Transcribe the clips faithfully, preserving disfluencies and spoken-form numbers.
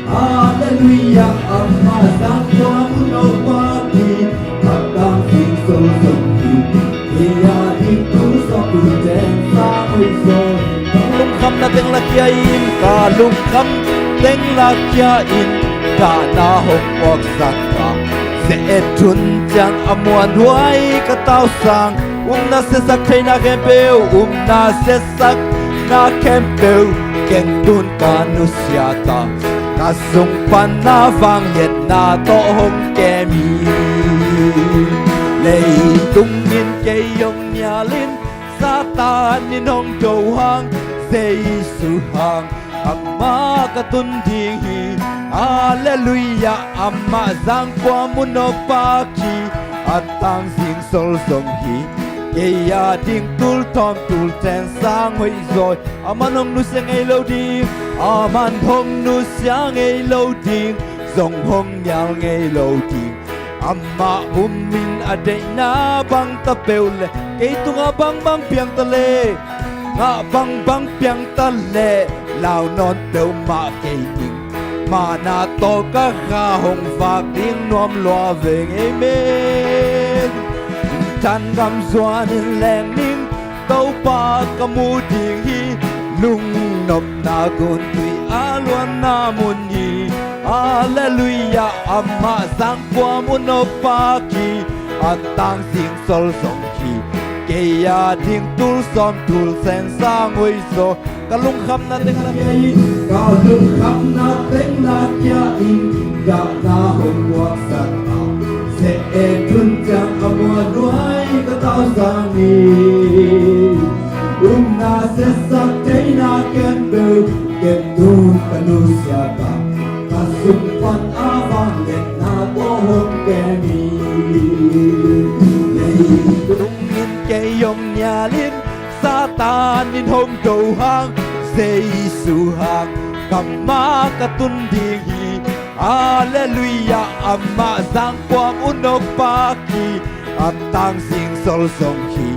Halleluia, amah zangkuam un awk pak hi, a tang sing sol zong hi, kei a ding tul sawm tul teng sang hoih zaw. Ka lungkhamna teng lakhia in, ka lungkham teng lakhia in, ka na hong puaksak a, ze-et hun ciang a muanhuai ka tausang, upna siatsak theihna khempeuh, upna siatsakna khempeuh, ken tun ka nusia ta, ka sung pan na vangliatna tawh hong kem hi. Leitung in kei hong nial in, Satan in hong do hang, Jesu hang amah ka tun ding hi. Halleluia, amah zangkuam un awk pak hi, a tang sing sol zong hi, kei a ding tul thawm tul teng sang hoih zaw hi. Aman hong nusia ngei lo ding, aman hong nusia ngei lo ding, zong hong nial ngei lo ding. Amah um in a deihna bang ta peuh leh, kei tungah bangbang piang ta leh, ngah bangbang piang ta leh, lau nawn peuhmah kei ding. Mana tawh ka kha hong vak ding nuam lua veng. Amen. Than gam zuan in leng ning, Topa ka mu ding hi, lungnopna guntui a luanna mun hi. Halleluia, amah zangkuam un awk pak hi, a tang sing sol zong hi, kei a ding tul sawm tul teng sang hoih zaw. Ka lungkhamna teng lakhia in, ka lungkhamna teng lakhia in, ka na hong puaksak a, ze-et hun ciang a muanhuai ka tausang hi. Upna siatsak theihna khempeuh, ken tun ka nusia ta, ka sung pan a vangliatna tawh hong kem hi. Leitung in kei hong nial in, Satan in hong do hang, Jesu hang amah ka tun ding hi. Halleluia, amah zangkuam un awk pak hi, a tang sing sol zong hi,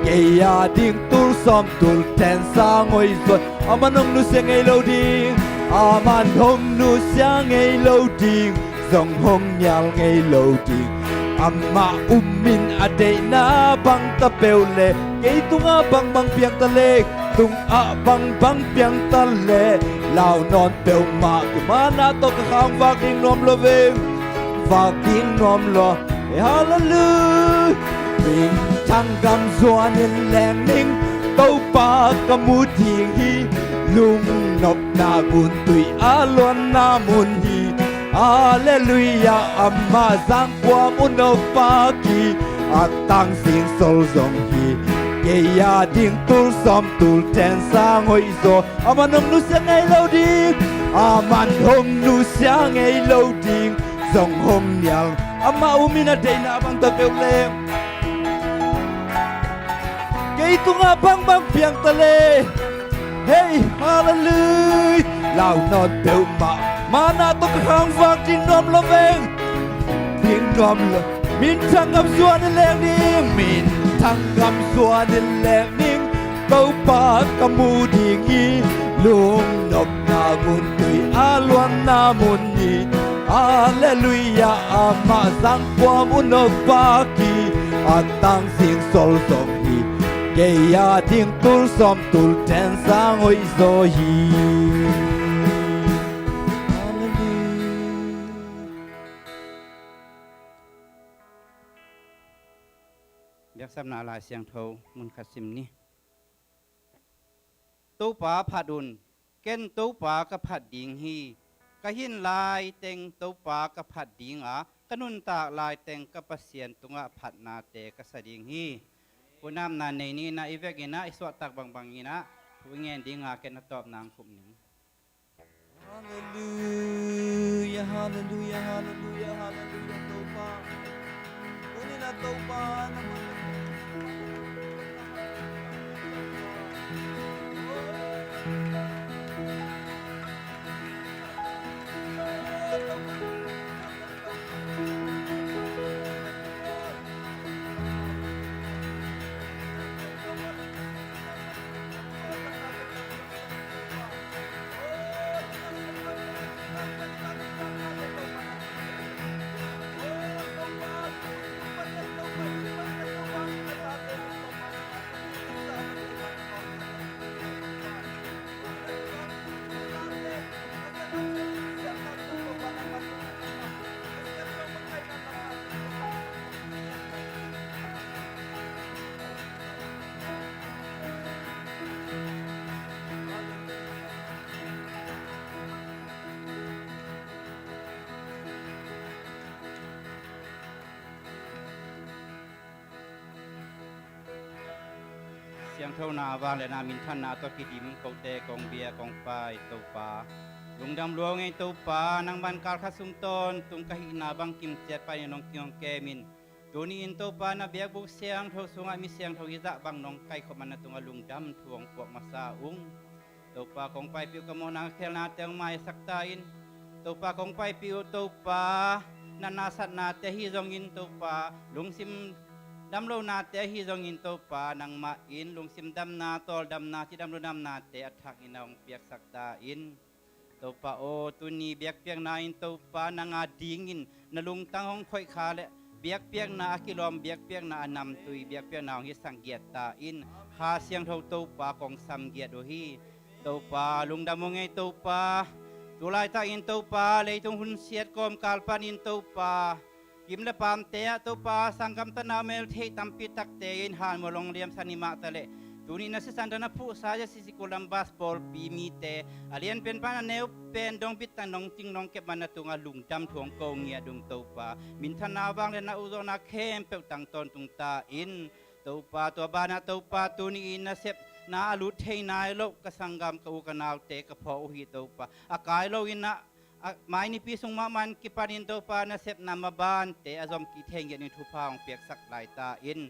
kei a ding tul sawm tul teng sang hoih zaw hi. Aman hong nusia ngei lo ding, aman hong nusia ngei lo ding, zong hong nial ngei lo ding. Amah um in a deihna bang ta peuh leh, kei tungah bangbang piang ta leh, tungah bangbang piang ta leh, lau nawn peuhmah, mana tawh ka kha hong vak ding nuam lua veng. Vak ding nuam lua. Halleluia. Minthang gam zuan in leng ning, Topa ka mu ding hi, lungnopna guntui a luanna mun hi. Halleluia, amah zangkuam un awk pak hi, a tang sing sol zong hi, kei a ding tul sawm tul teng sang hoih zaw. Aman hong nusia ngei lo ding, aman hong nusia ngei lo ding, zong hong nial. Amah um in a deihna bang ta peuh leh, kei tungah bangbang piang ta leh, hei, halleluia, lau nawn peuhmah, mana tawh ka kha hong vak ding nuam lua veng. Ding nuam lua. Minthang gam zuan in leng ning, minthang gam zuan in leng ning, Topa ka mu ding hi, lungnopna guntui a luanna mun hi. Halleluia, amah zangkuam un awk pak hi, a tang sing sol zong hi, kei a ding tul sawm tul teng sang hoih zaw hi. Halleluia. Biaksapna Lai Siangtho mun khat sim ni. Topa phat un, ken Topa ka phat ding hi. Ka hin laiteng Topa ka phat ding a, ka nuntak laiteng ka Pasian tungah phatnate ka sa ding hi. Pu Nam Na nei ni in ah, i vek in ah, i suahtak bangbang in ah, thu i ngen ding a, ken a tawpna hong khum ning. Halleluia, halleluia, halleluia, halleluia, Topa. Tuni-in ah Topa, nangmah Siangthona vangliatna minthanna tawh kidim kote kong bia kong pai Topa, lungdam lua ung ei Topa, nangman kalkhat sung tawntung ka hihna bang kimciat panin nong kingong kemin, tuni-in Topa na biakbuk siangtho sungah mi siangtho hizah bang nong kaikhop man na tungah lungdam thu hong puak masa ung. Topa kong paipih uh ka mawhna ka khelnate hong maisak ta in. Topa kong paipih uh Topa, na nasatnate ahi zongin Topa, lungsim damlonate ahi zongin Topa, nangmah in lungsim damna, tawldamna, cidam ludamnate a thak in a hong piaksak ta in. Topa aw, tuni biakpiakna in Topa nang a dingin na lungtang hong khoih kha le biakpiakna a kilawm, biakpiakna a namtui, biakpiakna hong hisak giat ta in. Kha Siangtho Topa kong sam giat uh hi. Topa lungdam ung ei Topa, tu laitakin Topa leitung hunsiat kawmkal panin Topa, kim le paamte ah Topa sanggam tanau meltheih tampi takte in hanmual hong liamsak ni mah taleh, tuni na sisan tawh na phuhsa J C C Columbus pawlpi mite a lianpen pan a neupen dong bittang nong cing nong kep man na tungah lungdam thu hong ko ngiat ung Topa. Minthanna vangliatna ukzawhna khempeuh tang tawntung ta in. Topa tua banah Topa tuni-in nasepna a lut thei nai loh ka sanggam ka u ka naute ka phawk uh hi Topa. A kai loin ah a mai nipi sung mahmah in kipanin Topa nasepna mabante a zom kik thei ngiat ding thupha hong piaksak lai ta in.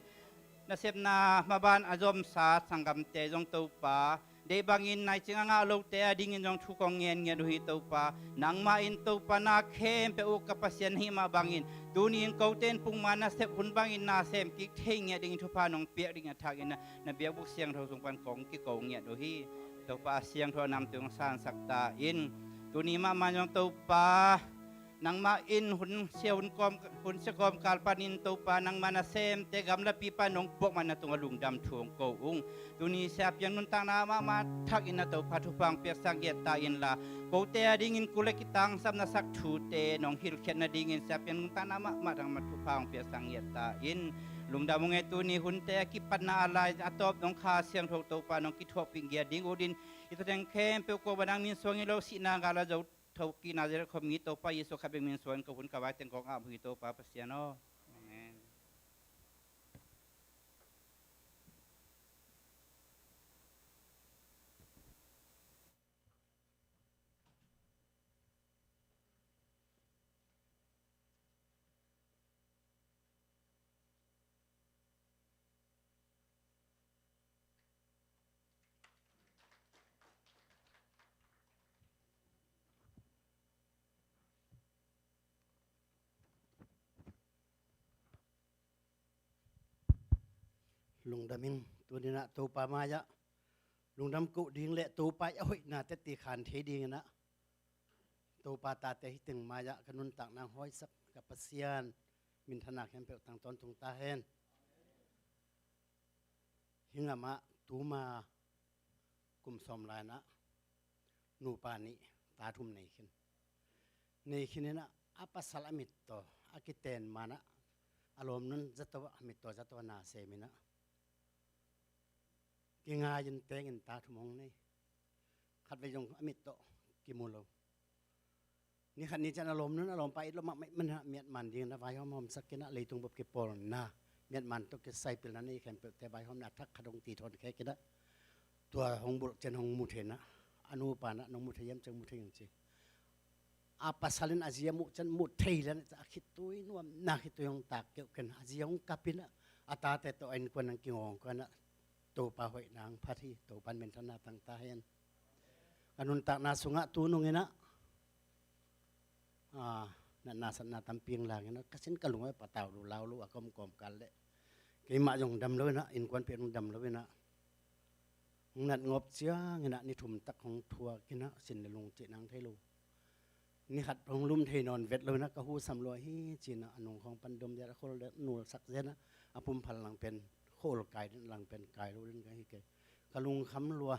Nasepna maban a zomsa sanggamte zong Topa, deih bangin naicing a ngah lote a dingin zong thu kong ngen ngiat uh hi Topa. Nangmah in Topa na khempeuh uh ka Pasian na hih mah bangin tuni-in kote in pukma nasep hun bangin na sem kik thei ngiat dingin thupha nong piak dingin a thak in na biakbuk siangtho sung pan kong kiko ngiat uh hi. Topa a siangtho a namtui hong sansak ta in. Tuni mahmah zong Topa, nangmah in hun sia hun kawm, hun sia kawmkal panin Topa nangmah nasemte gamlapi pan nong puak man na tungah lungdam thu hong ko ung. Tuni siapiang nuntakna mahmah thak in na Topa thupha hong piaksak giat ta inla, kote a dingin kul le kitangsap na sak thute nong hilhkhiat nadingin siapiang nuntakna mahmah thak ma thupha hong piaksak giat ta in. Lungdam ung ei tuni hunte a kipatna a lai a tawp nong Kha Siangtho Topa nong kithuahpih giat ding uh din i thuteng khempeuh ko ba nang min suang hi lo sihna gal a zo tho kina zia khom ngi Topa Jesu khat bek min suang ka hun ka vai teng kong ah hi Topa Pasian aw. Amen. Lungdam ing, tuni nah Topa mai-ah lungdam koh ding le Topa i a hoihna teti khan thei dingin ah Topa tate hi teng mai-ah ka nuntakna hong hawisak ka Pasian minthanna khempeuh tang tawntung ta hen. Hi ngam ah tuma kum sawm lai nah nupa nih ta thum nei khin. Nei khin in ah a pasal a mittaw a kiten man ah a lawmnun zato ah a mittaw zato ah na sem in ah kingai in teng in ta thum hong nei. Khatvei zong a mittaw kimu lo. Ni khat ni ciang a lawmnun a lawmpa it lo mahmah man ah miatman dingin a vaihawm hawmsak in ah leitung bup kipawlna miatman tawh kisaipilna nei khempeuhte vaihawmna a thak khat hong ti thawn khek in ah tua hong bulh ciang hong mu thei in ah a nupa nah nong mu thei hiam ciang mu thei ing ci. A pasal in a zi a muh ciang mu thei lian a khitui nuamna khitui hong tak keuh khin a zi hong kap in ah a tate tawh a innkuan hong kingawng kua in ah Topa hoihna hong phat hi. Topa in minthanna tang ta hen. Ka nuntakna sungah tu nung in ah natna satna tampi hong lang in ah ka sin ka lung a patau lo lau lo a ka om kawmkal leh keimah zong dam lo in ah innkuanpih zong dam lo in ah hong nat ngawp ciangin ah ni thum tak hong thuak in ah sin le lung cih nang thei lo. Ni khat hong lum thei nawn vet lo in ah ka hu sam lua hi ci in ah a nung khawng pan dom ziat a khol nulsak ziat in ah a pumphal lang pen khol kai den lang pen kai lo den ka hi kei. Ka lungkham lua.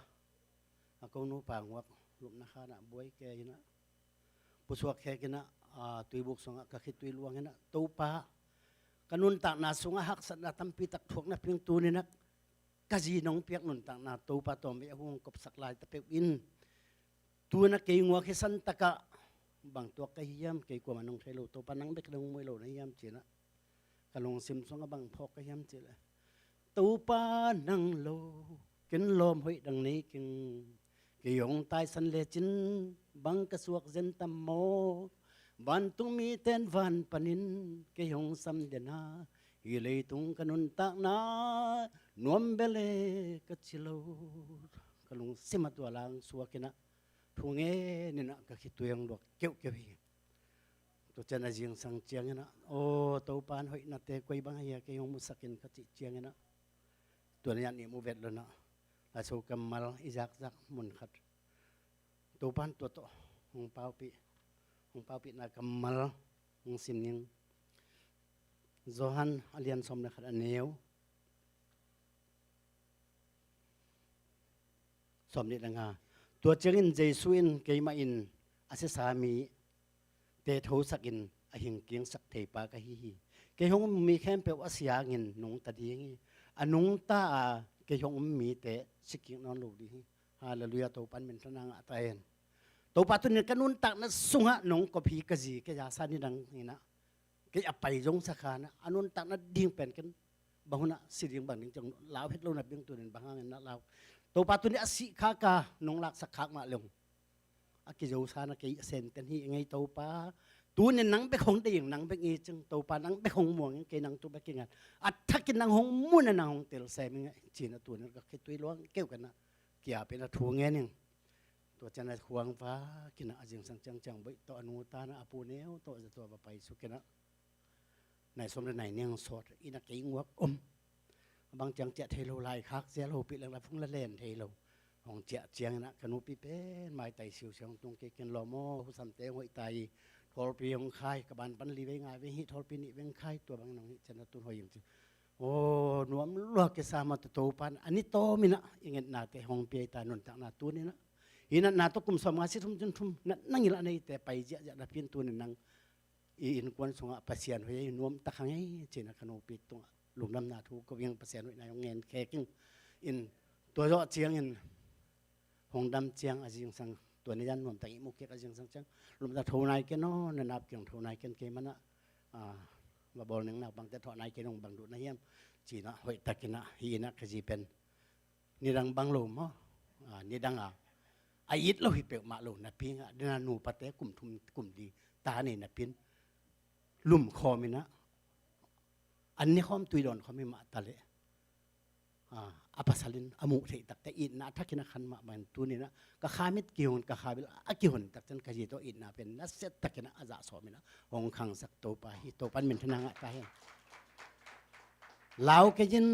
A ko nupa nguak lupna khan ah buai kei in ah pusuak khek in ah tuibuk sungah ka khitui luang in ah Topa ka nuntakna sungah haksatna tampi tak thuakna ping tuni in ah ka zi nong piak nuntakna Topa tawmvei a hung kopsak lai ta peuh in tu in ah kei nguak hi san takah bang tuak ka hiam, kei kuamah nong thei lo, Topa nang bek nong muih lo na hiam ci in ah ka lungsim sungah bang phawk ka hiam cih leh Topa nang lo Ken lawm hoih dang nei keng, kei hong taisan lecin bang ka suak zen tam maw? Vantung miten van panin kei hong sam den a, hi leitung ka nuntakna nuam bele ka ci lo. Ka lungsim a tua lang suak in ah, thu ngen in ah ka khitui hong luak keuhkeuh hi. Tua ciang a zingsang ciangin ah, aw, Topa in hoihnate koi bang a hia kei hong musak in ka cih ciangin ah, tua ni ah nih mu vet lo in ah, Laiso kammal i zakzak mun khat, Topa in tua tawh hong paupih, hong paupihna kammal hong sim ning. Johan a lian sawm le khat, a neu sawm nih le nga. Tua ciangin Jesu in, keimah in a siasa mite thosakin a hingkingsak theipa ka hi hi. Kei hong um mi khempeuh a si hangin nungta ding hi. A nungta a kei hong um mite sikik nawn lo ding hi. Halleluiah, Topa in minthanna ngah ta hen. Topa, tuni ka nuntakna sungah nong kop hi ka zi, kei a sa nidang in ah, kei a pai zong sa kha in ah, a nuntakna ding pen ken bang hun ah si ding bang ding ciang lau het lo napi-in tuni in bang hangin na lau. Topa, tuni a sih khak a nong laksak khak mah leng, a kizo sa in ah kei a senten hi ing ei Topa. Tuni in nang bek hong deih ing, nang bek ngei cing Topa, nang bek hong muang ing, kei nang thu bek kingat. A thakin nang hong mu in ah nang hong tel sem ing ei ci in ah tuni in ka khitui luang keuh ka na kiap in ah thu ngen ing. Tua ciang a khuang vak in ah, a zingsang ciangciang boih tawh a nu ta in ah, a pu neu tawh za tua va pai suk in ah, nai sawm le nai nih hong sawt in ah, kei nguak om. A bang ciang ciah thei lo, laikhak zia lo, pih leng la phung la len thei lo. Hong ciah ciangin ah ka nupi pen maitai siusiu hong tung kik in, lawm aw, husamte hong hoih ta hi. Thawlpi hong khai, ka ban pan li vei nga vei hi, thawlpi nih vei hong khai, tua bangin hong hih ciang a tun hoih ing ci. Aw, nuam lua kisa mah, Topa in a ni tawm in ah i ngetnate hong pia hi ta, nuntakna tuni in ah. Hih natna tawh kum sawmnga si thum cin thum natna ngilh a neite pai ziahziah napi-in tuni in nang i innkuan sungah Pasian hoih ei, nuam tak hang ei ci in ah ka nupi tungah lungdamna thu ko ing, Pasian hoihna hong ngen khek ing. In tua zawh ciangin hong dam ciang a zingsang, tua ni zan nuamtak i mu kik a zingsang ciang, lum ta, tho nai ken aw, na nap kiang tho nai ken, kei man ah, ah, va bawl ning, naupangte thawh nai ken, hong bang duh na hiam ci in ah, hoih takin ah, hih in ah ka zi pen nidang bang lo maw, ah, nidang a, a it lo hi peuhmah lo napi-in ah, den a nupate kum thum kum li ta nei napi-in lum khawm in ah, an ne khawm, tui dawn khawm hi mah ta leh, ah, a pasal in a muh theih takte itna a thakin a khan mahmah in, tuni in ah ka kha mit kihon, ka kha bil a kihon tak ciang ka zi tawh itna pen nasia takin ah a zah sawm in ah hong khangsak Topa hi. Topa in minthanna ngah ta hen. Lau kei in,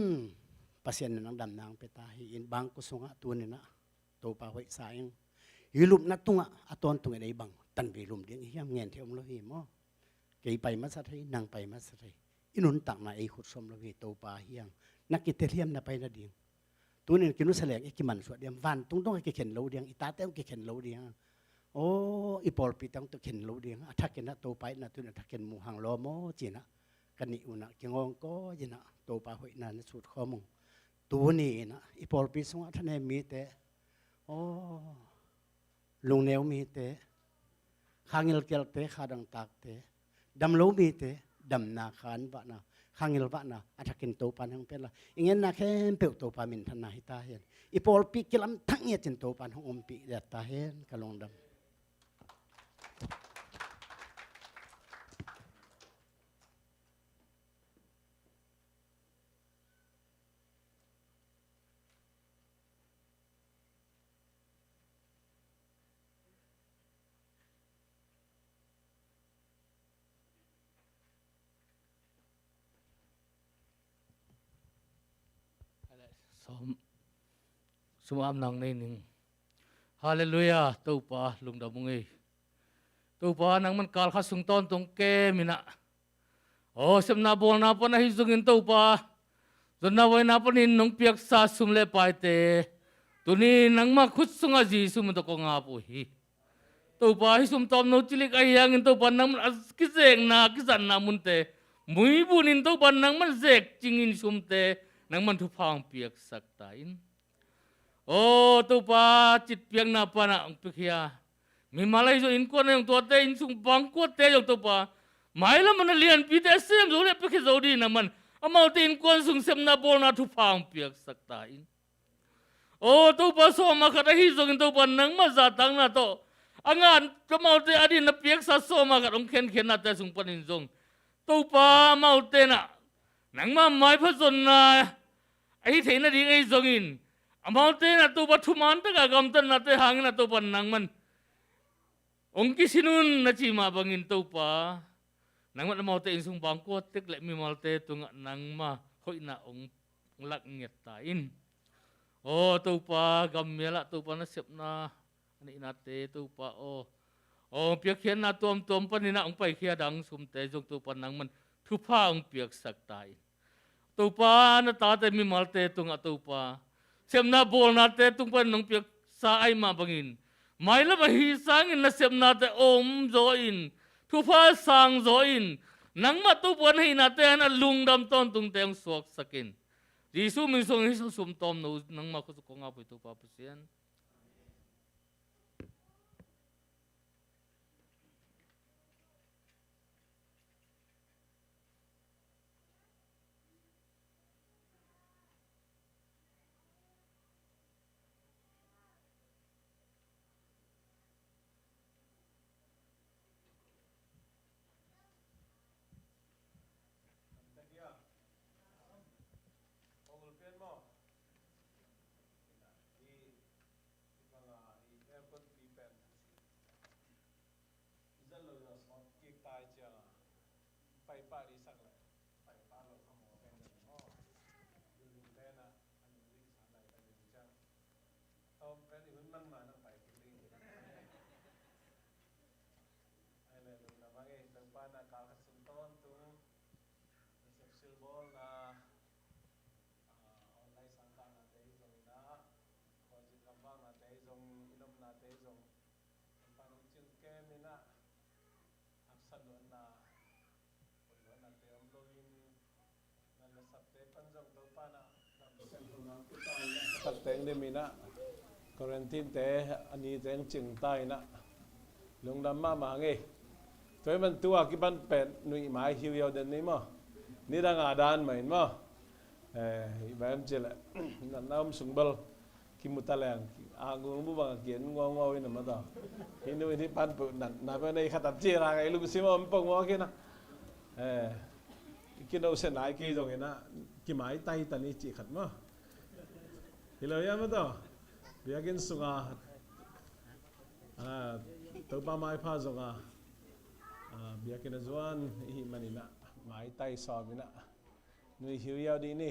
Pasian in nang damna hong pia ta hi. In bangkua sungah tuni in ah Topa hoih sa ing. Hih lupna tungah a tawntung in ei bang tanvei lum ding i hiam, ngen thei om lo hi maw. Kei pai masa thei, nang pai masa thei. I nuntakna ei khut sawm lo hi, Topa hi hang. Na kitel hiam na pai nading? Tuni in kinusia leng i kimansuah diam, vantung dong a kikhen lo ding, i tate hong kikhen lo ding. Aw, i pawlpite hong tawh khen lo ding. A thakin ah Topa itna tuni a thakin mu hang lawm aw ci in ah ka nih un ah kingawng kawi in ah Topa hoihna na sut khawm ung. Tuni in ah i pawlpi sungah thanem mite, aw, lungneu mite, kha ngilkialte, kha dangtakte, damlo mite damna, kha an vahna, kha ngil vahna a thakin Topa in hong pia la, i ngenna khempeuh Topa minthanna hi ta hen. I pawlpi kilam thak ngiat in Topa in hong ompih liat ta hen. Ka lungdam. Sum, sum am nang nei ning. Halleluiah, Topa lungdam ung ei. Topa nangman kal khat sung tawntung kem in ah, aw, sepna bawlna pan ahi zongin Topa, zonna vaina panin nong piaksa sum le paite tuni nangma khut sungah Jesu min tawh kong ap uh hi. Topa, hih sum tawmno cilik ahi hangin Topa nangman a kizekna kizatna munte muibunin Topa nangman zekcingin sumte nangman thupha hong piaksak ta in. Aw Topa, citpiakna panah hong piakhia mimal ahi zong, innkuan ahi zong, tuate innsung bangkuate zong Topa, mailam a na lianpite a sem zo le a piakhia zo dingin nangman amaute innkuan sung sepna bawlna thupha hong piaksak ta in. Aw Topa, sawm a khat ahi zongin Topa nangmah zahtakna tawh a ngah amaute adingin na piaksa sawm a khat hong khenkhiatnate sung panin zong Topa amaute in ah nangmah maipha zonna ahi theih nading ahi zongin amaute in ah Topa thuman taka gamtatnate hangin ah Topa nangman hong kisin un na ci mah bangin Topa nangman amaute inn sung bangkua tek le mimalte tungah nangma hoihna hong lak ngiat ta in. Aw Topa, gammial ah Topa nasepna a neihnate Topa aw, aw piakkhiatna tuamtuam panin ah hong paikhia dang sumte zong Topa nangman thupha hong piaksak ta in. Topa na tate mimalte tungah Topa sepna bawlnate tung panin hong piaksa ahih mah bangin mailam ahi sangin na sepnate om zaw in thupha sang zaw in nangmah Topa na hihnate hangin a lungdam tawntungte hong suaksak in. Jesu min sung hi sum tawm no nangmah khuasuk kong apui Topa Pasian. Pai pah dih sak leh pai pah lo kha maw pen ding maw? Building te na a nung ding sa lai ka ding ciang. Tawm pen i hun man ma nang pai kik ding hi. Ai le lungdam a ngei Topa na kal khat sung tawntung na sepsil bawlna online sangkahnate hi zongin ah khuazing gamvangnate hi zong i nopnate hi zong Topa nong cil kem in ah haksa luatna, poi luatnate om loin nan le sapte pan zong Topa na lam sem lo nang puta in ah khatte eng dim in ah quarantine te a nite eng cing ta in ah lungdam mahmah ngei. Tua hi man tua kipan pen nuih mai hiuhiau den ni maw? Nidang a dan mah in maw? Eh, i bang em ci leh natna om sung bel kimu ta leng a ngungbu bang a kian nguauhuau in a mata. Hih nu in hih pan peuh natna pen ei khat a ci ra ngai lungsim a om pong maw kina. Eh, i kinohsia nai kei zong in ah kimaitai ta ni cih khat maw? Hi lo hiam a taw? Biakinn sunga ah, Topa maipha zonga ah, biakinn a zuan i hih manin ah maitai sawm in ah nuih hiuhiau dih ni.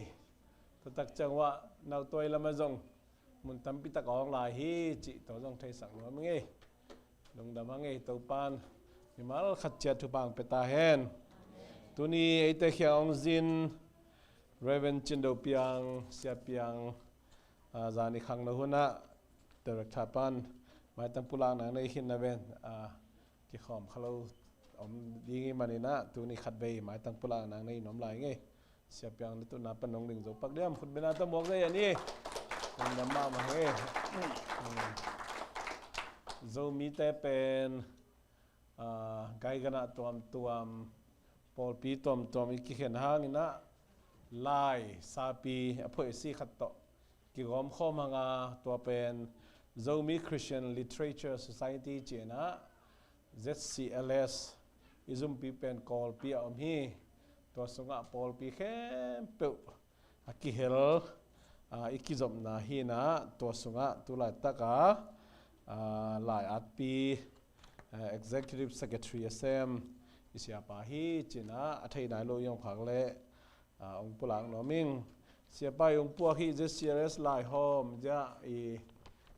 Tua tak ciang uah nautuai lamah zong mun tampi tak a hong lai hi cih tua zong theisak nuam i ngei. Lungdam a ngei Topan mimal khat ciat thupha hong pia ta hen. Tuni eite khiang hong zin Reverend Cin Do Piang, Sia Piang, ah, zani khangno hunah director pan maitang pulakna nei khin na ven, ah, kikhawm kha lo om ding i manin ah tuni khatvei maitang pulakna nei nuam lai ngei. Sia Piang le tuna pan nong ding zo pak diam khutbena ta muak ngei a ni. Lungdam mahmah ngei. Zomite pen ah, gaiganah tuamtuam, pawlpi tuamtuam i kikhen hangin ah lai sapi a phoih a si khat tawh kigawmkhawm hanga tua pen Zomi Christian Literature Society ci-in ah Z C L S i zumpi pen Kawlpi a om hi. Tua sungah pawlpi khempeuh a kihel, ah, i kizopna hi in ah tua sungah tu laitak a, ah, lai-atpi, ah, executive secretary a sem i siapa hi ci-in ah a thei nai lo i om khak leh, ah, hong pulak nuam ing. Siapa i hong puak hi Z C L S laihawm zia i,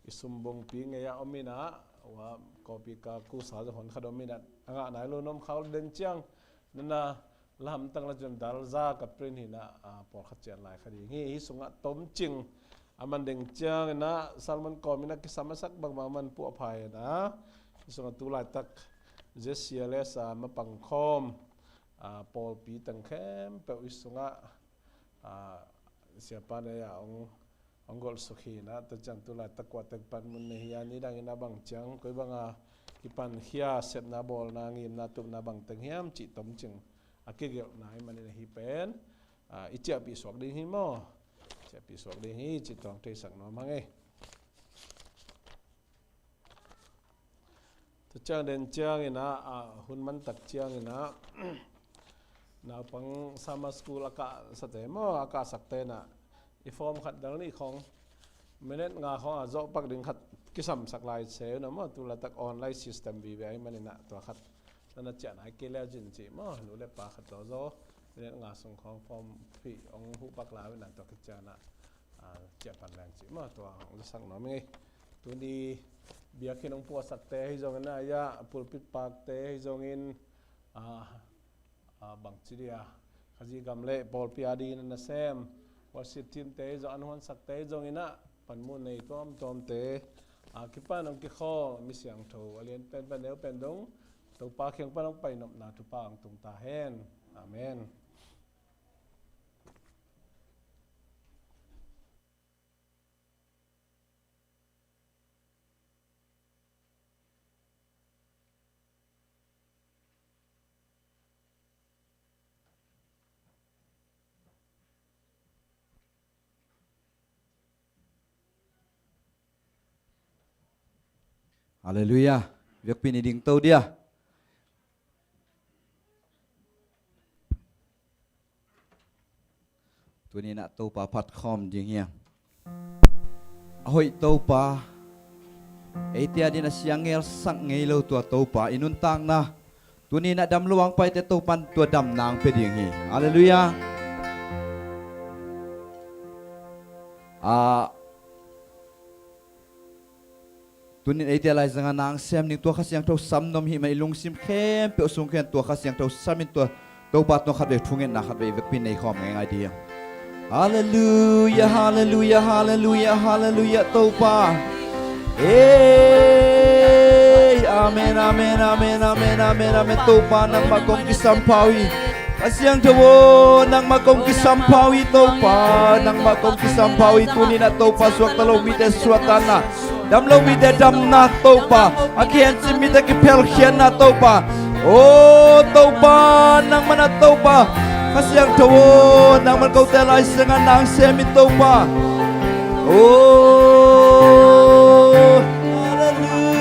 i sumbungpi ngei ah om in ah ua kawpi ka kusa zong hon khat om in ah a ngah nai lo nuam khak leh den ciang nana la hamtang la ciang dal za ka print hi in ah, ah, pawlkhat cian lai kha ding hi. Hih sungah tomcing a man ding ciang in ah sermon kawm in ah kisam a sak bangbang man puah phai in ah hih sungah tu laitak Z C L S a mapang khawm, ah, pawlpi teng khempeuh hih sungah, ah, siapa nei ah hong hong golhsuk hi in ah tua ciang tu laitak kuatek pan mun nei hi a, nidang in ah bang ciang koi banga kipankhia sepna bawlna ngimna tupna bang teng hiam cih tomcing a kigelhna i manin ahi pen, ah, i ciahpih suak ding hi maw? Ciahpih suak ding hi cih tawng theisak nuam hang ei. Tua ciang den ciangin ah, ah, hun mantak ciangin ah, naupang summer school a kahsate maw, a kahsakte in ah i form khat dal nih khawng minute nga khawng a zawh pak ding khat kisamsak lai se uh na maw, tu laitak online system vive ahih manin ah tua khat na na ciah nai kei le zin cih maw, nu le pa khat zawzaw minute nga sung khawng form phih hong huh pak lai uh na, tua khit ciang ah, ah, ciah pan leng cih maw, tua hong zasak nuam ing ei. Tuni biakinn hong puahsakte ahi zongin ah, ya, pulpit pakte ahi zongin, ah, ah, bangci dia, Khazih gam le pawlpi a dingin a nasem worship teamte ahi zong, an huansakte ahi zongin ah, panmun nei tuamtuamte a kipan hong kikhawl mi siangtho a lian penpen neupen dong Topa kiang pan hong pai nopna thupha hong tung ta hen. Amen. Halleluiah. Biakpi-in i dingto dia. Tuni-in ah Topa phat khawm ding hi hang. A hoih Topa, eite a dingin a siang ngelsak ngei lo tua Topa i nuntakna, tuni-in ah damlo a hong paite Topa'n tua damna hong pia ding hi. Halleluiah. Ah, tuni-in eite a laizangah na hong sem ding tua Kha Siangtho sam nuam i hih manin i lungsim khempeuh sung khempeuh tua Kha Siangtho samin tua Topa tungah khatvei thungetna khatvei vekpi-in nei khawm ngeingai ding. Halleluiah, halleluiah, halleluiah, halleluiah, Topa. Ei, amen, amen, amen, amen, amen, amen. Topa, nangmah kong kisampha uh hi. Kha Siangtho aw, nangmah kong kisampha uh hi, Topa. Nangmah kong kisampha uh hi. Tuni-in ah Topa, suakta lo mite suahtakna, damlo mite damna Topa, a kikhencip mite kiphelkhiatna Topa. O Topa, nangmah na Topa, Kha Siangtho aw, nangmah na kote laisangah na hong sem in Topa. O, halleluiah.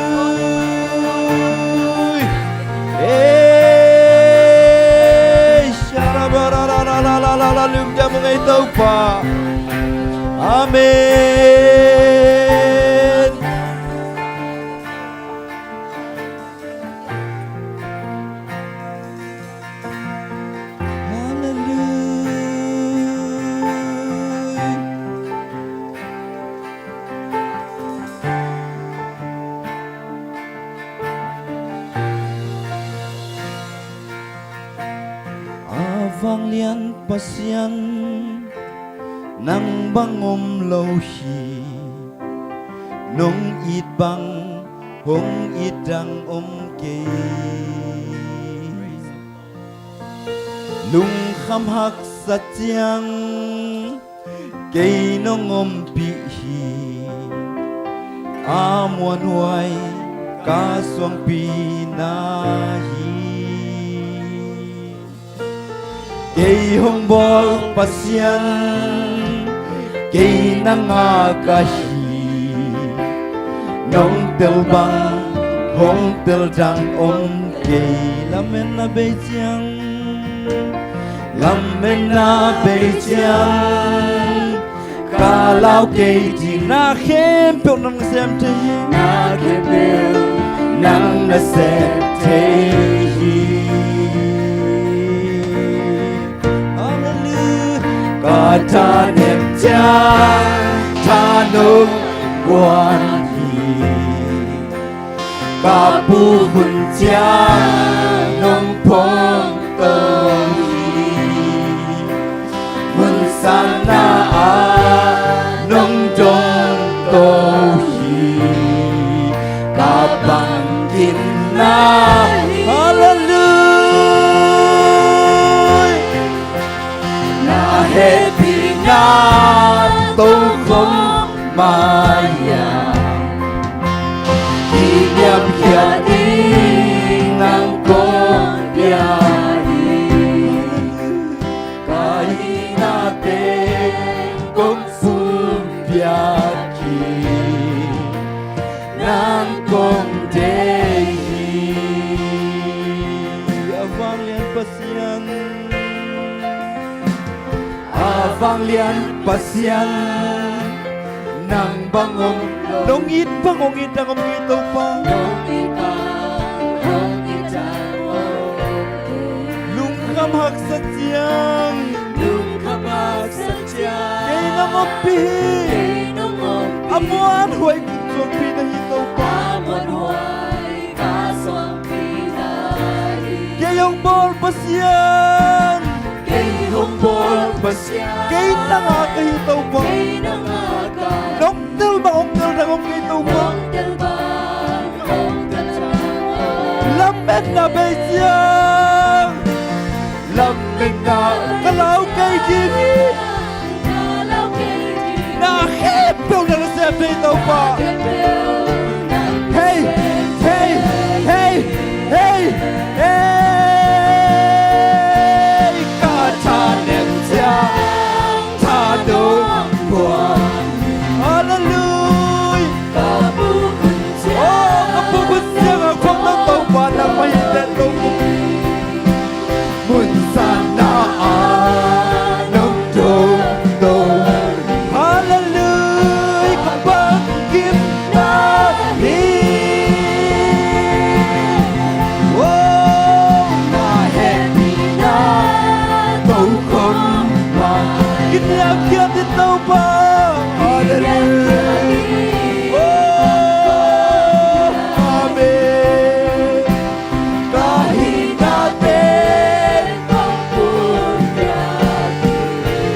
Ei, sharabaralalala, lungdam ung ei Topa. Amen. Halleluiah. A vanglian Pasian, nang bang om lo hi. Nong it bang hong it dang om kei. Lungkham haksa ciang kei nong ompih hi. A muanhuai ka suangpi na hi. Kei hong bawl Pasian, kei na ngak ahi. Nong tel bang hong tel dang om kei. Lametna bei ciang, lametna bei ciang, ka lau kei ding. Na khempeuh nang sem thei hi. Na khempeuh nang na sem thei hi. Halleluiah. Ka thanem ciang tha nong guan hi. Ka pu hun ciang nong phawng to hi. Mun sanna ah nong dong to hi. Ka bangkimna hi. Halleluiah. Na hehpihna tokhom mai-ah i niamkhiat ding nang kong pia hi. Ka hihna teng kong sum piak hi. Nang kong deih hi. Pasian, a vanglian Pasian, nang bang om, nong it bang hong it dang om kei Topa. Lungkham haksa ciang, kei nong ompih hi. A muanhuai kong suangpi na hi Topa. Kei hong bawl Pasian. Kei hong bawl Pasian. Kei nang a ka hi Topa. Kei nang a ka. Nong tel bang hong tel dang om kei Topa. Nong tel bang hong tel dang om. Lametna bei ciang. Lametna ka lau kei ding hi. Na khempeuh na na sem thei Topa. Hei, hei, hei, hei, hei. Ka thanem ciang tha dong kua. Halleluiah. Oh, ka puk hun ciang a khuak nong Topa nangmah hi teh Topa. Mun sanna a nong dong dong. Halleluiah, ka bangkimna hi. Oh, na hehpihna tokhom mah. Kiniamkhiat in Topa. Halleluiah. Oh, amen. Ka hihna teng kong pumpiak.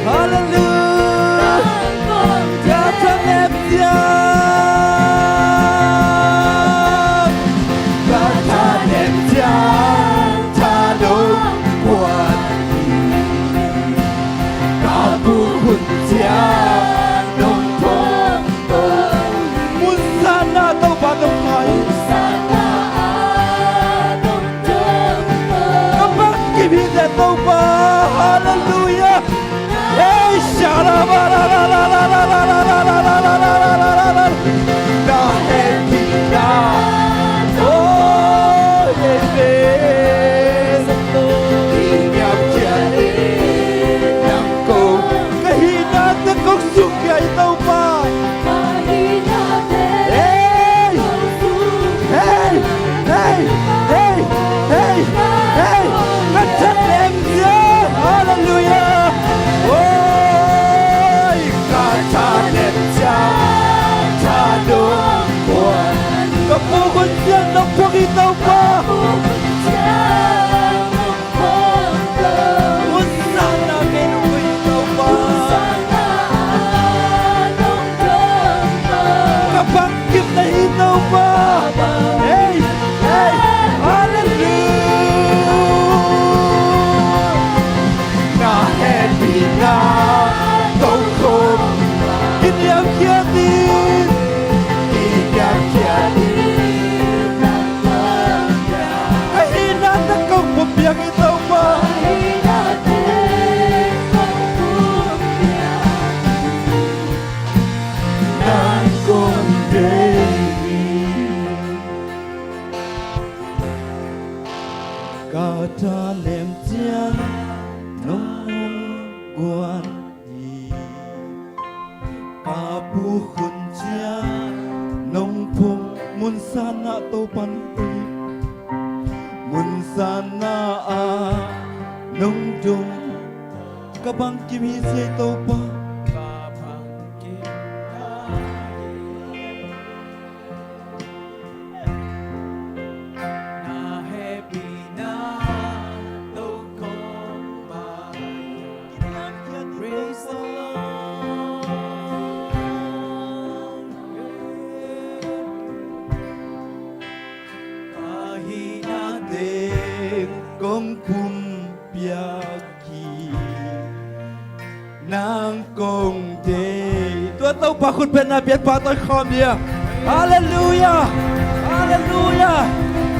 Halleluiah. Ka thanem ciang, ka thanem ciang tha dong kua. Ka puk hun ciang nong phawk. Mun sanna Topa nong phai. Ka bangkim hi teh Topa. Halleluiah. Hey, shalabala. Na hehpihna. Oh, amen. Kiniamkhiat in nang kong. Ka hihna teng kong sukkhia hi Topa. Hey! Hey! Hey! Hey! Hey! Hey! Ka thanem ciang. Halleluiah. Oi, ka thanem ciang tha dong kua. Ka puk hun ciang nong phuak hi Topa. Hun sanna kei nong phuak hi Topa. Ka bangkimna hi Topa. Hey, hey, halleluiah. Na hehpihna tokhom. Kiniamkhiat in. Kiniamkhiat in. Ka hihna teng kong pumpiak hi Topa. Nang kong deih hi. Ka thanem ciang nong guan hi. Ka puk hun ciang nong phawk. Mun sanna Topa nong pia. Mun sanna ah nong dong. Ka bangkim hi ci Topa. Ka bangkimna hi. Na hehpihna tokhom mah. Praise the Lord. Ka hihna teng kong pumpiak hi. Nang kong deih. Tua Topa khut bengna biakpa tawh i khawm ding. Halleluiah. Halleluiah.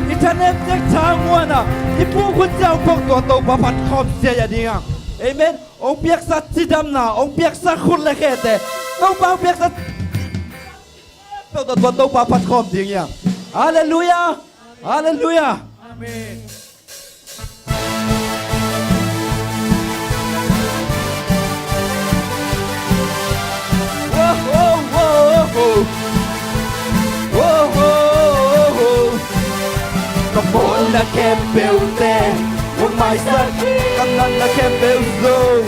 I thanem ciang tha muanna, i puk hun ciang phawk tua Topa phat khawm sia ding a. Amen. Hong piaksa cidamna, hong piaksa khut le khete, Topa hong piaksa peuh tawh tua Topa phat khawm ding hi. Halleluiah. Halleluiah. Amen. Na khempeuhte hong maisak hi. Ka natna khempeuh zong,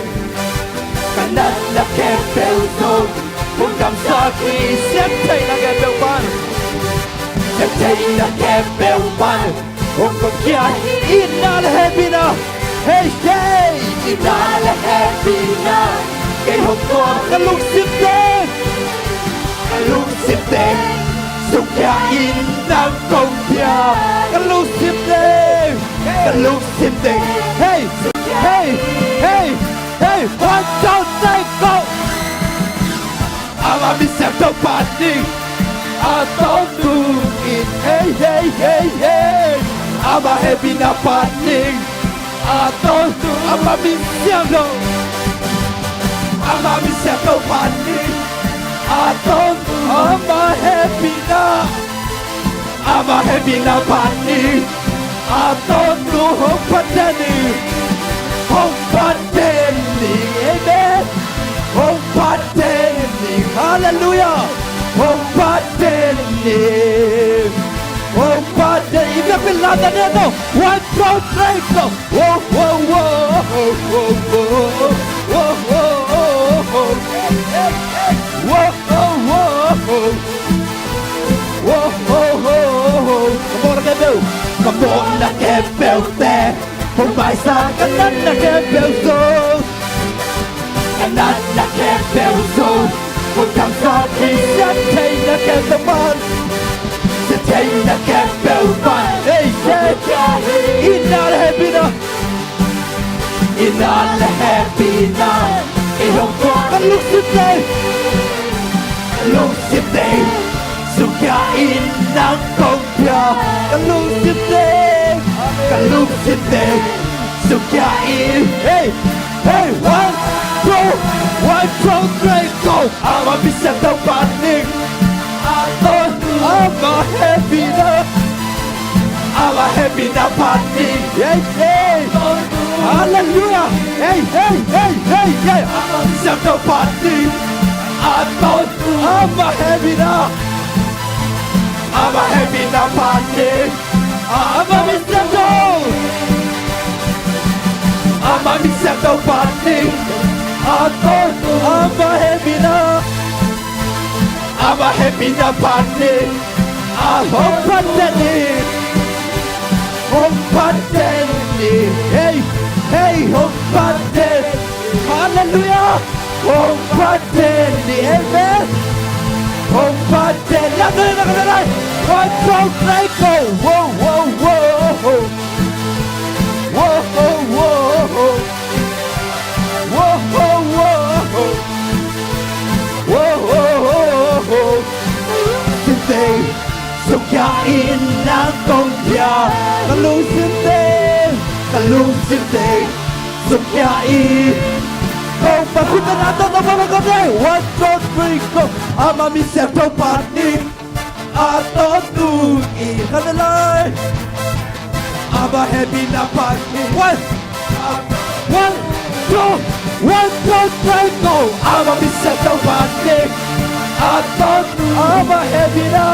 ka natna khempeuh zong hong damsak hi. Siam theihna khempeuh pan, siam theihna khempeuh pan hong koihkhia hi. I na le hehpihna, hei, hei. I na le hehpihna kei hong tuak. Ka lungsim teng, ka lungsim teng sukkhia in nang kong pia. Ka lungsim teng, ka lungsim teng. Hei, hei, hei, hei. One, two, three, go. Ama mi siangtho pan ning a tawntung in. Hei, hei, hei, hei. Ama hehpihna pan ning a tawntung. Ama mi siangtho, ama mi siangtho pan ning a tawntung. Ama hehpihna, ama hehpihna pan ning a tawntung. Hong phatten ning, hong phatten ning. Amen. Hong phatten ning. Halleluiah. Hong phatten ning, hong phatten ning. Ina pil na ta ne to. One, two, three, go. Whoa, whoa, whoa. Whoa, whoa, whoa. Whoa, whoa, whoa. Whoa, whoa, whoa, whoa. Ka mawhna khempeuh, ka mawhna khempeuhte hong maisak. Ka natna khempeuh zong, ka natna khempeuh zong hong damsak hi. Siam theihna khempeuh pan, siam theihna khempeuh pan. Hei, hei. I na le hehpihna, i na le hehpihna kei hong tuak. Ka lungsim teng, ka lungsim teng sukkhia in nang kong pia. Ka lungsim teng, ka lungsim teng sukkhia in. Hei, hei, one, two, one, two, three, go. Ama mi siangtho pan ning a tawntung. Ama hehpihna, ama hehpihna pan ning. Hei, hei. Halleluiah. Hei, hei, hei, hei, hei. Ama mi siangtho pan ning a tawntung. Ama hehpihna, ama hehpihna pan ning. Ama mi siangtho, ama mi siangtho pan ning a tawntung. Ama hehpihna, ama hehpihna pan ning a, hong phatten ning, hong phatten ning. Hei, hei, hong phatten. Halleluiah. Hong phatten ning. Amen. Hong phatten. Lam dai na ka dai. One, two, three, go. Whoa, whoa, whoa. Whoa, whoa, whoa. Whoa, whoa, whoa. Whoa, whoa, whoa, whoa. Lungsim teng sukkhia in nang kong pia. Ka lungsim teng, ka lungsim teng sukkhia in. Kong pia. Khut beng na, tawntung, tawntung, tawntung. One, two, three, go. Ama mi siangtho pan ning a tawntung in. Ka le lai. Ama hehpihna pan ning. One, one, two, one, two, three, go. Ama mi siangtho pan ning a tawntung. Ama hehpihna,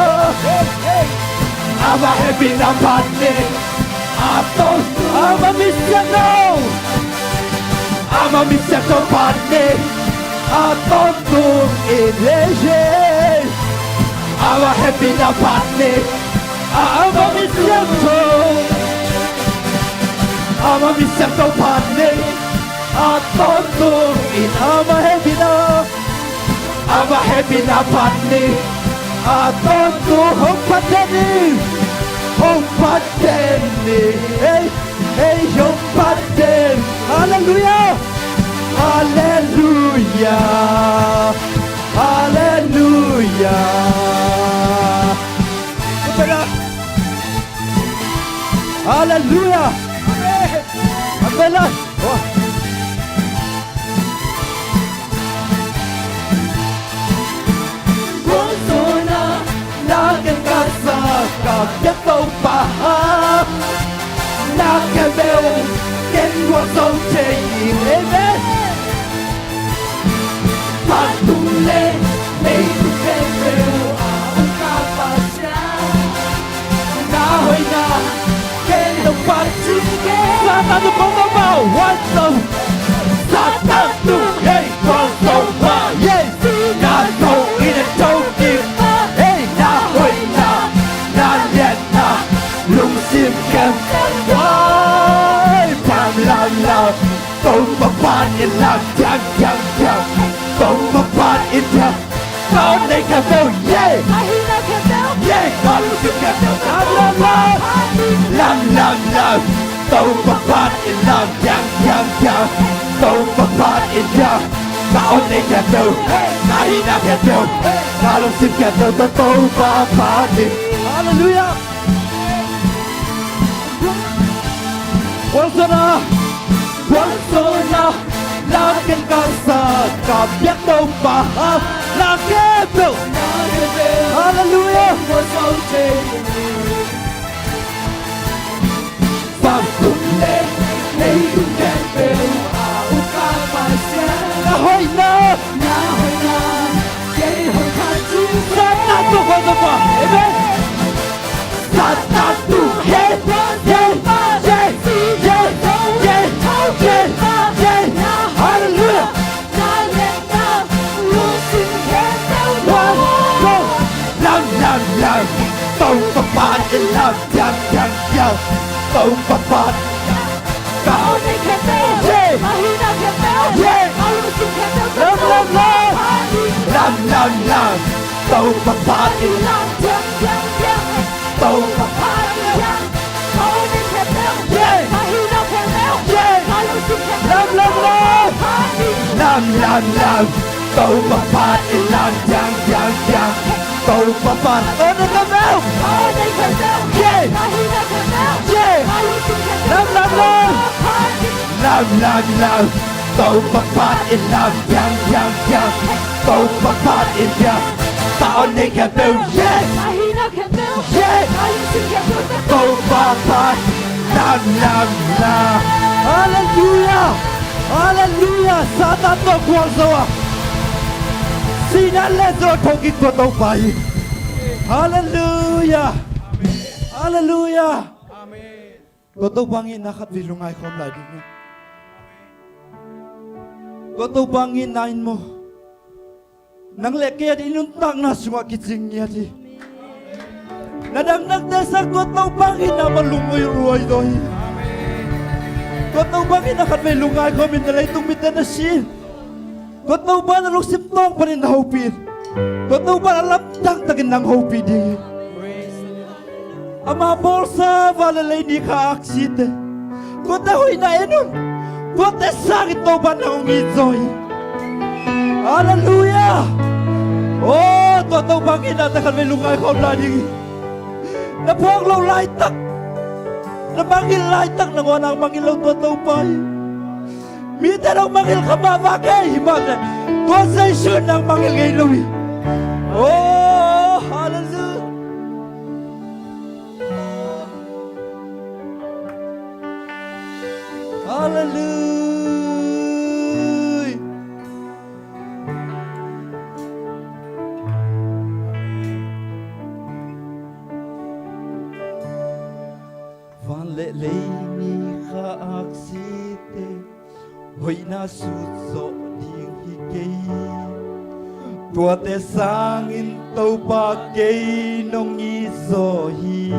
ama hehpihna pan ning a tawntung. Ama mi siangtho, ama mi siangtho pan ning a tawntung in. Hei, hei. Ama hehpihna pan ning, ama mi siangtho, ama mi siangtho pan ning a tawntung in. Ama hehpihna, ama hehpihna pan ning a tawntung. Hong phatten ning, hong phatten ning. Hei, hei, hong phatten. Halleluiah. Halleluiah. Halleluiah. Halleluiah. Amen. Amen. Gualzawhna na ken ka sa, ka biak Topa, na khempeuh ken gualzo thei ing. Amen. Vantung le leitung khempeuh a om ka Pasian, na hoihna ken lo Anu kong a mau wan song. Satan tu hei kong song pa ye. Na song in a tong kim pa hei na hoi na. Na lian na lungsim kem. Wai pam lam lam. Tong pa pan in lam tiang tiang tiang. Tong pa pan in tiang. Ka aw nei khempeuh, yeah. Ka hihna khempeuh, yeah. Ka lungsim khempeuh, lam lam lam. Lam lam lam. Topa phat in lam, thiang thiang thiang. Topa phat in thiang. Ka aw nei khempeuh, ka hihna khempeuh, ka lungsim khempeuh tawh Topa phat in. Halleluiah. Gualzawhna, gualzawhna, la ken ka sa, ka biak Topa a, la khempeuh. Halleluiah. Vangkum le leitung khempeuh a, u ka Pasian, na hoihna, na hoihna, kei hong khan thu. Satan tawh gualzo pa. Amen. Satan tu he, he, he, he, he, he, he. Halleluiah. One, go. Lam, lam, lam. Topa phat in lam, thiang, thiang, thiang. Topa phat. Ka aw nei khempeuh, yeah. Ka hihna khempeuh, yeah. Ka lungsim khempeuh, lam, lam, lam. Lam, lam, lam. Topa phat in lam, thiang, thiang, thiang. Topa phat in lam. Ka aw nei khempeuh, yeah. Ka hihna khempeuh, yeah. Ka lungsim khempeuh, lam, lam, lam. Lam, lam, lam. Topa phat in lam, thiang, thiang, thiang. Topa phat, ka aw nei khempeuh, ka aw nei khempeuh, yeah. Ka hihna khempeuh, yeah. Ka lungsim khempeuh, lam, lam, lam. Lam, lam, lam. Topa phat in lam, thiang, thiang, thiang. Topa phat in thiang. Ka aw nei khempeuh, yeah. Ka hihna khempeuh, yeah. Ka lungsim khempeuh, Topa phat. Lam, lam, lam. Halleluiah. Halleluiah. Satan tawh gualzo a, sihna le zo thokik tua Topa hi. Halleluiah. Halleluiah. Tua Topa ngitna khatvei lungngai khawm lai ding hi. Tua Topa ngitna in maw, nang le kei a ding i nuntakna sungah kicing ngiat hi. Na dang nang te sang tua Topa ngitna maw lungruai zaw hi. Tua Topa ngitna khatvei lungngai khawm in, na leitung mite na si in. Tua Topa na lungsim tawng panin na hopih in. Tua Topa na lamdang takin nang hopih ding hi. Ama bawlsa van le lei ni kha aksite, tuate hoihna en un. Tuate sangin Topa nang hong it zaw hi. Halleluiah. Aw, tua Topa ngitna te khatvei lungngai khawm lai ding hi. Na phawk loh laitak, na mangngilh laitak nangawn a mangngilh lo tua Topa hi. Mite nong mangngilh kha mah vang hi, hi mah teh tua Jesu in nang mangngilh ngei lo hi. Oh, halleluiah. Halleluiah. Van le lei ni kha aksite, hoihna sut zawh ding hi kei. Tuate sangin Topa kei nong it zaw hi.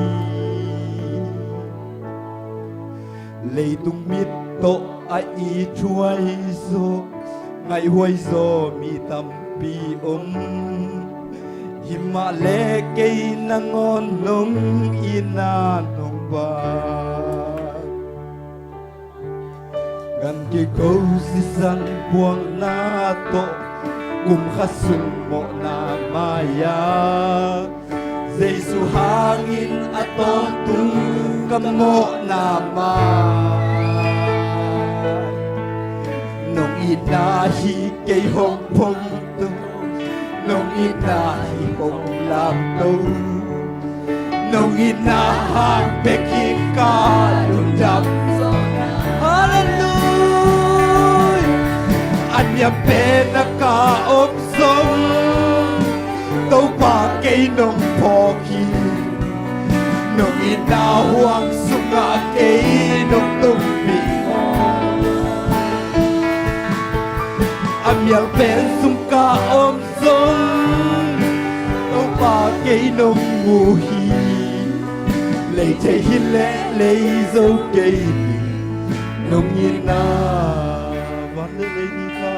Leitung mit tawh a ithuai zaw, ngaihhuai zaw mi tampi om. Hi mah le kei nangawn nong itna nong ban. Gan kiko sisan puakna tawh, kum khat sung mawhna mai-a, Jesu hangin a tawntung ka mawhna mai. Nong itna hi kei hong phongto, nong itna hi hong lamto. Nong itna hang bek hi ka lungdam. Halleluiah. A niam pen a ka om zong, Topa kei nong phawk hi. Nong itna huang sungah kei nong tumpih maw? A mial pen sung ka om zong, Topa kei nong mu hi. Lei thei hi leh lei zo kei ding nong itna. Van le lei ni kha,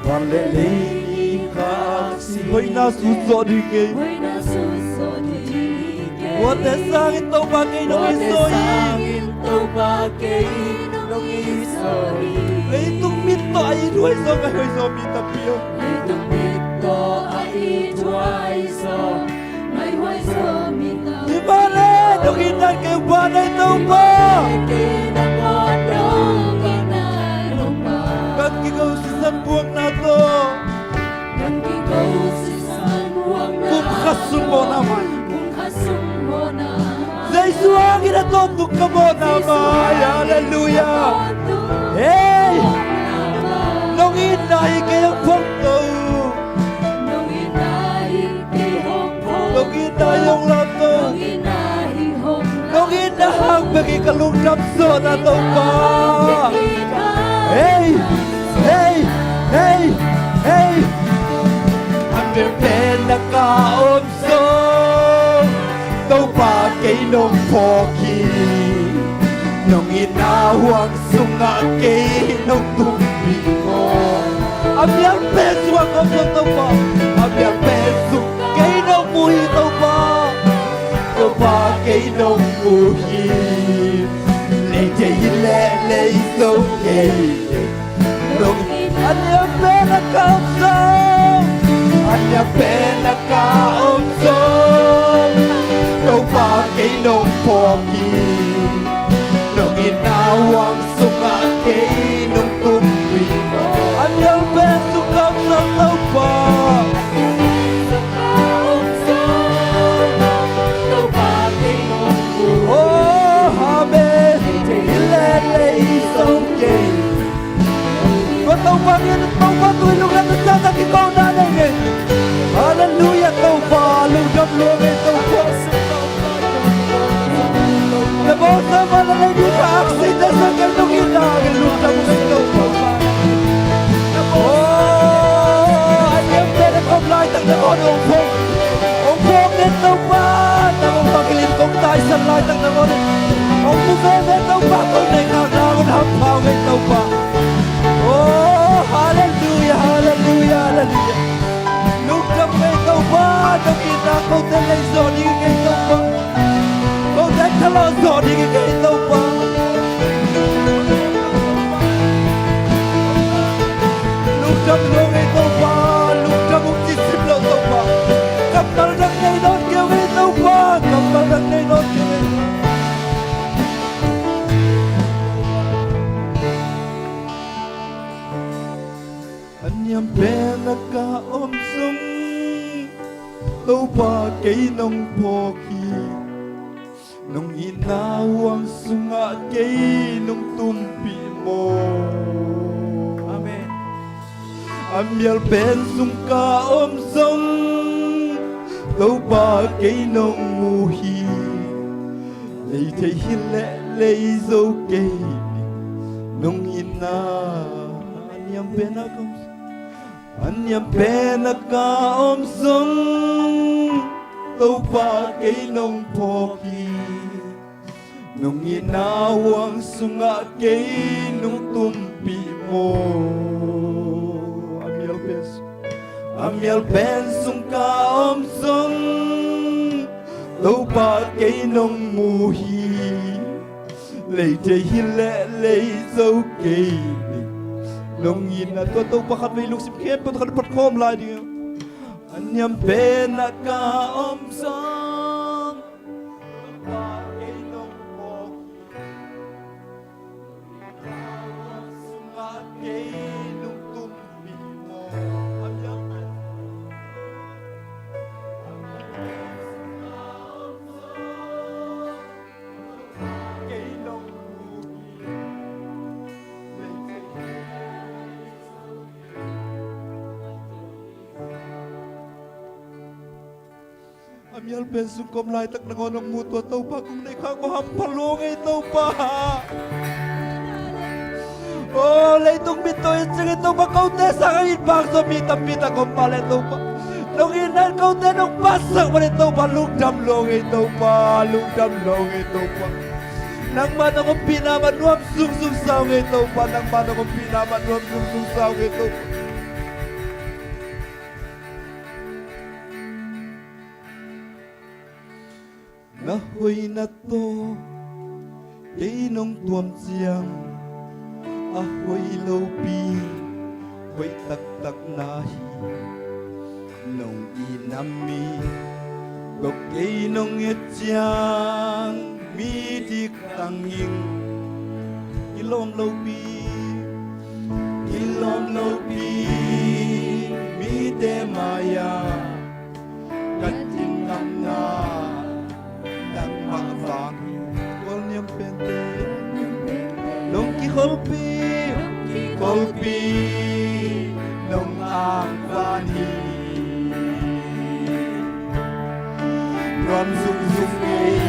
van le lei ni kha aksi. Hoihna sut zawh ding hi kei. Hoihna sut zawh ding hi kei. Tuate sangin Topa kei nong it zaw hi. Tuate sangin Topa kei nong it zaw hi. Leitung mit tawh a ithuai zaw, ka ithuai zaw mi tampi om. Leitung mit tawh a ithuai zaw, a ithuai zaw mi tampi om. Hi mah leh nong itna kei uh pa nei Topa. Kei na kawt dong kei na Topa. Kan kigo sisan buakna tawh. Kan kigo sisan buakna. Kum khat sung mawhna mai. Kum khat sung mawhna mai. Jesu hangin a tawntung ka mawhna mai. Halleluiah. Hei, nong itna hi kei hong phawk to. Nong itna hi kei hong phawk. Nong itna hi hong lam to. Nong itna hi hong lam. Nong itna hang bek hi ka lungdam zawhna Topa. Hei, hei, hei, hei. A mial pen na ka om zong, Topa kei nong phawk hi. Nong itna huang sungah kei nong tumpih maw? A mial pen sungah ka om zong Topa, a mial pen sung kei nong mu hi Topa. Topa kei nong mu hi. Lei thei hi leh lei zo kei. Nong itna a niam pen na ka om zong, a niam pen na ka om zong, Topa kei nong phawk hi. Nong itna huang sungah kei nong tumpih maw? A niam pen sung ka om zong Topa. Oh, amen. Hi leh lei zo kei. Ko Topa ngen, Topa tui lungdam na sa sa kiko na nei ngen. Halleluiah Topa, lungdam lua ngen Topa. Na bawl sa ma na lei ni ka aksi na sa kei nong itna ngen lungdam ngen Topa. Oh, a niam pen na ka om laitak na ka om hong phawk. Hong phawk ngen Topa, nang hong bangin kong taisan laitak nangawn in hong mu veve Topa, ko neihna nangawn hampha ngen Topa. Oh, halleluiah, halleluiah, halleluiah. Lungdam ngen Topa, nong itna kote lei zawh ding hi kei Topa. Kote thalawh zawh ding hi kei Topa. Lungdam lua ngen Topa, lungdam hong ci sim lo Topa. Kammal dang nei nawn kei ung ei Topa, kammal dang nei nawn kei ung ei. A niam pen na ka om zong, Topa kei nong phawk hi. Nong itna huang sungah kei nong tumpih maw? Amen. A mial pen sung ka om zong, Topa kei nong mu hi. Lei thei hi leh lei zo kei nong itna. A niam pen na ka om zong, a niam pen na ka om zong, Topa kei nong phawk hi. Nong itna huang sungah kei nong tumpih maw? A mial pen sung, a mial pen sung ka om zong, Topa kei nong mu hi. Lei thei hi leh lei zo kei ding nong itna. Tua Topa khatvei lungsim khempeuh tawh khat phat khawm lai ding. A niam pen na ka om zong, Topa kei nong phawk hi. Sungah kei nong tumpih maw? A mial pen sung, a mial pen sung ka om zong, Topa kei nong mu hi. Lei thei hi leh lei zo kei. Mial pen sung kawm laitak nangawn hong mu tua Topa kong nei khak bawh hampha lua ngei Topa. Aw leitung mittaw in ciangin Topa kote sang a it bang zaw mi tampi tak om mah leh Topa, nong itna in kote nong patsak manin Topa lungdam lua ngei Topa, lungdam lua ngei Topa. Nangmah nong ompihna mah nuam zungzung sa uh ngei Topa, nangmah nong ompihna mah nuam zungzung sa uh ngei Topa. Na hoihna tawh kei nong tuam ciang a hoih lopi hoih taktak na hi. Nong itna mi tawh kei nong et ciang mi dik tangin kilawm lopi, kilawm lopi mite mai-ah ka dingamna nangmah vang hi. Khualniam pente nong kikholhpih, kikholhpih nong angvan hi. Nuam zungzung ngei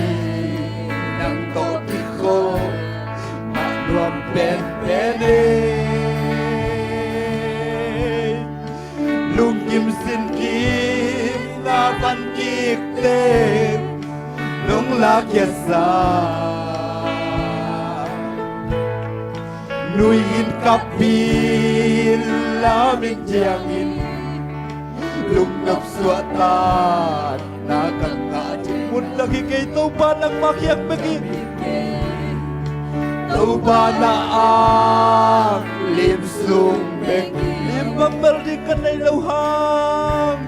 nang tawh kikholh mah nuam penpen ei. Lungkim sinkim na van kik teng nong lakkhiatsa, nui in kap in lam in diangin lungnop suahtak na ka ngah ding. Mundang hi kei Topa nangmah khiang bek hi. Topa na ang lim sung bek hi. Lim bang bel ding ka nei lo hang,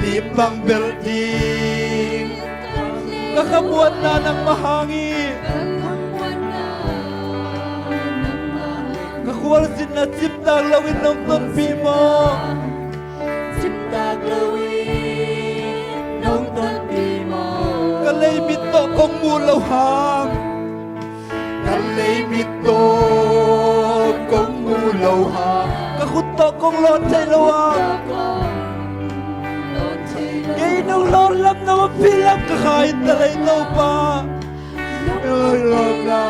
lim bang bel ding ka khamuanna nangmah hang hi. Ka khualzinna ciptak loin nong tonpih maw? Ciptak loin nong tonpih maw? Ka leimit tawh kong mu lo hang, ka leimit tawh kong mu lo hang, ka khut tawh kong lawn thei lo hang, kei nong lawn lam nong ompih lam ka kha in ta lei Topa. Lawmna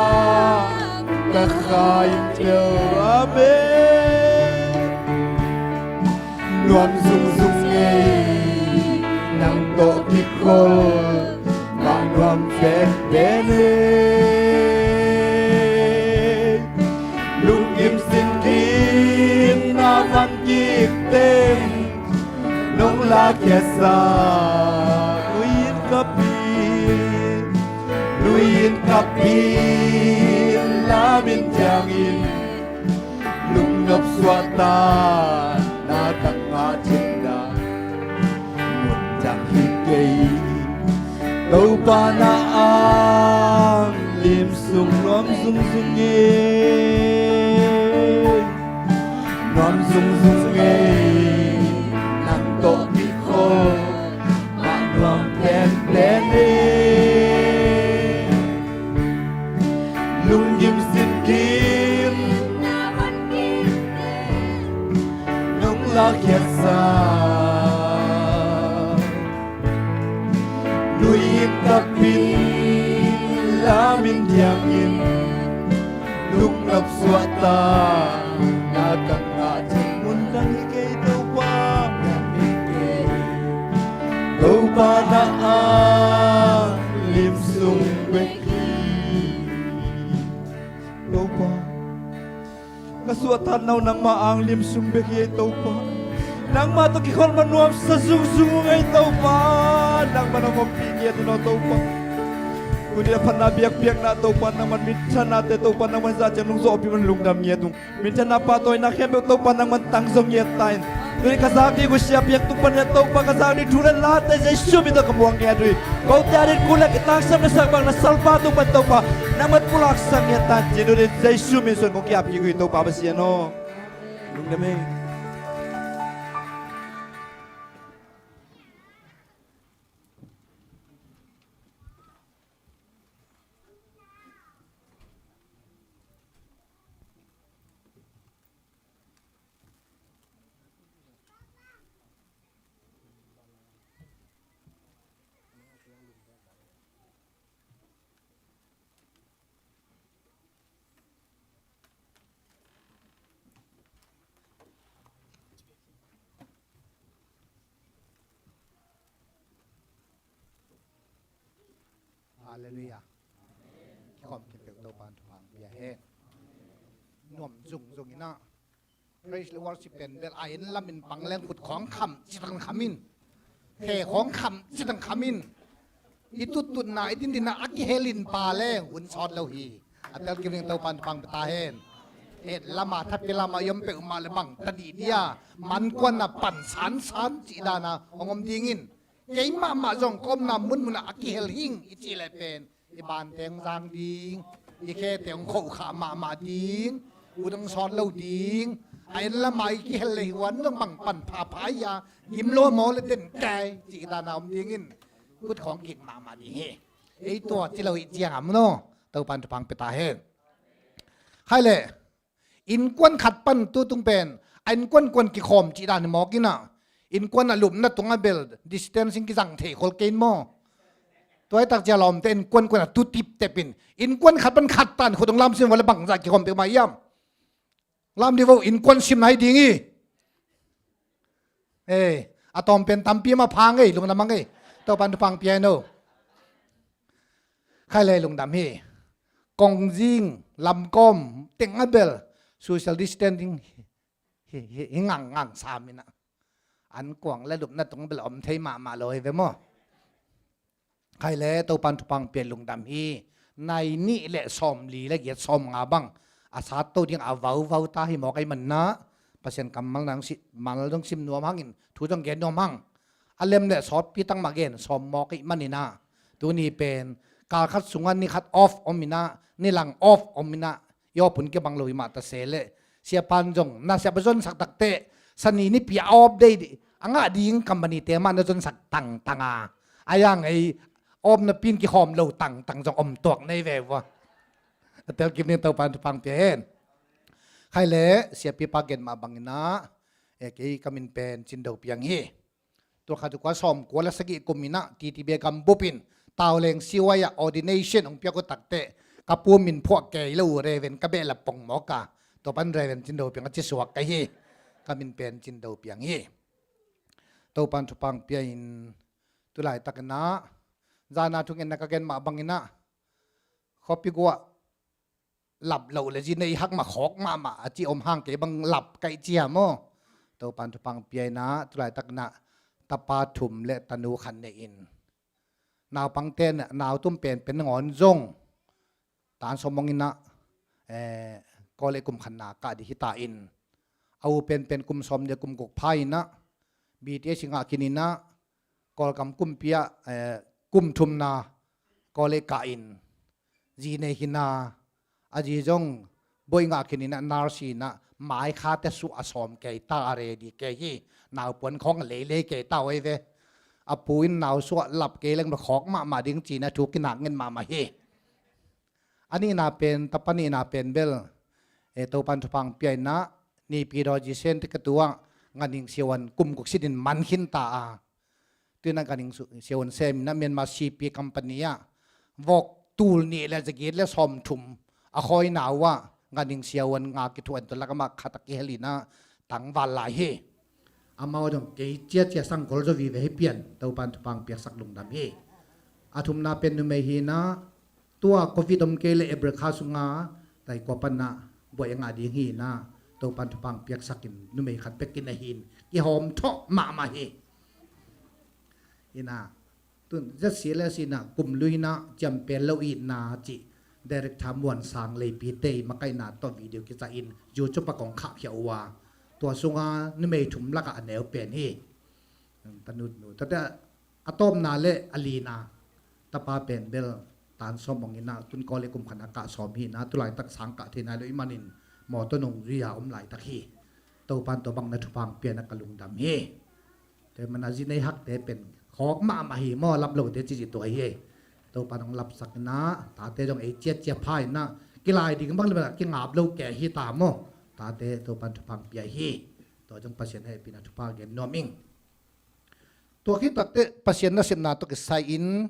ka kha in tel. Amen. Nuam zungzung ngei nang tawh kikholh mah nuam penpen ei. Lungkim sinkim na van kik teng nong lakkhiatsa, nui in kap in, nui in kap in lam in diangin lungnop suahtak na ka ngah ding dan. Mundang hi kei Topa na ang lim sung nuam zungzung ngei, nuam zungzung ngei nang tawh kikholh mah nuam penpen ei. Lungkim sinkim nong lakkhiatsa, nui in kap in lam in diangin lungnop suahtak na ka ngah ding. Mundang hi kei Topa, Topa na ang lim sung bek hi. Topa, ka suahtakna uh nangmah ang lim sung bek hi ei Topa. Nangmah tawh kikholh mah nuamsa zungzung uh ngei Topa. Nangmah nong ompih ngiat in aw Topa. Tuni a phatna biakpiakna Topa nangmah minthanna te Topa nangmah zah ciang nong zawhpih man lungdam ngiat ung. Minthanna pahtawina khempeuh Topa nangmah tang zong ngiat ta in. Tuni ka zak ding uh siapiak tung pan ngiat Topa ka zak ding thu le late Jesu min tawh ka muang ngiat uh hi. Kote a ding kul le kitangsam na sak bang na salpa tung pan Topa nangmah pulaksak ngiat ta in. Tuni Jesu min suan kong kiap kik uh hi Topa Pasian aw. Lungdam ei. Halleluiah. Kikhawm kipeuh Topan thupha pia hen. Nuam zungzung inah praise le worship pen bel a en lamin pang leng khut khawng kham citang khamin, khe khawng kham citang khamin, i tuttutna i dindinna a kihelin pa leng hun sawt lo hi. A tel kim ning Topan thupha pia ta hen. Et lama thapi lama i om peuhmah le bang ta dih dia, mankuanna pan sansan cih dana hong om dingin, keimahmah zong ka omna munmunah a kihel hing i cih le pen i banteng zang ding, i khete hong khohkhah mahmah ding, ut hong sawt lo ding. A en lama i kihel le hi huan zong bang pan phapha ia, gim lo maw le den kai cih dana om dingin khut khawng kik mahmah ding hi. Ei tua ci lo hi ciang am no. Topan thupha pia ta hen. Khai le innkuan khat pan tutung pen a innkuan kuan kikhawm cih dan hi mawk inah, innkuan a lupna tungah bel distancing kizang thei khol kein maw? Tuaitak cia lawmte innkuan kuan a tu tiptep in, innkuan khat pan khat tan khut hong lam sim vua le bangzah kikhawm peuhmah hiam? Lam di vo, innkuan sim nai ding hi. Ei, a tawm pen tampi mah phang ei, lungdam hang ei. Topan thupha pia hi no. Khai le lungdam hi. Kongzing lamkawm tengah bel social distancing hi, hi, hi ngang ngang sam inah, an kuang le lupna tung bel om thei mahmah lo hi ve maw? Khai le Topan thupha pia lungdam hi. Nai nih le sawmli le giat sawmnga bang a sat to ding a vauvau ta hi mawk ei manah, Pasian kammal nang si mal dong sim nuam hangin thu dong gen nuam hang. A lem le sawtpi tang mah gen sawm mawk ih maninah, tuni pen kal khat sungah ni khat off om inah, ni lang off om inah, i awpun kibang lo i mah ta se leh, siapan zong na siapa zonsak takteh sani nipi a off day a ngah ding company te mah na zonsak tangtang a, a yang ei off napi in kikhawm lo tangtang zong om tuak nei ve vua. A tel kim ning Topan thupha pia hen. Khai le siapipa gen mah banginah, e, kei ka min pen Cindo Piang hi. Tul khat za kua sawmkua le sagih kum inah T T B gam bupin Tauleng siuai ah ordination hong piak uh takteh, ka pu min phuah kei lo uh Reven ka behlap pong mawk a, tua pan Reven Cindo Piang a ci suak ka hi. Ka min pen Cindo Piang hi. Topan thupha pia in, tulaitak inah zana thungenna ka gen mah banginah, khuapi guah lap loh le zi nei hak mah khawk mahmah a ci om hang, kei bang lap kaih cia maw? Topan thupha pia inah tulaitak inah tapa thum le tanu khat nei in, naupangte nau tum penpen nangawn zong tan sawm hong inah, eh, kawlei kum khatna kah dih hita in, a u penpen kum sawm le kum guk pha inah B T S i ngah khin inah, Kawlgam kumpi ah, eh, kum thumna kawlei kah in, zi nei hi na, a zi zong boih ngah khin inah nurse hi inah, mai khate suah a sawm kei ta, a ready kei hi. Naupuan khawng a leilei kei ta uh ei ve. A pu in nau suah lap kei leng bel khawk mahmah ding ci inah thu kinak ngen mahmah hi. A nihna pen, tapa nihna pen bel, eh, Topan thupha pia inah, Naypyidaw Zi Sen te ka tu ah, Nganing Siawan kum guk sit in man khin ta a. Tu inah Nganing Siawan sem inah Myanmar C P company ah vok tul nih le za giat le sawmthum a khawina uh ah, Nganing Siawan nga kithuah in tua lak amah khat a kihel inah tangval lai hi. Amau dong kei ciacia sang gol zo vive hi pian, Topan thupha piaksak lungdam hi. A thumna pen numei hi inah, tua covid om kei le April kha sunga taikua panah buai a ngah ding hi inah, Topan thupha piaksak in, numei khat bek in ahi in, kihawm thawh mahmah hi. Inah, tun Z C L S inah kum lui inah ciampen lo itna cih Director Muan Sang Leipi te makaihna tawh video kicah in YouTube ah kong khahkhia uh a, tua sunga numei thum lakah a neu pen hi. Tanutnu tate a tawpna le a lina tapa pen bel tan sawm hong inah, tun kawlei kum khatna kah sawm hi inah, tulaitak sang kah thei nai lo ih manin mawtaw nong zui a om laitak hi. Topan tua bang na thupha piakna ka lungdam hi. Tua manah zi nei hakte pen khawk mahmah hi maw, lap lote cih tua hi. Topan hong lapsak inah, tate zong ei ciatcia pha inah, kilai ding bang le bang kingap lo kei hi ta maw? Tate Topan thupha pia hi. Tua zong Pasian hehpihna thupha gen nuam ing. Tua khit takteh Pasian nasepna tawh kisai in,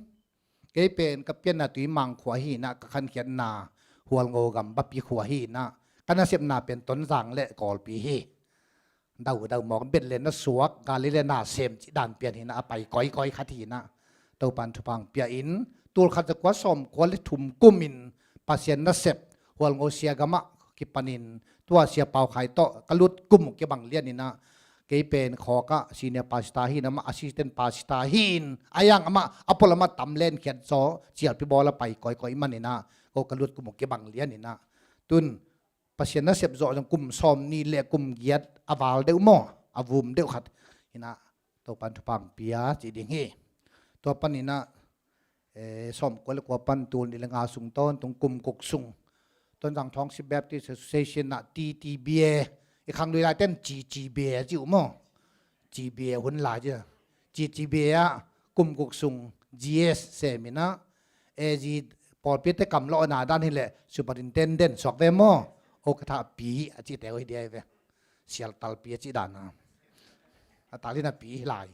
kei pen ka pianna Tuimang khua hi inah, ka khankhiatna Hualngo gam Bapi khua hi inah, ka nasepna pen Tonzang le Kawlpi hi. Daudau mawk, Bethlehem na suak, Galilee na sem cih dan pian hi inah, a pai kawikawi khat hi inah, Topan thupha pia in, tul khat za kua sawm kua le thum kumin Pasian nasep Hualngo sia gamah kipanin tua Sia Pau Khai tawh ka lut kum uh kibang lianinah kei pen khawkah senior pastor hi-in amah assistant pastor hi-in a yang amah a pol amah tam lenkhiat zaw cialpi bawl a pai kawikawi maninah ko ka lut kum uh kibang lianinah tun Pasian nasep zawh zong kum sawm nih le kum giat a val deuh maw, a vum deuh khat hinah Topan thupha pia cih ding hi. Tua paninah eh, sawm kua le kua pan tul nih le nga sung tawntung kum guk sung Tonzang Township Baptist Association ah T T B A, i khang lui laiten G G B A a ci uh maw? G B A hun lai ci. G G B A ah kum guk sung G S seminah A Z pawlpi te kam lawhna dan hileh superintendent suak ve maw? O ka thah pi a cihte uh hi dia hi ve. Sial talpi a cih dana a talina pi hi lai.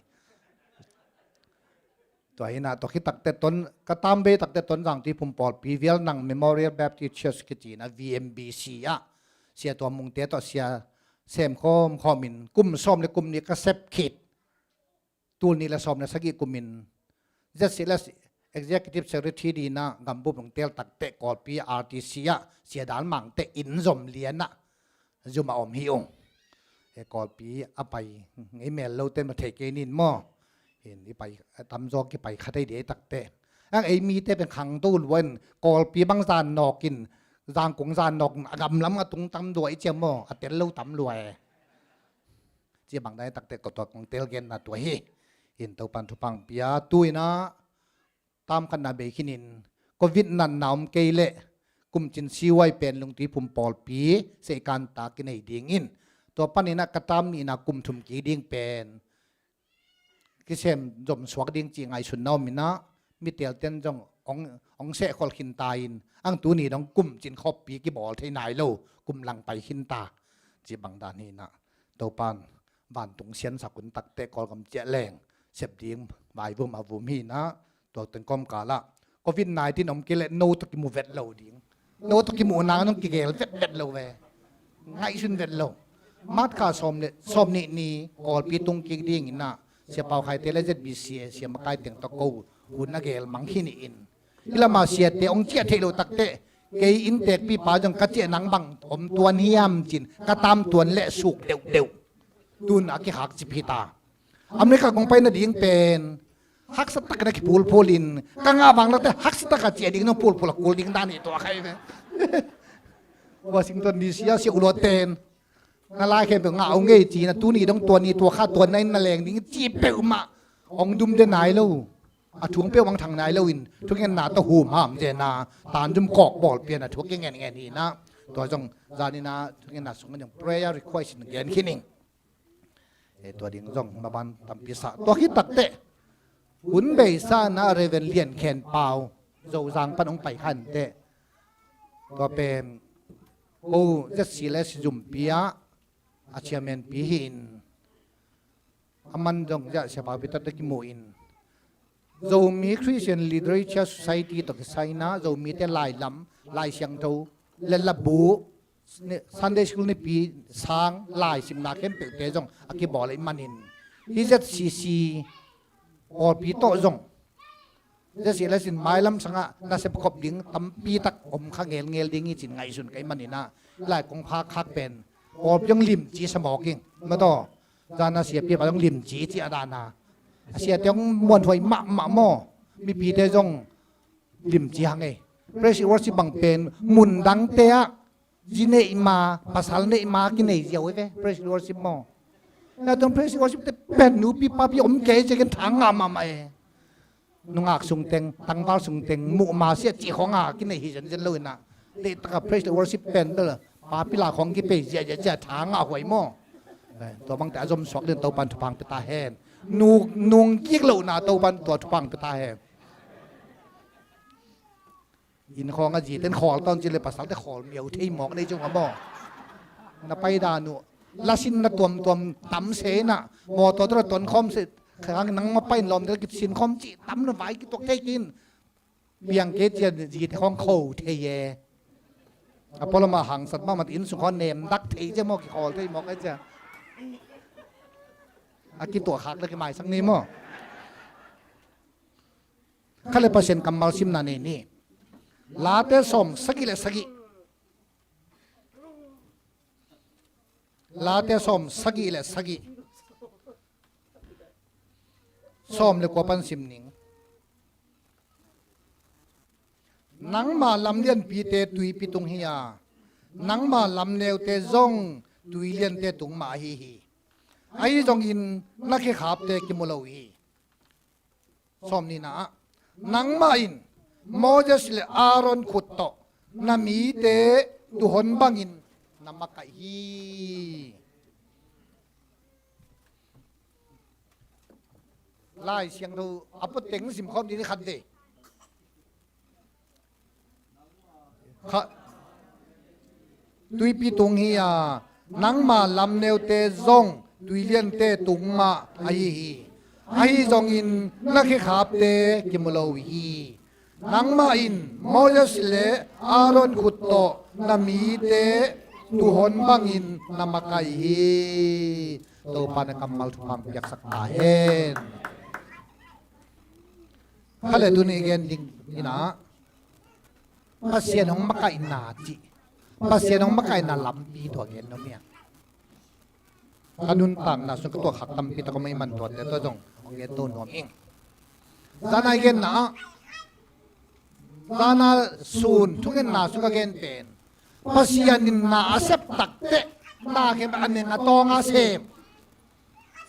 Tua hinah tua khit takte ton ka tambei takte Tonzang Tuiphum pawlpi Vialnang Memorial Baptist Church kici-in a V M B C ah Sia Tua Mungte tawh sia sem khawm khawmin kum sawm le kum nih ka sep khit tul nih le sawm le sagih kumin Z C L S Executive Secretary dinah gambup lungtel takte Kawlpi R T C ah Sia Dal Mangte inn zom lianah zum a om hi ung. He Kawlpi a pai ngei mel lote ma thei kei nin maw? Hin i pai a tamzaw kipai kha thei dia i takte. Ang ei mite pen khangto luain Kawlpi bang zan nawkin Zangkong zan nawkin a gamlam a tung tam lua i ciam maw? A tel lo tam lua e. Ci bang dai takte ko tua kong tel genna tua hi. Hin Topan thupha pia tuinah tam khatna bei khinin Covid natna om kei leh kumcin C Y pen Lungtuiphum pawlpi seikan ta kinei dingin tua paninah ka tam nihna kum thum kik ding pen kisem zom suak ding cih ngaihsutna om inah mitelten zong ong, ong sehkhol khinta in ang tuni dong kumcin khoppi kibawl thei nai lo kum lang pai khinta cih bang dan hinah Topan vantung siansak un takte Kawlgam ciah leng sep ding vaivum a vum hinah tua teng kawmkalah Covid nineteen om kei leh no tawh kimu vet lo ding. No tawh kimuhna nong kigel vetvet lo ve. Ngaihsun vet lo. March kha sawm le sawm nih ni Kawlpi tung kik dinginah Sia Pau Khaite le Z B C A sia makai teng tawh ko hun a gel mang hi nihin. Hi lama siate ong ciah theih lo takte kei inntekpipa zong ka ciah nang bang om tuan hiam cin ka tam tuan le suk deuhdeuh. Tun a kikhak cip hita. America kong pai nading pen haksa takin a kipulpulin ka ngah vang lote haksa taka ciah ding nong pulpul a kul ding dan hi tua khai ve. Washington D C a sia ulawten na lai khempeuh ngah ung ei cina tuni dong tuan ni tua kha tuan na in na leng ding ci peuhmah ong dum de nai lo. A thuang peuh bang thang nai loin thugenna tawh humham zena tan dum kawk bawl pian a thuak ke ngen ngen hinah tua zong zanina thugenna sungin zong prayer request in gen khining. E tua ding zong maban tampi sa tua khit takte hun beisa na Reverend Lian Khen Pau Zozang pan hong pai khante tua pen ko Z C L S zumpi ah a chairman pi hi in a man zong zia sia pau pi tatte kimu in Zomi Christian Literature Society tawh kisaina Zomite lailam, Lai Siangtho le labu, Sunday School nipi sang laisimna khempeuhte zong a kibawl ahih manin hih Z C C pawlpi tawh zong Z C L S in mailam sangah nasep khop ding tampi tak om kha ngelngel ding hi cin ngaihsun ka hih maninah lai kong phak khak pen pawlpi zong limci sa mawk ing. Mataw zana siapi pa zong limci ci a dana a siate hong muanhuai mahmah maw? Mipite zong limci hang ei. Praise worship bang pen mun dangte ah zi neih ma pasal neih ma kinei ziau ei ve praise worship maw? Na tuan praise worship te pen nupi papi om kei ciakin thang ngah mahmah e. Nungak sungteng tangval sungteng muhma siah cih khawng a kinei hi zenzen lo inah leitak a praise worship pen bel papi la khawng kipei ziahziah ciah thang a huai maw? Tua bangte a zom suak ding Topan thupha pia ta hen. Nung kik lohna Topan tua thupha pia ta hen. Inn khawng a ziten khawl tawn cile pasalte khawl miau thei mawk nei cunga maw? Na paidan uh lasin na tuamtuam tam se inah mawtaw tawh na tuan khawm se khang nangma pain lawmte la kisin khawm cih tam na vai kituak thei kin. Piang kei cia zite khawng kho thei e. A pawlama hangsat mahmah inn sung khawng nemdak thei cia maw kikhawl thei mawk e cia. A kituah khak le kimaisak ni maw? Kha le Pasian kammal simna nei ni. Late sawm sagih le sagih. Late sawm sagih le sagih. Sawm le kua pan sim ning. Nangma lam lianpite tuipi tung hi a, nangma lam neute zong tui liante tung mah ahi hi. Ahi zongin na khekhapte kimu lo hi. Sawm nihna ah, nangmah in Moses le Aaron khut tawh na mite tuhon bangin na makaih hi. Lai Siangtho a putteng simkhawm ding ni khat ve. Kha, tuipi tung hi a, nangma lam neute zong tuiliante tung mah ahi hi. Ahi zongin na khekhapte kimu lo hi. Nangmah in Moses le Aaron khut tawh na mite tuhon bangin na makaih hi. Topa na kammal thupha piaksak ta hen. Kha le tuni gen ding inah Pasian hong makaihna cih, Pasian hong makaihna lampi tua gen nuam ing. Ka nuntakna sung ka tuak khat tampi tak om a, i man tuate tua zong hong gen to nuam ing. Zana i genna ah, zana sun thungetna sung ka gen pen, Pasian in na a sep takteh, na khem a neng a tawng a sem.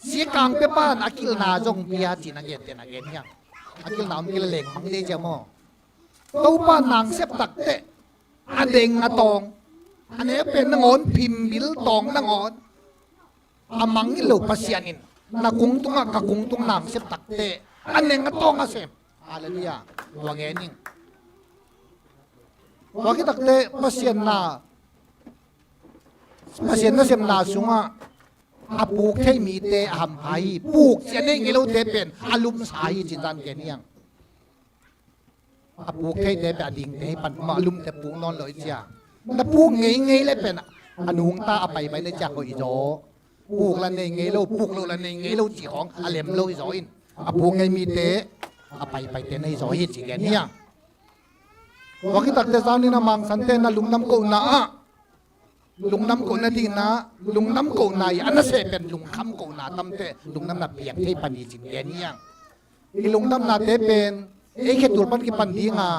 Sikang pe pan a kilna zong pia ci-in a gente na gen hiang. A kilna om kila lengmang dei cia maw. Topa nang sep takteh a deng a tawng, a ne pen nangawn phimbil tawng nangawn. A mangngilh lo Pasian in na kung tungah ka kung tung nang sep takteh a neng a tawng a sem. Halleluiah. Tua ngen ing. Tua khit takteh Pasian na, Pasian na sepna sungah a puk thei mite a hampha hi. Puk ci a nei ngei lote pen a lumsa hi ci-in zan gen hiang. A puk theite pen a dingte hi pan, a lumte puk nawn lo hi cia. Na puk ngei ngei le pen a nungta a paipai na cia hoih zaw. Puk la nei ngei lo, puk lo la nei ngei lo ci khawng a lem lo hi zaw in. A puk ngei mite a paipaite nei zaw hi ci gen hiang. Tua khit takteh zan in a mangsante na lungdam kohna ah, lungdam kohna dingin ah, lungdam kohna i a naseh pen lungkham kohna tamteh lungdamna piang thei pan hi ci-in gen hiang. I lungdamnate pen ei khetul pan kipan ding a,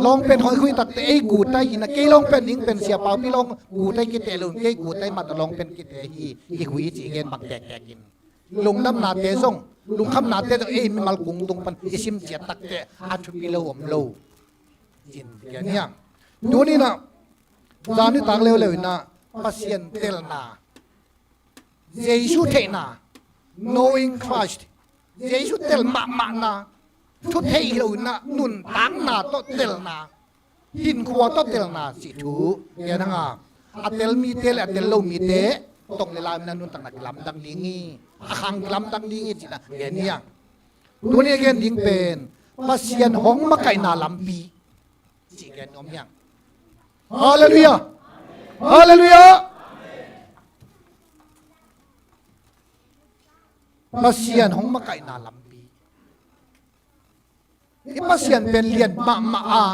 lawng pen hoih khui takteh ei gutai hi-in ah, kei lawng pen ding pen Sia Paupi lawng gutai kiteh lo, kei gutai mah tawh lawng pen kiteh hi, kikhui hi ci-in gen bang tektek in. Lungdamnate zong, lungkhamnate zong ei mimal kung tung pan i sim ciat takteh a thupi lo om lo. Ci-in gen hiang. Tuni-in ah, zan nitak leuleu in ah Pasian telna, Jesu theihna, knowing Christ, Jesu tel mahmahna, thu thei hi lo in ah nuntakna tawh telna, hinkhua tawh telna cih thu gen hang a, a tel mite le a tel lo mite tong le lai in ah nuntakna kilamdang ding hi, a khang kilamdang ding hi ci-in ah gen hiang. Tuni a gen ding pen Pasian hong makaihna lampi cih gen nuam hiang. Halleluiah. Halleluiah. Pasian hong makaihna lampi. I Pasian pen lian mahmah a,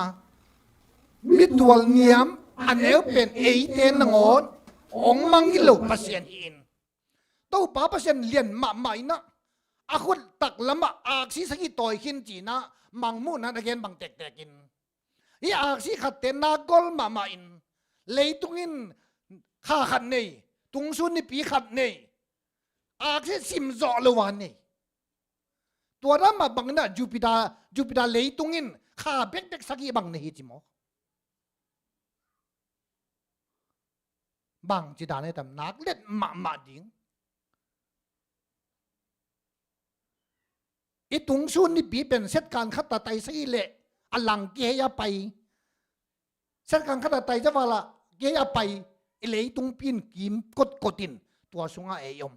mitual niam a neu pen eite nangawn hong mangngilh lo Pasian hi-in, Topa Pasian lian mahmah in ah, a khut taklamah aksi sagih tawi khin ci-in ah Mangmuhna-in a gen bang tektek in, hih aksi khatte nak gol mahmah in, leitung in kha khat nei, tungsun nipi khat nei, aksi sim zawh lo a nei. Tua dan mah bang in ah Jupiter, Jupiter leitung in kha bekbek sagih bang nei hi ci maw. Bangci dan a tam, nak let mahmah ding. I tungsun nipi pen setkan khat a tai sagih leh a lang kihei a pai. Setkan khat a tai zavala kihei a pai. I leitungpi in kim kotkot in tua sungah ei om.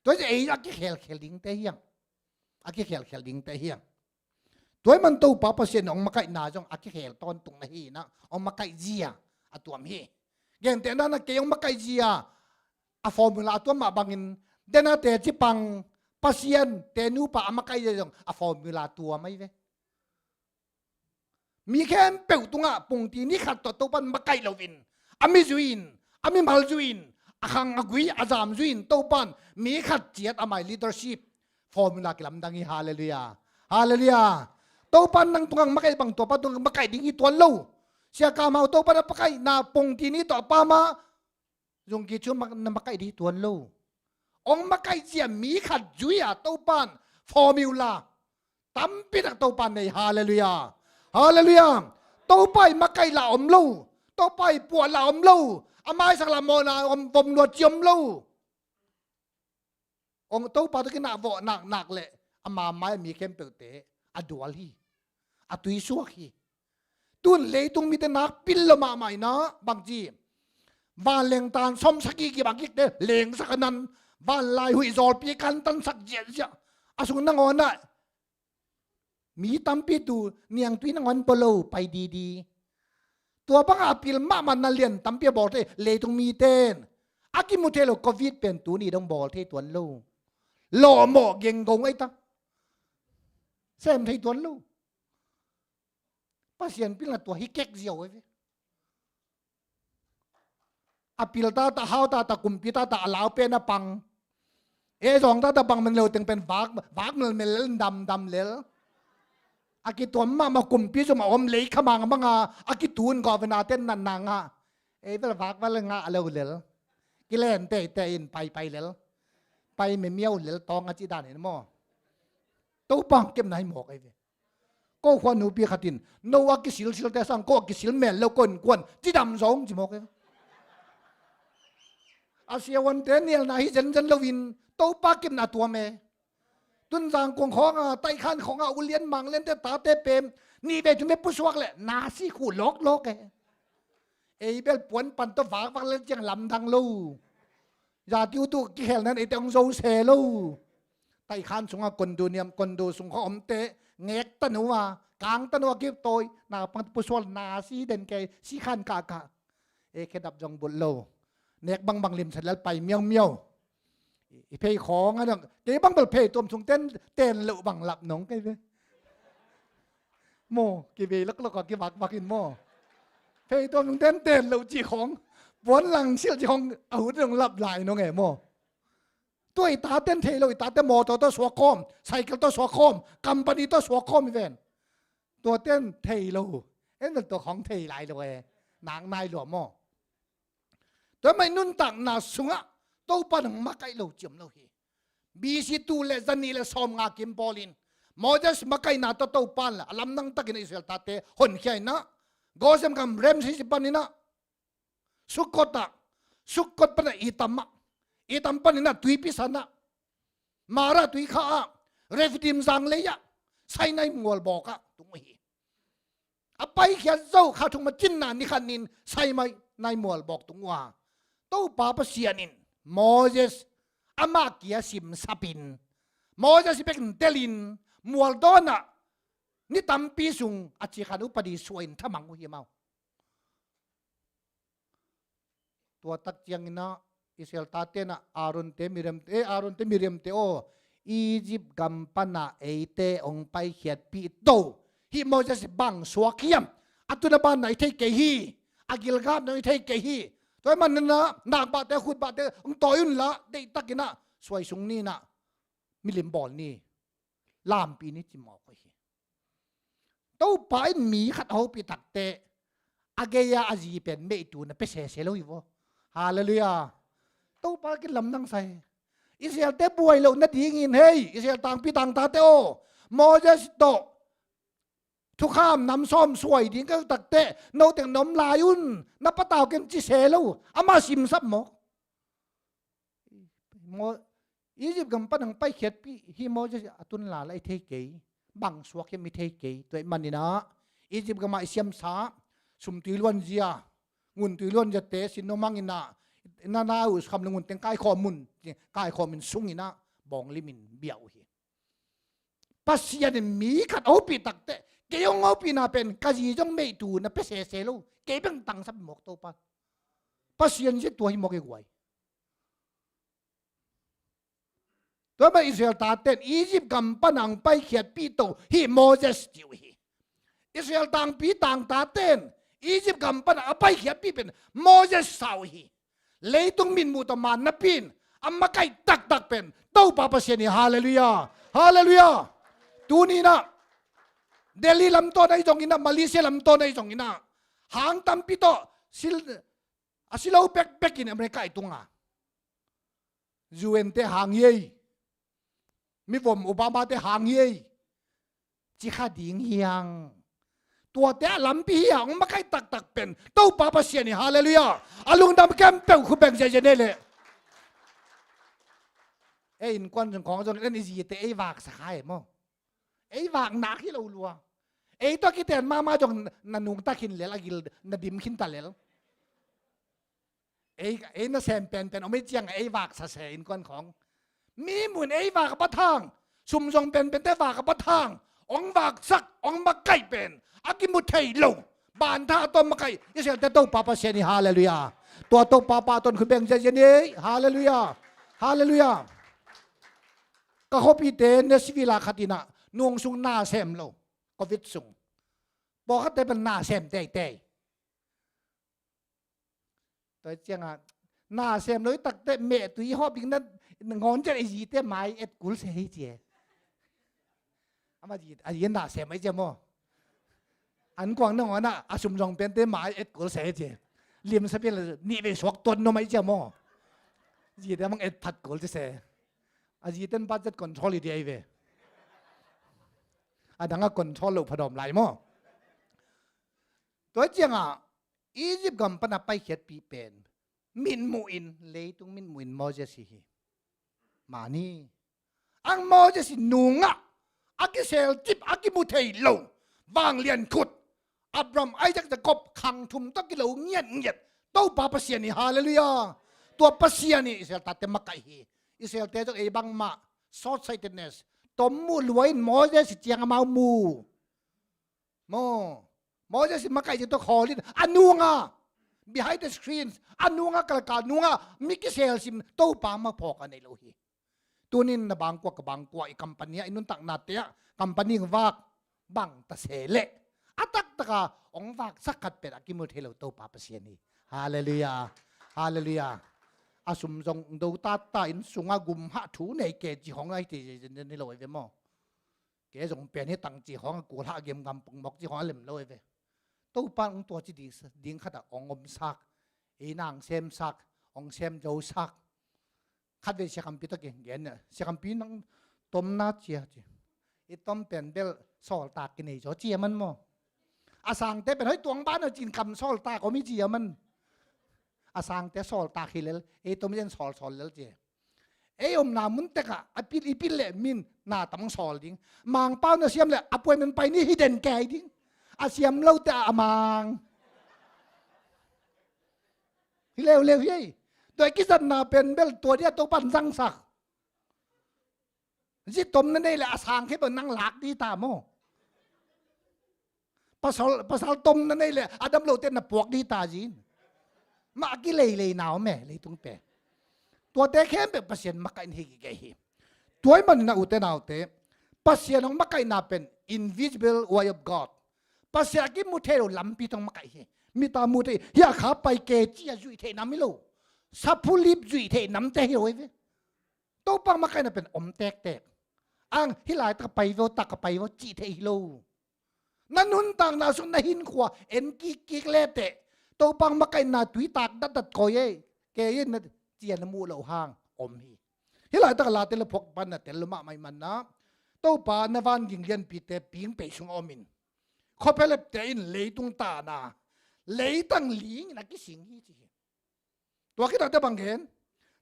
Tua hi ei a kikhelkhel dingte hiang. A kikhelkhel dingte hiang. Tua hi man Topa Pasian in hong makaihna zong a kikhel tawntung na hi-in ah, hong makaih zia a tuam hi. Gentehna-in ah kei hong makaih zia a formula a tuam mah bangin, dena teci pang, Pasian te nupa a makaih zia zong a formula tua mai ve. Mi khempeuh tungah pungti ni khat tawh Topan makaih loin, a mi zui-in, a mimal zui-in, a khang a gui a zam zui-in Topan mi khat ciat a mai leadership formula kilamdang hi. Halleluiah. Halleluiah. Topan nang tungah makaih bang tuapa tungah makaih ding hi tuan lo. Sia Kam Hau Topan a pakaihna pungti ni tawh a pama zungki cu na makaih ding hi tuan lo. Hong makaih zia mi khat zui-a Topan formula tampi tak Topan nei. Halleluiah. Halleluiah. Topa i makaih lah om lo. Topa i puah lah om lo. A maisak lah mawhna om, vom luat ci om lo. Hong Topa tawh kinah vawh naknak le ama mai a mi khempeuhte a dual hi. A tuisuak hi. Tun leitung mite nak pil lo mahmah inah bangci vanleng tan sawmsagih kibang kikte lengsak a nan vanlai huih zawlpi kantansak ziahziah a sung nangawnah mi tampi tu niangtui nangawn pua lo pai didi. Tua bangah a pil mahmah na lian tampi a bawl thei leitung miten a kimu thei lo covid pen tuni dong bawl thei tuan lo. Lawhmawh genggong aita sem thei tuan lo. Pasian pilna tua hi kek ziau ai ve. A pil tata, hau tata, kumpi tata, a lau pen a pang. E zawng tata bang man lo teng pen vak, vak melmel lel, dam dam lel. A kituam mahmah kumpi zong a om lei khamang a manga a kitun governor ten natna ngah. Ei vel vak vel ngah lo lel. Kilen teitei in paipai lel. Pai memiau lel tawng a ci dan in maw. Topa kepna hi mawk ei ve. Ko khua nupi khat in no a kisilsilte sang ko a kisil mel lo ko innkuan cidam zong ci mawk e. A siavuante nialna hi zenzen loin Topa kepna tuam e. Tunzang kong khawnga taikhan khawnga ulian manglente tate pem nih vei thum vei pusuak le nasi khuh lawklawk e. Ei bel puan pan tawh vakvak lel ciang lamdang lo. Zati utu kikhelnan eite hong zo se lo. Taikhan sungah kondo niam kondo sung kha omte ngek tanu a kang tanu a kitawi naupang pusual nasi den kei sikhan kahkah. Ei khedap zong bulh lo. Nek bangbang limsan lal pai miaumiau. I phei khawng a dang kei bang bel phei tuam sung ten ten loh bang lap nong kei ve. Maw kivei laklak a kivakvak in maw. Phei tuam sung ten ten loh cih khawng puan lang silh cih khawng a hut dong lap lai nong e maw. Tua i taten thei lo i tate mawtaw tawh suak khawm cycle tawh suak khawm company tawh suak khawm i ven. Tua ten thei lo en tua khawng thei lai lo e. Nak nai lua maw. Tua mah i nuntakna sungah Topa nang makaih lo ciam lo hi. B C tu le zanih le sawmnga kim pawlin Moses makaihna tawh Topa in la a lamdang takin Israel tate honkhia inah Gosem gam Ramses i paninah Sukkot ah Sukkot panah Etam ah Etam paninah tuipi sanah Mara tuikha ah Refidim zanglei ah Sinai mual bawkah tung uh hi. A paikhiat zo kha thum a cinna ni khat nin Sinai mual bawk tung uh a Topa Pasian in Moses amah kia simsapin Moses i bekin telin mual dawnah ni tampi sung a cikhan upadi suahin thamang uh hi mau. Tua tak cianginah Israel tate nah Aaron te Miriam te eh Aaron te Miriam te aw Egypt gam panah eite hong paikhiatpih to hih Moses bang suak hiam? A tuna banna i thei kei hi. A gilgapna i thei kei hi. Tua hi maninah nakbahte khutbahte hong tawi unla deihtakinah suai sung ninah milim bawl ni. Lampi ni ci mawk uh hi. Topa in mi khat a hopih takte a gei-a a zi pen meihtu na pia sese lo hi vaw. Halleluiah. Topa kin lamdang sa hi. Israelte buai loh nadingin hei Israel tangpi tangtate aw Moses tawh thukham nam sawm suai ding ka takte noteng nom lai un na patau ken ci se lo amah simsap mawk. Egypt gam pan hong paikhiatpih hi Moses a tun lala i thei kei. Bang suak hiam i thei kei. Tua ih maninah Egypt gamah i siamsa sumtui luanzia nguntui luanziate sinnom hanginah na na uh kham le ngunteng kaikhawm un. Kaikhawmin sunginah bawng limin biah uh hi. Pasian in mi khat a hopih takte kei hong hopihna pen ka zi zong meihtu na pia sese lo. Kei beng tangsap mawk Topa. Pasian zia tua hi mawk e guai. Tua mah Israel taten Egypt gam pan ang paikhiatpih to hi Moses ci uh hi. Israel tangpi tangtaten Egypt gam pan a paikhiatpih pen Moses sa uh hi. Leitung mitmuh tawh man napi in a makaih taktak pen Topa Pasian hi. Halleluiah. Halleluiah. Tuni inah Delhi lamtawn ahi zong inah, Malaysia lamtawn ahi zong inah, hang tampi tawh sil, a silo pekpek in America i tunga U N te hang hi ei. Mivom Obama te hang hi ei. Ci kha ding hi hang. Tuate a lampi hi hang, makaih taktak pen Topa Pasian hi. Halleluiah. A lungdam khempeuh khu beng ziazia nei leh. Ei innkuan zong khawng zong en i zite ei vaksa kha e maw. Ei vak nak hi lo lua. Ei tawh kiten mahmah zong na nungta khin lel, a gil na dim khin ta lel. Ei, ei nasem penpen om ei ciang ei vaksa se innkuan khawng. Mi mun ei vak a pat hang, sum zong penpente vak a pat hang, ong vaksak, ong makaih pen a kimu thei lo. Bantha a tawm makaih Israelte Topa Pasian hi. Halleluiah. Tua Topa pa tawh khu beng ziazia ni ei. Halleluiah. Halleluiah. Ka khuapite Nashville ah khat inah nung sung na sem lo, covid sung. Pawlkhatte pen na sem teitei. Tua ciangah na sem lo i takte mehtui hawp ding na ngawn cian i zite mai et kul se hi ci e. Ama zi, a zi na sem ahi cia maw. An kuang nangawn ah a sum zong pente mai et kul se hi ci e. Limsa pia la nih vei suak tuan nuam ahi cia maw. Zite mang et phat kul ci se. A ziten budget control i di ahi ve. A dang a control lo phadawm lai maw. Tua ciangah Egypt gam pan a paikhiatpih pen mitmuh in, leitung mitmuh in Moses hi hi. Mani ang Moses in nungah a kiselcip, a kimu thei lo vanglian khut, Abraham, Isaac, Jacob khang thum tawh kilo ngiatngiat Topa Pasian hi. Halleluiah. Tua Pasian hi Israel tate makaih hi. Israelte zong ei bangmah short-sightedness, tom muh lua in Moses hi ciang amau mu. Maw, Moses in makaih zia tawh khawl in a nunga, behind the screens, a nunga kalkal nunga mi kiselsim Topa maphawk a nei lo hi. Tunin na bangkua ka bangkua i company ah i nuntaknate ah company vak bang ta se leh a taktaka ong vaksak khat pen a kimu thei lo Topa Pasian hi. Halleluiah. Halleluiah. A sum zong do tatta in sunga gum hah thu nei ke ci hong ai ti ni lo ai ve maw. Kei zong pen hi tang ci hong a kul hah gemgam pongmawk ci hong a lem lo ai ve. Topa ong tua ci ding khat ah ong omsak, ei nang semsak, ong sem zosak. Khat vei siakampi tawh kigen nia, siakampi nang tomna cia ci. I tom pen bel sawltak kinei zaw cia man maw. A sangte pen hoi tuang ban a cin kam sawltak om i cia man. A sangte sawltak hi lel, ei tom i den sawlsawl lel cia. Ei omna mun tekah a pil i pil leh min na tam sawl ding. Mangpau na siam leh appointment pai ni hi den kei ding. A siam lote a mang. Hi leuleu hi ei. Tua i kizatna pen bel tua dia Topan zangsak. Zi tom na nei leh a sang khempeuh nang lak di ta maw. Pasal, pasal tom na nei leh a dam lote na puak di ta zin. Mah a kileilei na om e leitung pen. Tuate khempeuh Pasian makaihna hi gige hi. Tua i manin a ute naute, Pasian hong makaihna pen invisible way of God. Pasian a kimu thei lo lampi tawh hong makaih hi. Mita mu thei hi a kha pai ke ci a zuih theih nam hi lo. Saphulip zuih theih namte hi lo hi ve. Topa makaihna pen om tektek. Ang hih laitak a pai vo, tak a pai vo cih theih hi lo. Na nuntakna sung na hinkhua en kikkik leteh Topa makaihna tui tak datdat koi ei. Kei in na cian na muh loh hang om hi. Hih laitak a late la phuak pan na tel lo mahmah i manna Topa na van ging lianpite ping pei sung a om in khuaphialepte in leitung tana leitang ling in a kising hi ci hi. Tua khitah teh bang gen?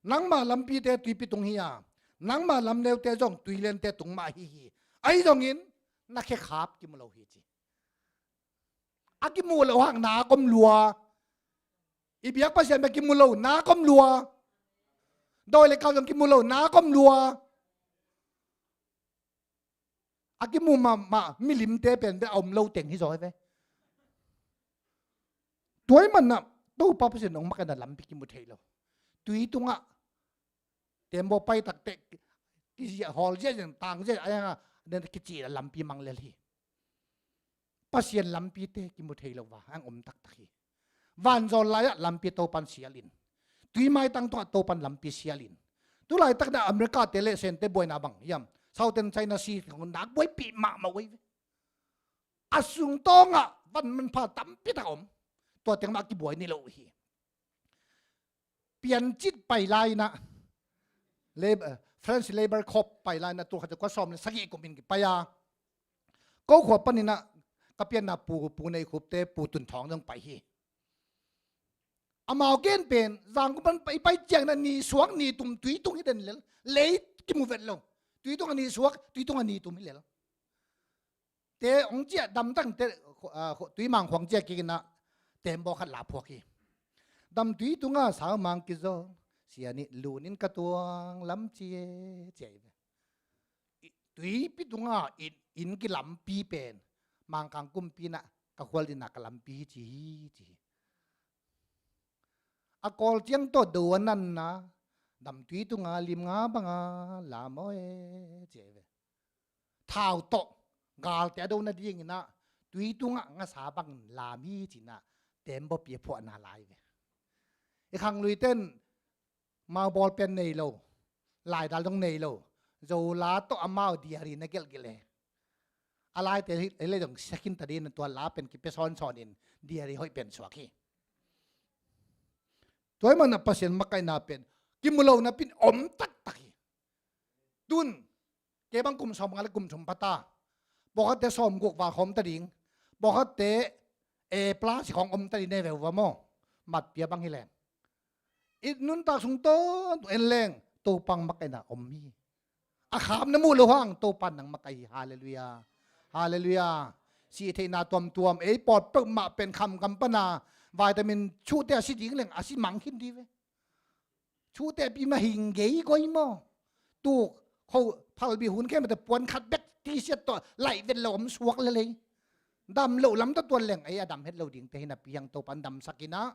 Nangma lampite tuipi tung hi a, nangma lamneute zong tuiliante tung mah hi hi. Ahi zongin na khekhap kimu lo hi ci. A kimu lo hang nak om lua. I biak Pasian bek kimu lo nak om lua. Dawi le kau zong kimu lo nak om lua. A kimu mahmah milimte pen bel a om lo teng hi zaw hi ve. Tua i manah Topa Pasian hong makaihna lampi kimu thei lo. Tui tungah tembaw pai takteh kiziah, hawl ziahziah, tang ziah, a, a, a, kici a lampi mang lel hi. Pasian lampite kimu thei lo va, ang om taktak hi. Vanzawl lai-ah lampi Topan sial in. Tuimaitang tungah Topan lampi sial in. Tulaitak na America te le Sente buaina bang hiam, Southern China Sea nak buaipih mahmah uh hi ve. A sung tawngah van manpha tampi tak om. Tua teng mah kibuai ni lo uh hi. Piancit pai lai-in ah, Lab-, French Labour Corps pai lai-in ah, tul khat za kua sawm le sagih kum in kipai a, ko khua panin ah ka pianna Pu, Pu Nei Khup te, Pu Tun Thawng zong pai hi. Amau gen pen, Zangkong pan pai, pai ciangin ah ni suak ni tum tui tung hi den lel. Lei kimu vet lo. Tui tung a ni suak, tui tung a ni tum hi lel. Te hong ciah damtang te, ah, tuimang khuang ciah kik in ah, tembaw khat la phuak hi. Damtui tungah saumang kizawl, sia nih lunin ka tuang lam ci e, ci hi ve. I, tuipi tungah inn, inn kilampi pen, Mangkang kumpi in ah ka khual dingin ah ka lampi hi ci hi, ci hi. A kawl ciang tawh do a nanna, damtui tungah lim nga banga lam aw e, ci hi ve. Thau tawh galte a do nadingin ah, tui tungah ngasa bangin lam hi ci-in ah, tembaw pi a phuahna lai ve. I khangluite in mau bawlpen nei lo, laidal dong nei lo, Zola tawh amau diary na gelhgelh e. A laite hi, hi le dong sia khin ta dingin ah, tua la pen kipia sawnsawn in diary hoih pen suak hi. Tua ahih manin ah Pasian makaihna pen kimu lo napi-in om taktak hi. Tun kei bang kum sawm nga le kum thum pha ta. Pawlkhatte sawmguk val khawm ta ding. Pawlkhatte A plus khawng om ta ding, ne veu va maw. Matpia bang hi leng, i nuntak sung tawntung en leng, Topa makaihna om hi. A kham na muh loh hang Topa nang makaih hi. Halleluiah. Halleluiah. Sih theihna tuamtuam ei pawt peuhmah pen khamkam pana vitamin chuhte a si ding leng a si mang khin ding ve. Chuhte pi mah hing gei goi maw. Tuk kho phalbi hun khempeuhte puan khat bek T-shirt tawh laih vet lo om suak lel ei. Dam loh lam tawh tuan leng ei a dam het lo dingte hi napi hang Topa in damsak in ah,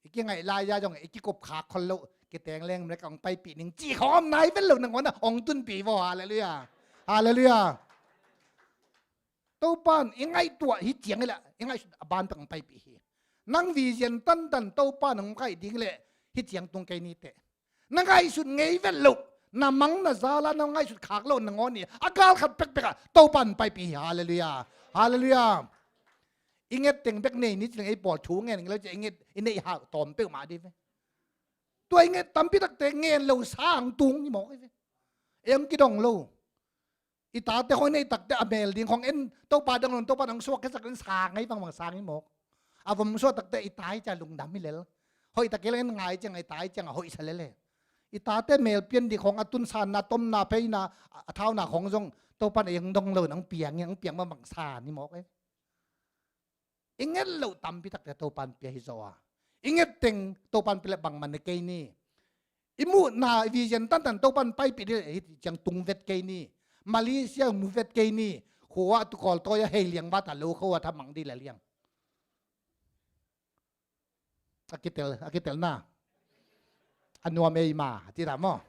i kingaih lai-a zong i kikup khak khol loh, kiteng leng mrek hong paipih ning cih khawng om nai vet lo, nangawn ah hong tunpih vaw. Halleluiah. Halleluiah. Topa in i ngaihtuah hi ciang hi leh, i ngaihsut a ban pek hong paipih hi. Nang vision tantan Topa in hong kaih ding leh, hi ciang tung kei ni teh. Na ngaihsut ngei vet loh, na mang na zal a na ngaihsut khak loh nangawn hi a, gal khat pekpek ah Topa in paipih hi. Halleluiah. Halleluiah. I nget teng bek nei ni ci leng ei pawl thu ngen ngei lo ci, i nget, i neih hau tawm peuhmah ding ve. Tua i nget tampi takte ngen lo sang tung hi mawk hi ve. Ei hong kidong lo. I tate hong neih takte a mel ding khawng en, Topa dong lo, Topa in hong suak khiasak in sang ei, bangbang sang hi mawk. A vom suak takte i tai ciang lungdam hi lel. Hoih tak kei leng en ngai ciang, i tai ciang a hoihsa lel e. I tate mel pian ding khawng, a tunsanna, tomna, pheina, a, a thauna khawng zong Topa in ei hong dong lo in hong piang hi, hong piang bangbang san hi mawk e. I nget loh tampi takte Topa in pia hi zaw a, i nget teng Topa in pia leh bangmah ne kei ni. I muhna, i vision tantan Topa in paipih ding leh hi ciang tung vet kei ni. Malaysia mu vet kei ni. Khua ah tu kawl tawi a hei liang vat a lo kho a tha mang ding leh liang. A kitel, a kitelna a nuam ei ma, ci ta maw.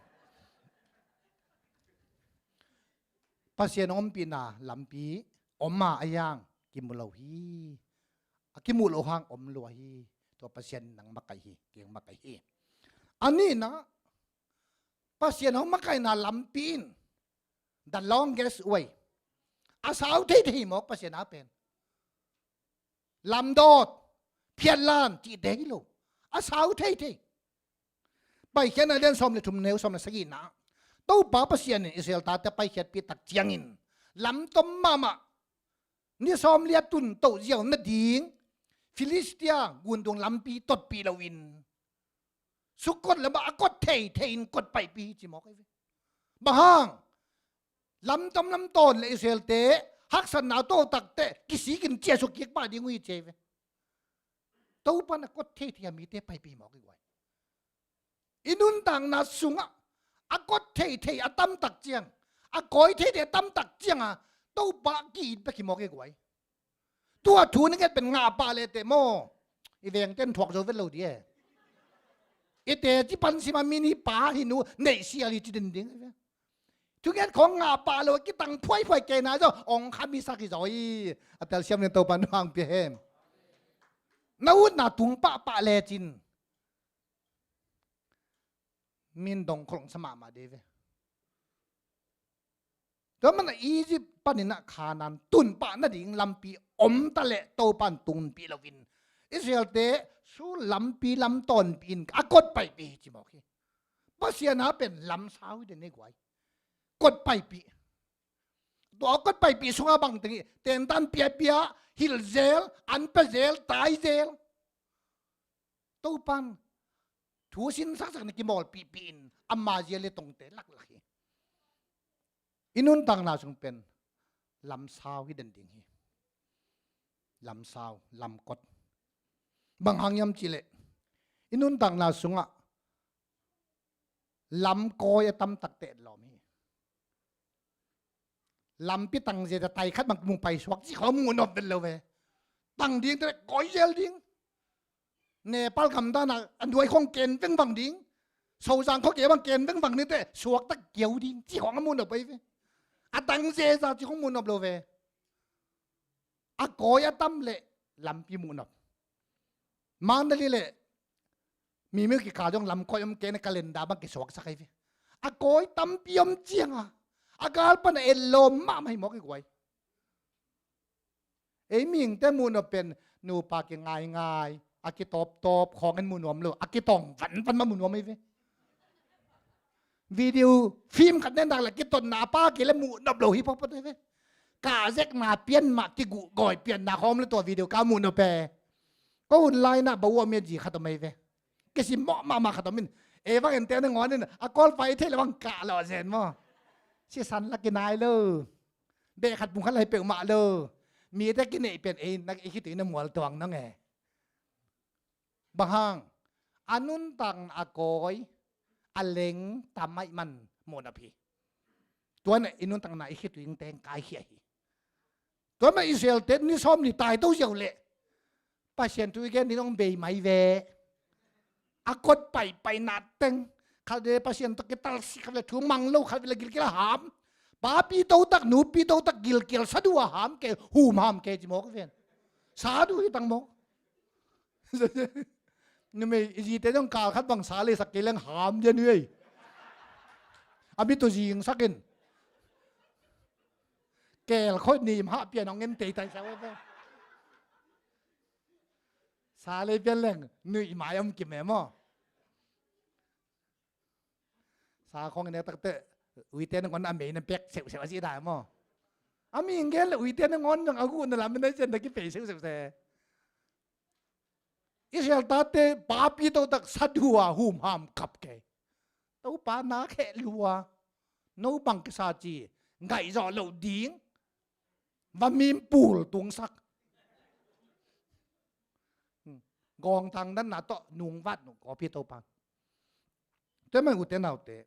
Pasian ompihna lampi om a, a yang kimu lo hi. A kimuh loh hang om lua hi. Tua Pasian nang makaih hi, kei makaih hi. A nihna, Pasian hong makaihna lampi in the longest way. A sau theithei mawk Pasian a pen. Lamdawt, phiatlan cihte hi lo. A sau theithei. Paikhiatna lian sawm le thum, neu sawm le sagihna. Topa Pasian in Israel tate paikhiatpih tak ciangin lamtom mahmah, ni sawm le a tun toh ziau nading Filistia guntung lampi totpih loin Sukkot lamah a kot theithei in kot paipih hi ci mawk hi ve. Bang hang? Lamtom lamtawn le Israelte haksatna tawh takte kisikin ciahsuk kik pah ding uh hi ci hi ve. Topa in a kot theithei a mite paipih hi mawk hi guai. I nuntakna sungah a kot theithei a tamtak ciang, a kawi theithei a tamtak cianga Topa ki-it bek hi mawk hi guai. Tua thu na nget pen ngah pah lehteh maw, i vengte in thuak zo vet lo ding e. I teci pan sima mi ni pa hi nu neih sial hi ci den ding. Thungen khawng ngah pah lo a kitang phuaiphuai kei na zaw ong kham i sak hi zaw hi. A telsiam ning Topan hang pia hen. Na utna tung pahpah lecin min dong kholong sa mahmah dei ve. Tua mana Egypt panin ah Khanan tun pah nading lampi om ta leh Topan tunpih loin Israelte su lampi lam tawnpi in a kot paipih hi ci mawk hi. Pasian a pen lamsau hi den ei guai. Kot paipih. Tua kot paipih sungah bangteng hi, tentan piapia, hilh zel, an pia zel, tai zel. Topan thu sin saksak na kimawlpihpih in ama zia le tongte laklak hi. I nuntakna sung pen lamsau hi den ding hi. Lamsau, lamkot. Bang hang hiam cihleh i nuntakna sungah lamkawi a tamtakte etlawm hi. Lampi tang zia tai khat bang kimu paisuak ci khawng muhnop vet lo ve. Tang ding te le kawi zel ding. Nepal gamdana a nuai khawng ken vengvang ding. Sozang khawng ke bang ken vengvang ding te suaktak kiau ding ci khawng a muhnop ei ve. A tang zeza ci khawng muhnop lo ve. A kawi a tam le lampi muhnop. Mandalay le mimil kikal zong lamkawi om kei na calendar bang kisuaksak ei ve. A kawi tampi om cianga a gal pana etlawm mahmah hi mawk i guai. Ei mihingte muhnop pen nupa kingaingai a kitawptawp khawng en muhnuam lo, a kitawng vanvan mah muhnuam ei ve. Video film khat nen dak le kitonna a pa kei le muhnop lo hi phawkphawk ei ve. Kah zekna pian mah kiguh gawi pianna khawng om le tua video ka muhnop e. Ko hun lainah ba uam ia zi khat om ei ve. Kisim mawh mahmah khat om in ei vang ente na ngawn in a kawlpa i theih le bang kah lawh zen maw? Sisan la kinai lo. Beh khat pung khat lai peuhmah lo. Mite kineih pen ei na i khitui na mual tuang nang e. Bang hang a nuntakna a kawi a leng tam ahih man muhnop hi. Tuan i nuntakna i khitui teng kaikhia hi. Tuan ma Israelte ni sawm ni taito ziau leh Pasian thu i gen ding hong bei mai ve. A kot paipaina teng khat vele Pasian tawh kitalsik, khat vele thu mang lo, khat vele gilkial a ham. Papi totak, nupi totak, gilkial sadu a ham kei, hum ham kei ci mawk ven. Sadu hi tang mawk. Numei i zite zong kal khat bang sa leisak kei leng ham dia nuei. A mi tua zingsak in. Kel khawih nim hah pian hong en teitai sa ve. Sa lei pian leng nuih mai om kim e maw? Sa khawng i nek takte uite nangawn a mei na pek seuhseuh a si dai maw? A mi in gen le uite nangawn zong a guh na lam in a cian da kipei seuhseuh se. Israel tate papi totak sadu a humham kap kei. Topa na kheh lua no bang kisa ci ngaihzawh loh ding. Va mimpul tungsak. Gawngtang danna tawh nungvat nung kawpi Topa. Tua man ute naute,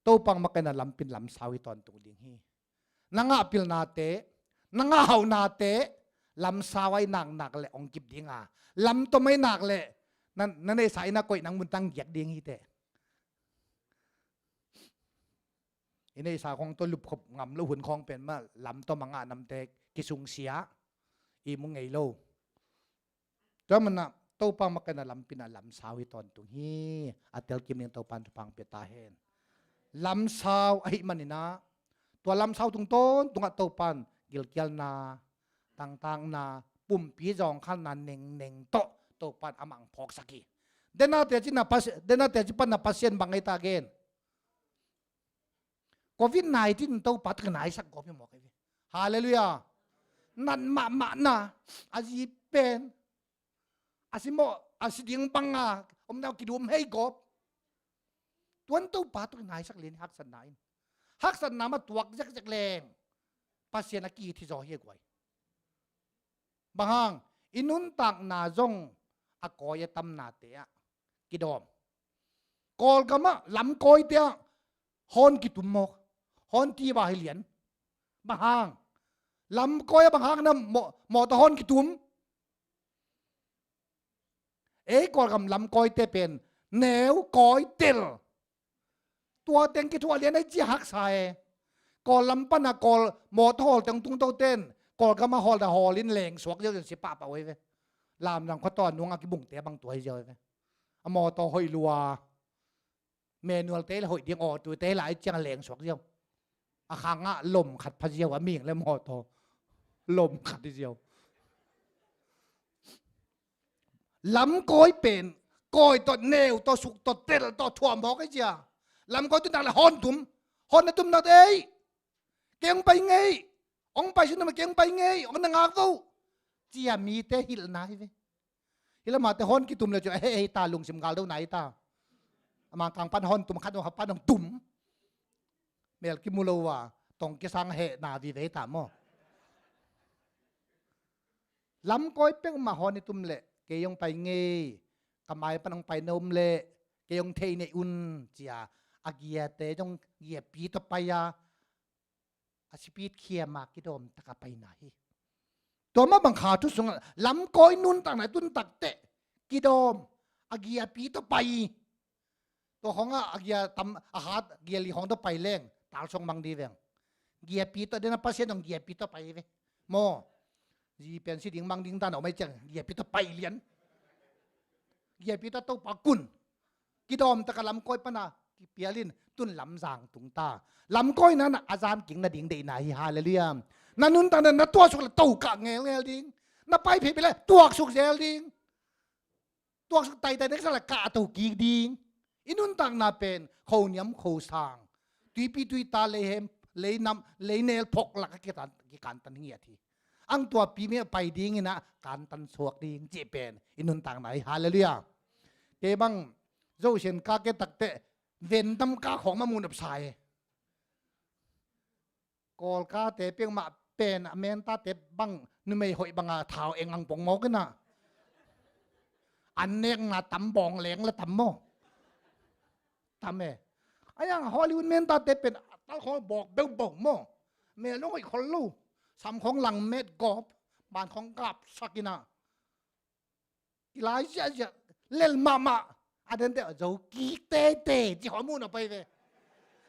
Topa makaina lampin lamsau hi tawntung ding hi. Na ngah pilnate, na ngah hauhnate lamsau ahi naknak le hong kip ding a, lamtom ahi nak le na, na neihsa inn a koih nang mun tang giak ding hi teh. I neihsa khawng tawh lupkhop ngam lo hun khawng pen mah lamtom a ngah namte kisungsia i mu ngei lo. Tua manah Topa makaina lampin a lamsau hi tawntung hi. A telkim ding Topan thupha pia ta hen. Lamsau ahih maninah tua lamsau tungtawntungah Topan gilkialna, tangtakna, pumpi zawngkhalna nengneng tawh Topan amah ang phawksak hi. Dena teci na Pasi-, dena teci panna Pasian bang ei ta gen. Covid nineteen Topa tak naisak gawp hi mawk hi ve. Halleluiah. Nat mahmahna a zi pen a si mawh a si ding banga omna kidum hei gawp. Tuan Topa tak naisak lian haksatna in, haksatna ma tuak zekzek leng Pasian a kithi zaw hi a guai. Bang hang i nuntakna zong a kawi a tamnate ah kidawm. Kawlgamah lamkawite ah hawn kitum mawk. Hawn tiba hi lian. Bang hang lamkawi ah bang hang na mawh, mawhta hawn kitum. Ei Kawlgam lamkawite pen neu kawi tel. Tua teng kithuah lian ei cia haksa e. Kawl lam pana Kawl mawtaw hawl teng tungto ten Kawl gama hawl da hawl in lengsuak ziau ziau si pahpah uh hi ve. Lamdang khuataw a nungah kibungte bang tua hi ziau hi ve. A mawtaw hoih lua. Manual te le hoih ding, auto te lai ciang lengsuak ziau. A khangah lom khat pha ziau, a ming le mawtaw lom khat hi ziau. Lamkawi pen kawi tawh, neu tawh, suk tawh, tel tawh thuam bawk ahi cia. Lamkawi tuntak le hawn tum. Hawn na tum nak ei. Kei hong pai ngei. Hong pai sin na ma kei hong pai ngei. Hong na ngak vo. Cia mite hilhna hi ve. Hi lamate hawn kitum le cu a heh hei ta, lungsim gal do nai ta. A mangkang pan hawn tum khat, hawn pan hong tum. Mel kimu lo a tong kisang heh na vive ta maw? Lamkawi peuhmah hawn i tum leh kei hong pai ngei, ka mai pan hong pai na um leh kei hong thei nei un cia a giate zong giapi tawh pai a, a speed khiam a kidawm taka paina hi. Tua mah bang kha thu sungah lamkawi nuntakna i tun takteh kidawm a giapi tawh pai. Tua khawngah a gia tam a hat gia li khawng tawh pai leng talsuang mang di veng. Giapi tawh dena Pasian dong giapi tawh pai ve. Maw? Zi pen si ding mang ding dan a om ai ciang giapi tawh pai lian. Giapi tawh Topa kun. Kidawm taka lamkawi pana kipialin tun lamzang tung ta. Lamkawi nana a zan king na ding deihna hi. Halleluiah. Na nuntakna na tuaksuk le tokah ngelngel ding. Na pai phei pi le tuaksuk zel ding. Tuaksuk taitai na kisa le kah a to kik ding. I nuntakna pen khoniam khosang, tuipi tuita, leihem leinam leinel phok laka kitan, kikantan hi ngiat hi. Ang tuapi mi a pai dingin a kantan suak ding cih pen i nuntakna hi. Halleluiah. Kei bang Zosian ka ke takteh Vendam ka khawng ma mun up sa e. Kawlkate pengmah pen a mentate bang numei hoih banga thau eng ang pong mawk ina. An nekna tam, bawng leng la tam maw? Tam e. A yang Hollywood mentate pen a tal khawng bawk beuh bawng maw? Mel nong hoih khol lo. Sam khawng lang met gawp, ban khawng gap sak ina. I lai ziahziah lel mahmah. A dente zo kik tete ci hawm uh na pai ve.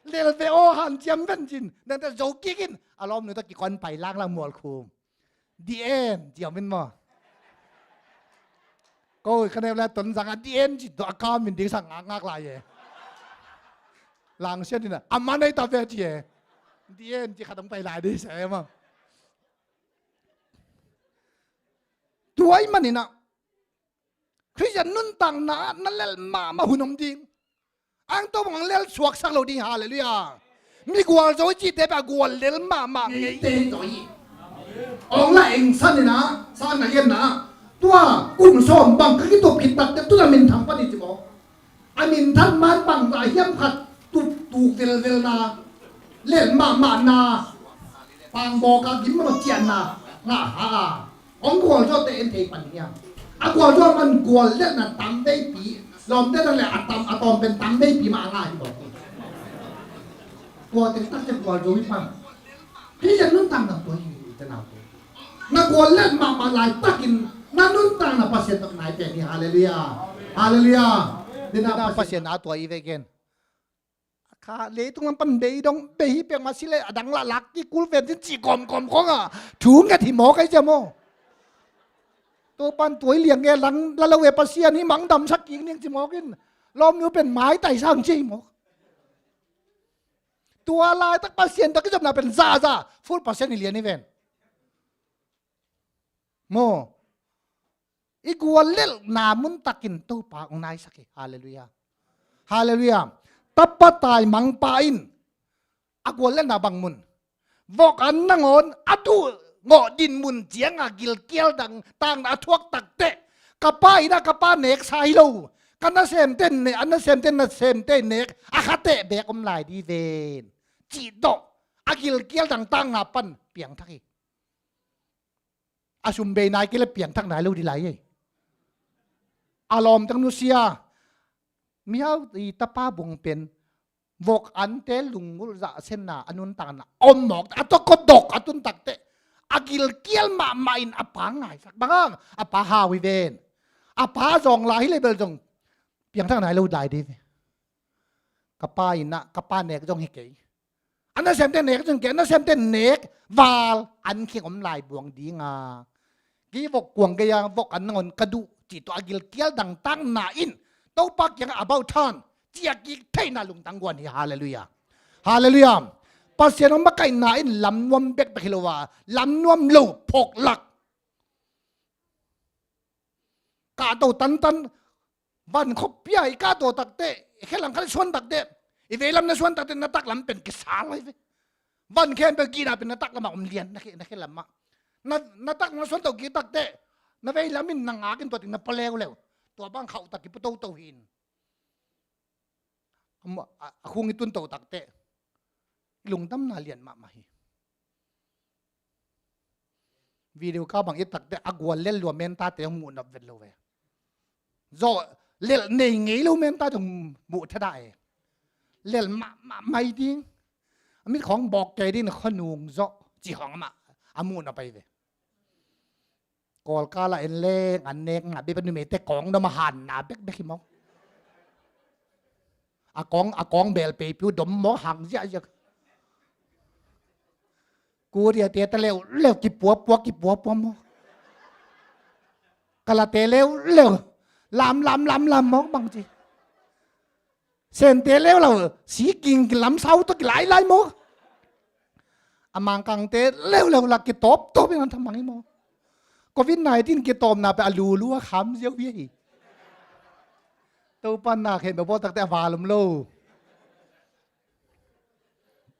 Lel ve aw han ciam ven cin dente zo kik in a lawmnu ta kikon pai langlang mualkhum. Dien ci hawm in maw? Ko ka neu lai Tonzang a dien ci tua a kam in ding sang ngakngak lai e. Langsian in a a man ei ta ve ci e. Dien ci khat hong pai lai di se maw? Tua i maninah Khristian nuntakna ah na lel mahmah hun om ding. Ang tawh bang lel suaksak lo ding. Halleluiah. Migual zo i cihte pia gual lel mahmah ngeite hi zaw hi. Awng la engsan inah sang na lianna ah tua kum sawm bang ka kitup khit takteh tuna minthang pan i ci maw? A minthan man bangzah hiam khat tuk tuk velvelna, lel mahmahna, pangbawka gim mah ciahna ngah ha a, hong gualzawhte en thei pan hiam? A gualzawh man guallelhna tam veipi, lawmte na le a tam a tawm pen tam veipi mah a ngah hi bawk hi. Tua teng takte gualzo hi pan. Hih zia nuntakna tua hi, ute naute. Na guallelh mahmah laitakin na nuntakna Pasian tawh nai pen hi. Halleluiah. Halleluiah. Dena Pasian a tua i ve gen. Kha leitung lam pan bei dong bei hi pek mah si le a dang lah lak kik kul ven cin cih kawmkawm khawngah thu nget hi mawk ai cia maw? Topan tua i liang nge lang la lo ve Pasian hi mang damsak kik ning ci mawk in lawmnu pen maitai sang ci hi mawk. Tua laitak Pasian tawh kizopna pen zaza full Pasian hi lian hi ven. Maw? I guallelhna muntakin Topa hong naisak hi. Halleluiah. Halleluiah. Tapa taimangpa in a guallelhna bang mun? Vok an nangawn a duh ngawh din mun cianga gilkial dang tangna a thuak takteh ka pa innah ka pa neksa hi lo, ka nasemte ne a nasemte nasemte nek a khateh beek om lai di ven. Cih dawh a gilkial dang tangna pan piangthak hi. A sum bei nai kei le piangthak nai lo di lai ei. A lawmteng nusia. Mihau i tapa bung pen vok ante lungulh zahsenna a nuntakna om mawk a tawh kawdok a tun takteh a gilkial mahmah in a pa ngaisak bang hang a pa hau hi ven. A pa zawng lai hi le bel zong piangthak nai lo lai di ve. Ka pa innah ka pa nek zong hi kei. A nasemte nek cun kei, a nasemte nek val an khing om lai buang dinga. Kei vok kuang kei a, vok an nangawn ka duh cih tawh a gilkial dangtakna in Topa kiangah about turn, ciah kik theihna lungtang guan hi. Halleluiah. Halleluiah. Pasian hong makaihna in lamnuam bekbek hi lo a, lamnuam lo phoklak. Kahto tantan, van khuapi ah i kahto takteh, i khelam khat i suan takteh, i veilam na suan takteh, na taklam pen kisal lai ve. Van khempeuh gihna pen na taklam ah om lian, na khe, na khelam ah. Na, na taklam na suan to kik takteh, na veilam in na ngak in tua teng na pua leuleu. Tua bang khauh tak kipua toto hi in. A, a, a khung i tun to takteh, i lungdamna lian mahmah hi. Video ka bang i takteh a gual lel lua mentate hong muh nop vet lo ve. Zawh lel nei ngei lo mentate hong muh thadah e. Lel mahmah mai ding. A mit khawng bawk kei ding na khuanung zawh cih khawng amah a muh nop ai ve. Kawlkal ah en leng an nek ngah bek a, numeite kawng dom a hanna bekbek hi maw. A kawng, a kawng bel peipiu dom maw, hang ziahziah. Koreate ta leuleu kipuapua, kipuapua maw. Kalate leuleu lam, lam, lam, lam maw bangci. Sente leuleu si king lam sau tawh kilailai maw. A Mangkangte leuleu la kitawptawp in an thamang hi maw. Covid nineteen kitawpna pen a lulu a kham ziau hi a hi. Topa na khen bawltakte a val om lo.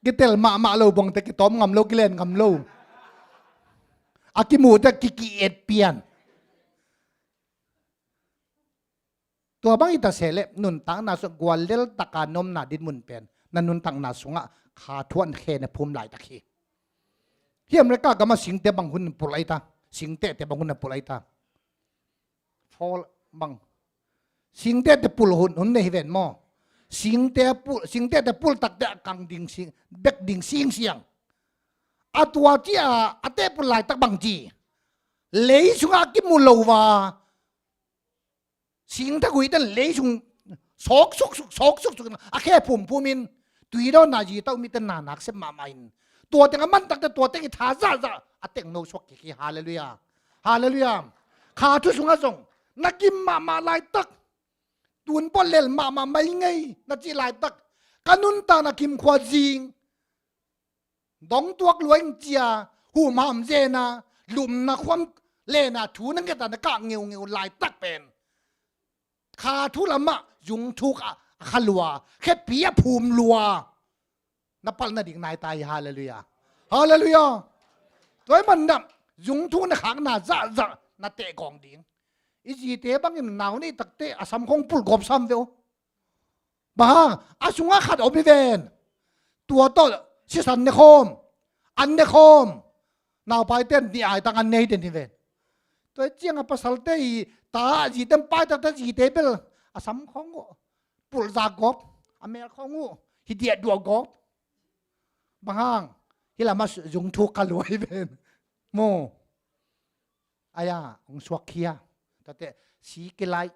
Kitel mahmah lo bangte kitawp ngam lo, kilen ngam lo. A kimuhte kiki et pian. Tua bang i ta sehleh nuntakna sungah guallel taka nomna dinmun pen na nuntakna sungah kha thuah khe na phum laitak hi. Hi America gamah singte bang hun pulh ai ta, singtehte bang hun a pulh ai ta. Fall bang. Singtehte pulh hun, hun nei hi ven maw. Singte pulh, singtehte pulh takte a kang ding sing, bek ding singsiang. A tua cia a teh pulh laitak bang ci. Lei sungah a kimu lo va. Singthakuiten lei sung sawk suksuk, sawk suksuk in a khe phumphum in tui dawnna zi tauh mite na nak sep mahmah in. Tua teng a mantakte tua teng i tha zahzah a teng no suak kik hi. Halleluiah. Halleluiah. Kha thu sungah zong na kim mahmah laitak. Tun pawh lel mahmah mai ngei na cih laitak. Ka nuntakna kimkhua zing. Dong tuak luaing cia, humham zena, lumna khuam lena, thu na ngeta na kah ngeungeu laitak pen. Kha thu lamah zungthuk a kha lua, khepi a phum lua. Na palh nading nai ta hi. Halleluiah. Halleluiah. Tua hi manah zungthuk na khakna zahzah na teh gawng ding. I zite bangin nau nei takte a samkhong pulh gawp sam ve uh. Bang hang, a sungah khat om hi ven. Tua tawh sisan ne khawm, an ne khawm. Naupaite an nih ai tang an ne hi den hi ven. Tua hi ciangah pasalte hi ta, zite an pai takte zite bel a samkhong uh pulh zak gawp, a melkhong uh hi diahduah gawp. Bang hang, hi lamah zungthuk kha lua hi ven. Mu. Ai-a hong suakkhia. Tate si kilaih,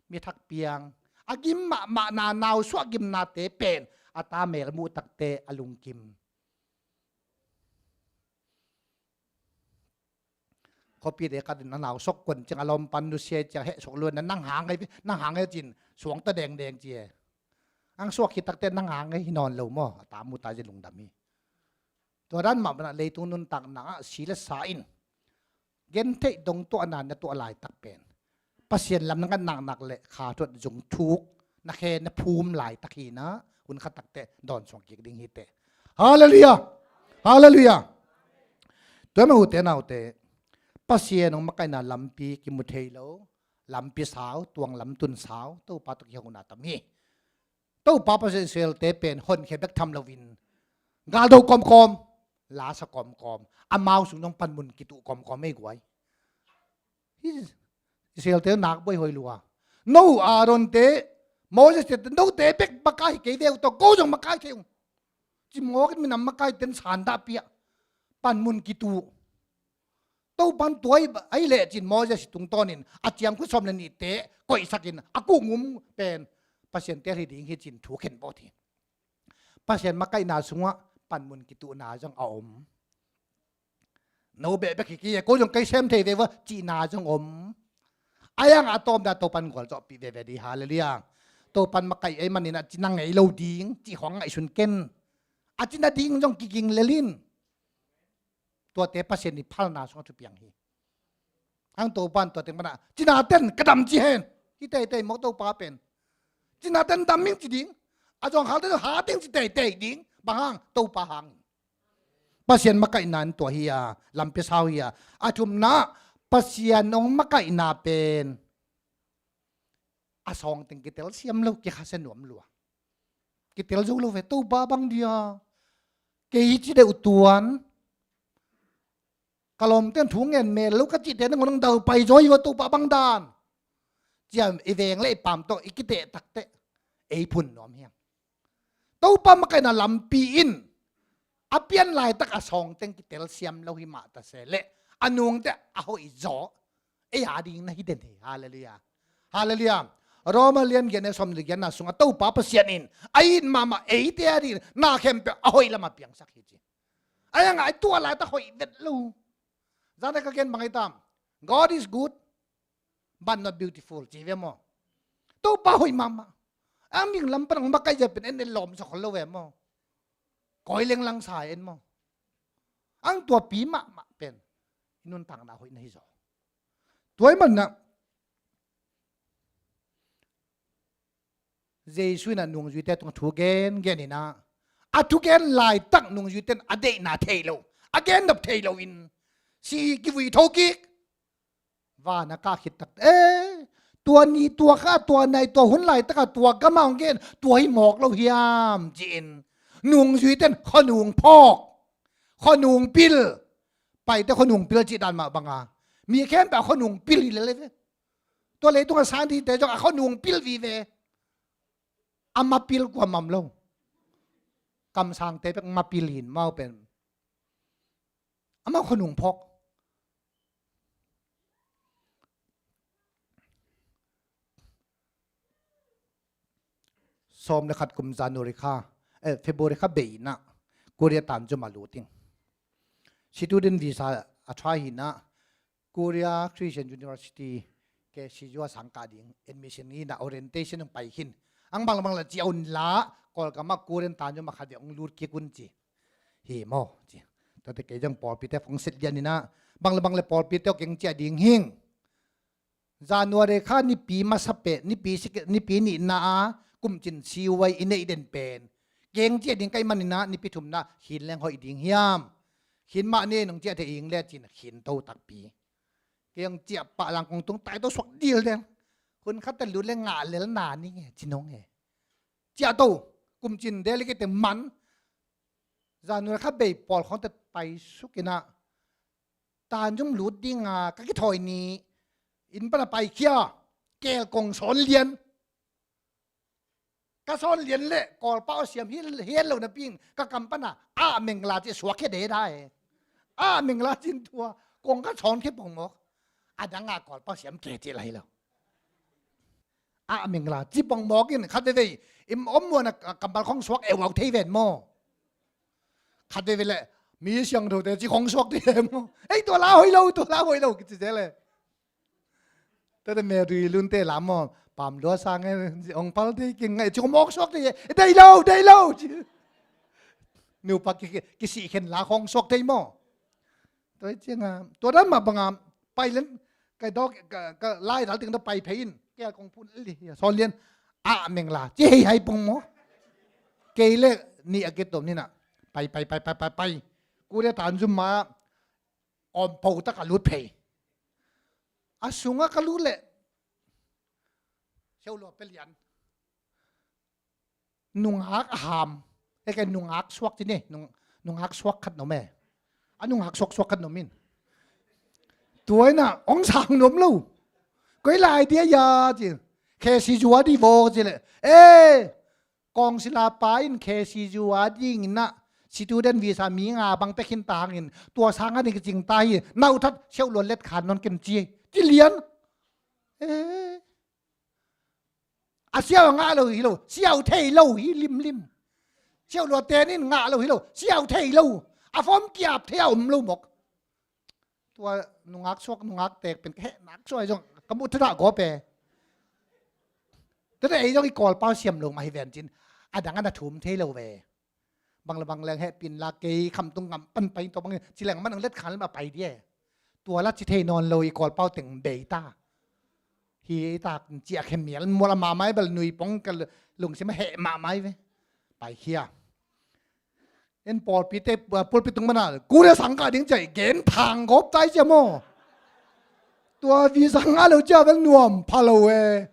mi thak piang. A gim mahmahna, nausuah gimnate pen a ta mel muh takte a lungkim. Khuapite khatin a nau sok kuan ciang a lawmpan nusia ciang heh sok luan na nang hang ei, nang hang ei cin suang ta dengdeng ci e. Ang suak khit takte nang hang ei hi nawn lo maw, a ta mu ta zia lungdam hi. Tua dan mah banah leitung nuntakna ah si le sa in gentheih dong tuahna na tuah laitak pen Pasian lam na ngat naknak le kha thuat zungthuk na khe na phum laitak hi na, hun khat takte dawn suang kik ding hi teh. Halleluiah. Halleluiah. Tua mah ute naute, Pasian hong makaihna lampi kimu thei lo, lampi sau, tuang lam tun sau, Topa tawh kihona tam hi. Topa Pasian Israelte pen honkhia bek tham loin galdo kawmkawm, lasa kawmkawm, amau sung nong panmun kituh kawmkawm ei guai. Hi Israelte nak buai hoi lua. No Aaronte, Moseste, note bek makai hi kei veu tawh ko zong makai thei ung. Cimawk in minam makai ten sandah piah, panmun kituh. Topan tua ahi lecin Moses tungtawnin a ciangkhut sawm le nihte koihsakin a kungum pen Pasian tel hi ding hi cin thu khen bawt hi. Pasian makaihna sungah panmun kituhna zong a om. No beh bek hi kei, ko zong kei sem thei ve vua cihna zong om. A yang a tawmna Topan gualzawhpih veve di, halleluiah. Topan makaih ei manin a cina ngei lo ding cih khawng ngaihsun ken. A cina ding zong kiging lelin. Tuate Pasian i phalna sungah thupiang hi. Hang Topan tua teng pana cinaten ka dam ci hen. Hi teitei mawk Topa pen. Cinaten dam ing ci ding. A zawngkhalte zong hat ing ci teitei ding. Bang hang? Topa hang. Pasian makaihna in tua hi a, lampi sau hi a. A thumna, Pasian hong makaihna pen a sawng teng kitel siam lo, kikhasia nuam lua. Kitel zo lo ve, Topa bang dia kei hi ci deuh tuan. Ka lawmten thu ngen mel lo ka cihte nangawn hong dal pai zaw hi vua, Topa bang dan. Ciam i veng le i pam tawh i kiteh takteh ei phun nuam hiam? Topa makaihna lampi in a pian laitak a sawng teng kitel siam lo hi mah ta se leh a nungte a hoih zaw ei a ding na hi den hi. Halleluiah. Halleluiah. Roma lian giat, sawm le giatna sungah Topa Pasian in a it mahmah eite a ding na khempeuh a hoih lamah piangsak hi ci. A yang a i tuah laitak hoih vet lo. Zan a ka gen bang hi tam? God is good but not beautiful ci ve maw? Topa hoih mahmah. Ang ming lam pan ang makaih zia pen en en lawm sa khol lo ve maw? Kawi lenglang sa en maw? Ang tuapi mahmah pen i nuntakna hoih na hi zaw. Tua i manna Jesu in a nungzuite tungah thu gen gen in a, a thugen laitak nungzuite in a deihna thei lo, a gen nop thei lo in si kivui tho kik. Van a kah khit tak, eh, tua ni tua kha tua nai tua hun laitak a tua gam a hong gen tua hi mawk lo hiam ci-in nungzuite in khuanung phawk, khuanung pil. Paite khuanung pil cih dan mah banga mi khempeuh a khuanung pil hi lele ve. Tua leitungah scientist-te zong a khuanung pil vive. A mapil kuamah om lo. Kamsangte bek mapil hin mau pen. Amau khuanung phawk. Sawm le khat kum January kha, eh, February kha bei in a Korea tanzom a lut ing. Student visa a try hi in a Korea Christian University, K C U a sang kah ding admission hi in a orientation hong pai khin. Ang bang le bang le ci a un la, Kawlgam ah Korean tanzom ah khat vei hong lut kik un ci. Hi maw ci. Tate kei zong pawlpite phone set lian in a bang le bang le pawlpite hong keng ciah ding hing. January kha nipi masa pen, nipi sik, nipi nihna a kumcin C Y i neih den pen keng ciah ding ka hih manin a nipi thumna khin leng hoih ding hiam? Khin mah ni nong ciah thei ing le cin khin to takpi. Kei hong ciah pah lang kong tung tai to suak dil deng. Hun khat a lut le ngah lel na ning e, ci nong e. Ciah to, kumcin delicate man. January kha bei pawl khawngte pai suk in a tanzom lut ding a ka kithawi ni inn pan a paikhia, keel kong sawn lian. Ka sawn lian leh Kawlpau a siam hi, hi hen lo napi in ka kam pan a ah mengla ci suak khia deda e. Ah mengla cin tua kong ka sawn khia pongmawk. A dang a Kawlpau siam kei ci lai lo. Ah mengla ci pongmawk in khat veivei im om muan a kampal khong suak euau thei ven maw? Khat veivei leh mi siangthote ci khong suak thei e maw? Ei, tua la hoih lo, tua la hoih lo kici zel e. Tate Mary Lunte lam maw, pam lua sang e, ong pal thei keng ngai ci khong mawk suak thei e. Dei lo, dei lo ci. Nupa ki, ki, kisih khen la khong suak thei maw? Tua hi cianga tua dan mah banga pai len, ka dawk, ka, ka lai dal ting tua pai phei in kei a kong phun li sawn lian. Ah mengla ci hei hai pong maw? Kei le nih a kitom ni na pai, pai, pai, pai, pai, pai. Korea tanzom ma om po tak a lut phei. A sunga ka lut leh siau lua pe lian. Nungak a ham. E, kei nungak suak ci ni, nung, nungak suak khat nom e. A nungak suak suak khat nom in. Tua in a ong sang nom lo. Koi lai dia ya ci. Khe si zua di vo ci le. E, kawngsila pa in khe si zua ding in a student visa mi nga bang pek hin ta hangin tua sang a ding kicing ta hi. Nau that siau luan let khan non ken ci. Ci lian. E. A siau a ngah lo hi lo, siau thei lo hi limlim. Siau lua ten in ngah lo hi lo, siau thei lo. A fawm kiap thei a om lo mawk. Tua nungak suak, nungak tek pen ka heh nak suai zong ka muh thudah gawp e. Tua ei zong i Kawlpau siam lo mah hi ven cin, a dang a na thum thei lo ve. Bang le bang leng hehpih in la, kei khamtung ngam pan pai tawh bang ci leng man ang let khan le mah pai di e. Tua la ci thei nawn lo i Kawlpau teng bei ta. Hi tak ciah khe mial mual a mahmah i bel nui pong ka lungsim a heh mahmah i ve. Pai khia. En pawlpite, ah, pulpit tung mana, Korea sang kah ding ciah i gen thang gawp tai cia maw. Tua visa ngah lo cia bel nuam pha lo e.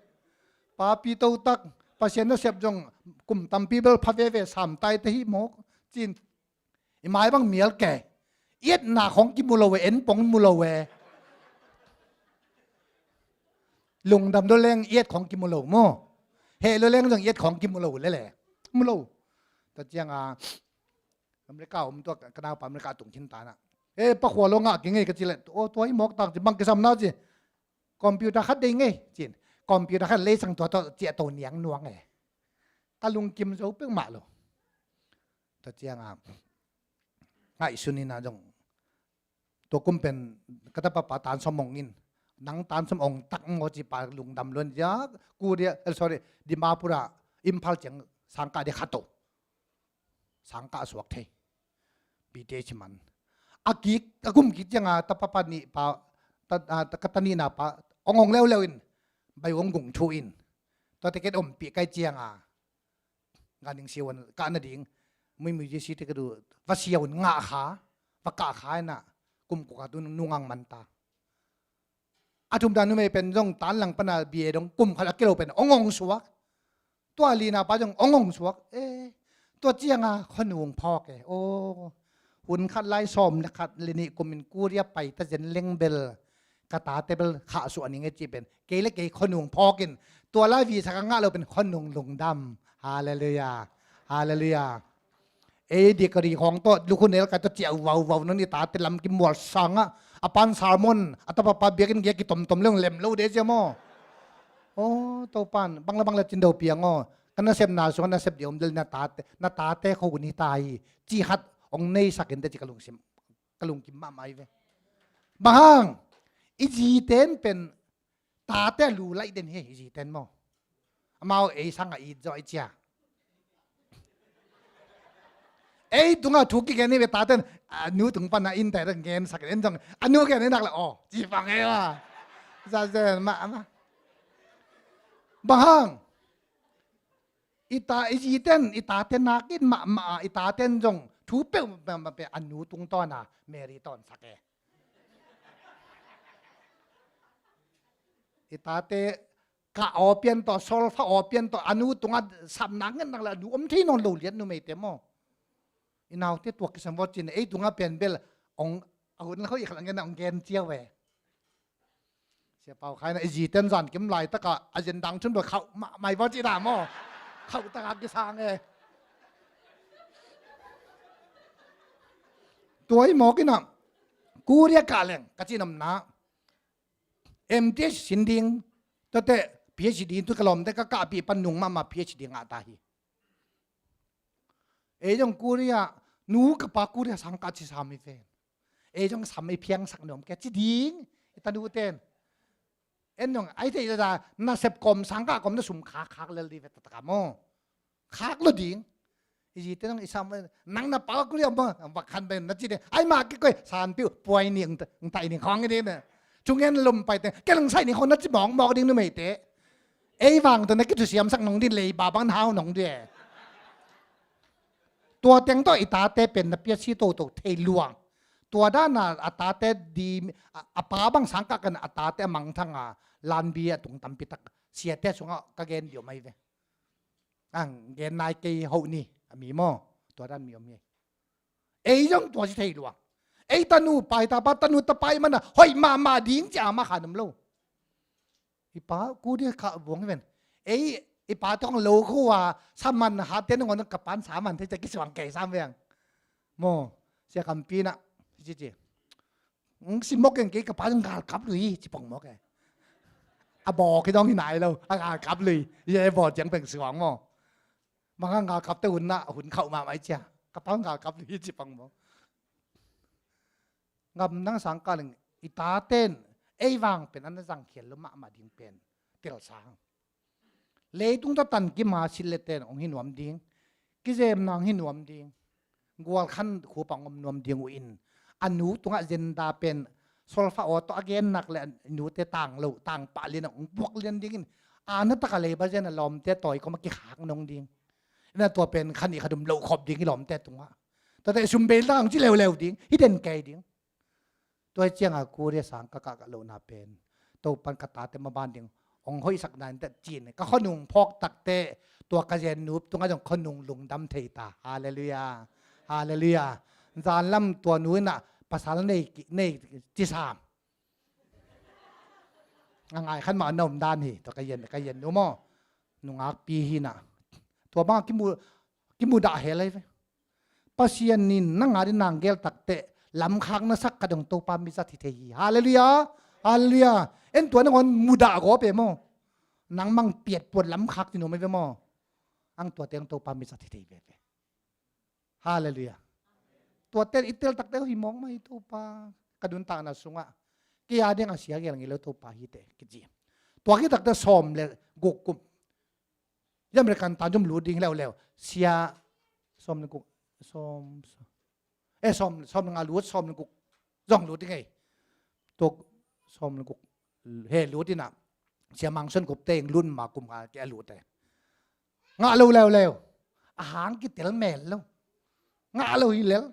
Papi to tak, Pasian nasep zong kum tampi bel pha veve sam tai te hi mawk. Cin, i mai bang mial ke. Ietna khong kimu lo e, en pong mu lo e. Lungdam lo leng iet khong kimu lo maw. Heh lo leng zong iet khong kimu lo lele. Mu lo. Tua ciang a, America om tua ka naupa America tung khin ta na. E, pakhua lo ngah ki ngei ka ci le. O, tua i mawk tak ci bang kisam na ci. Computer khat dei ngei cin. Computer khat lei sang tua tawh ciah to niang nuang e. Ka lungkim zo peuhmah lo. Tua ciang a, ngaihsun in a zong, tua kum pen ka tapa pa tan som ong in, nang tan som ong tak maw ci pa lungdam luan zia, Korea, eh, sorry, Dimapur a Imphal ciang sang kah dia khat to. Sang kah suak thei. B T H man. A kik, a kum kik ciang a tapa pa nih pa, ta, a, ka ta nihna pa, ong ong leuleu in, bai ong gung thu in. Tua ticket ompih kai ciang a, Gan ding siavuan kah nading, muimui J C te ka duh, va siavuan ngah kha, va kah kha ina, kum kua ka tu nungang man ta. A thumna numei pen zong tan lang pana B A dong kum khat a kilo pen ong ong suak. Tua lina pa zong ong ong suak. Eh, tua cianga khuanung phawk e. Oh, hun khat lai sawm le khat le nih kumin Korea pai ta zen leng bel ka tate bel khahsuah ning e ci pen. Kei le kei khuanung phawkin tua lai visa ka ngah lo pen khuanung lungdam. Halleluiah. Halleluiah. Ei degree khawng tawh lukhunel kai tawh ciah vauvau nang i tate lam kimual sangah a pan sermon a tapa pa biakinn gei kitomtom leng lem lo de cia maw. Oh, Topan bang le bang le cin do piang aw. Ka nasepna sungah nasep dia om del na tate, na tate kho ni ta hi. Ci khat ong neisakin te ci ka lungsim. Ka lungkim mahmah hi ve. Bang hang? I ziten pen tate a lu laih den hi, i ziten maw? Amau ei sang a it zaw i cia. Ei tungah thu kigen hi ve taten, a nu tung pana in tai dang gensak in zong a nu gen hi nak le aw ci pang ei wa. Zazen mahmah. Bang hang? I ta, i ziten, i tate nakin mahmah a, i taten zong thu peuhmah peuh a nu tungtawna Mary tawnsak e. I tate kah aw pian tawh, solfa aw pian tawh, a nu tungah sapna ngen nak le a nu om thei nawn lo liat numeite maw. I naute tuak kisam vawt cin, ei tungah pian bel ong a hun la khawh i khat ngen a ong gen ciau e. Sia Pau Khai na i ziten zan kim laitakah a zin dang thun bel khauh mahmai vawt cina maw. Khauh takah kisang e. Tua i mawk inah Korea kah leng ka cinomna M T H sin ding, tate P H D tu ka lawmte ka kahpih pan nung mahmah P H D ngah ta hi. Ei zong Korea, nu ka pa Korea sang ka ci sam i fen. Ei zong sam i phiangsak nuam ke ci ding, i tanu ten. En zong, ai thei zah, nasep kawm sang ka kawm na sum khak khak lel di ve taktak a maw. Khak lo ding. I zite nang i sam, nang na pa Korea maw, va khan bai na ci ding. Ai mah kikoih, sanpiu, puai ni, ng tai ni khawng i ding na. Thungen lum pai teng, ke lang sai ni khawng na ci mawkmawk ding numeite. Ei vang tawh na kithusiamsak nong din leiba bang na hau nong di e. Tua teng tawh i tate pen na piasi toto thei luang. Tua dana a tate di, a, a pa bang sangkah kan a tate a mangthang a lanbi a tung tampi tak siate sungah ka gen diom ahi ve. Ang gen nai kei hoh ni, a mi maw. Tua dan mi om hi. Ei zong tua si thei luang. Ei tanu pai tapa, tanu tapai mana hoih mahmah ding cia mah khan om lo. I pa Korea kah vuang hi ven. Ei i pa tawng lo khua saman hate nangawn ka pan saman thei cia kisuang kei sam veng. Maw, sia kampi na ci ci. Simok keng kei ka pa ngal kap lui ci pong mok e. A baw kidawng hi nai lo, a ngal kap lui. Ye baw ciang peng suang maw. Manga galkapte hun ah hun khauh mahmah i cia. Ka pau galkap hi ci pang maw. Ngam nang sang ka ling i taten ei vang pen an na zangkhial lo mahmah ding pen tel sang. Leitung tawh tan kima sitleten hong hi nuam ding. Kizemna hong hi nuam ding. Gualkhan khup ah hong om nuam ding uh in a nu tungah zenda pen solfa aw tawh a gen nak le a nute tang lo tang pah lian ah hong buak lian dingin a na tak a leiba zen a lawmte tawi kawm a kikhak nong ding. Ina tua pen khan i kha dum loh khop ding i lawmte tungah. Tua teh sum bel dang ci leuleu ding hi den kei ding. Tua hi cianga Korea sang ka kah ka lohna pen Topan ka tate maban ding hong hoihsak dan teh cin ka khonung phawk tak teh tua ka zen nup tungah zong khonung lungdam thei ta. Halleluiah. Halleluiah. Zanlam tua nu inah pasal nei ci sam. A ngai khan mah na om dan hi tua ka yen ka yen nu maw. Nungakpi hi inah tua bangah kimu kimu dah hel ahi ve. Pasian in nang a ding nang gel tak teh lamkhak na sak ka dong Topa mi zat hi thei hi. Halleluiah. Halleluiah. En tua nangawn mudah gaw pe maw. Nang mang piat puat lamkhak ti nuam ahi ve maw. Ang tua teng Topa mi zat hi thei veve. Halleluiah. Tua tel i tel tak teh hi mawk mah hi Topa. Ka duntakna sungah kei a ding a sia gel ngei lo Topa hi teh kici. Tua ki tak teh sawm le guk kum. Yam le kan tan zom lut ding leuleu sia sawm le guk sawm eh sawm sawm le nga lut sawm le guk zong lut ding ei. Tuk sawm le guk he lut inah sia mangson kup teng lut ma kum nga ke a lut eh. Ngah lo leuleu a hang kitel mel lo. Ngah lo hi lel.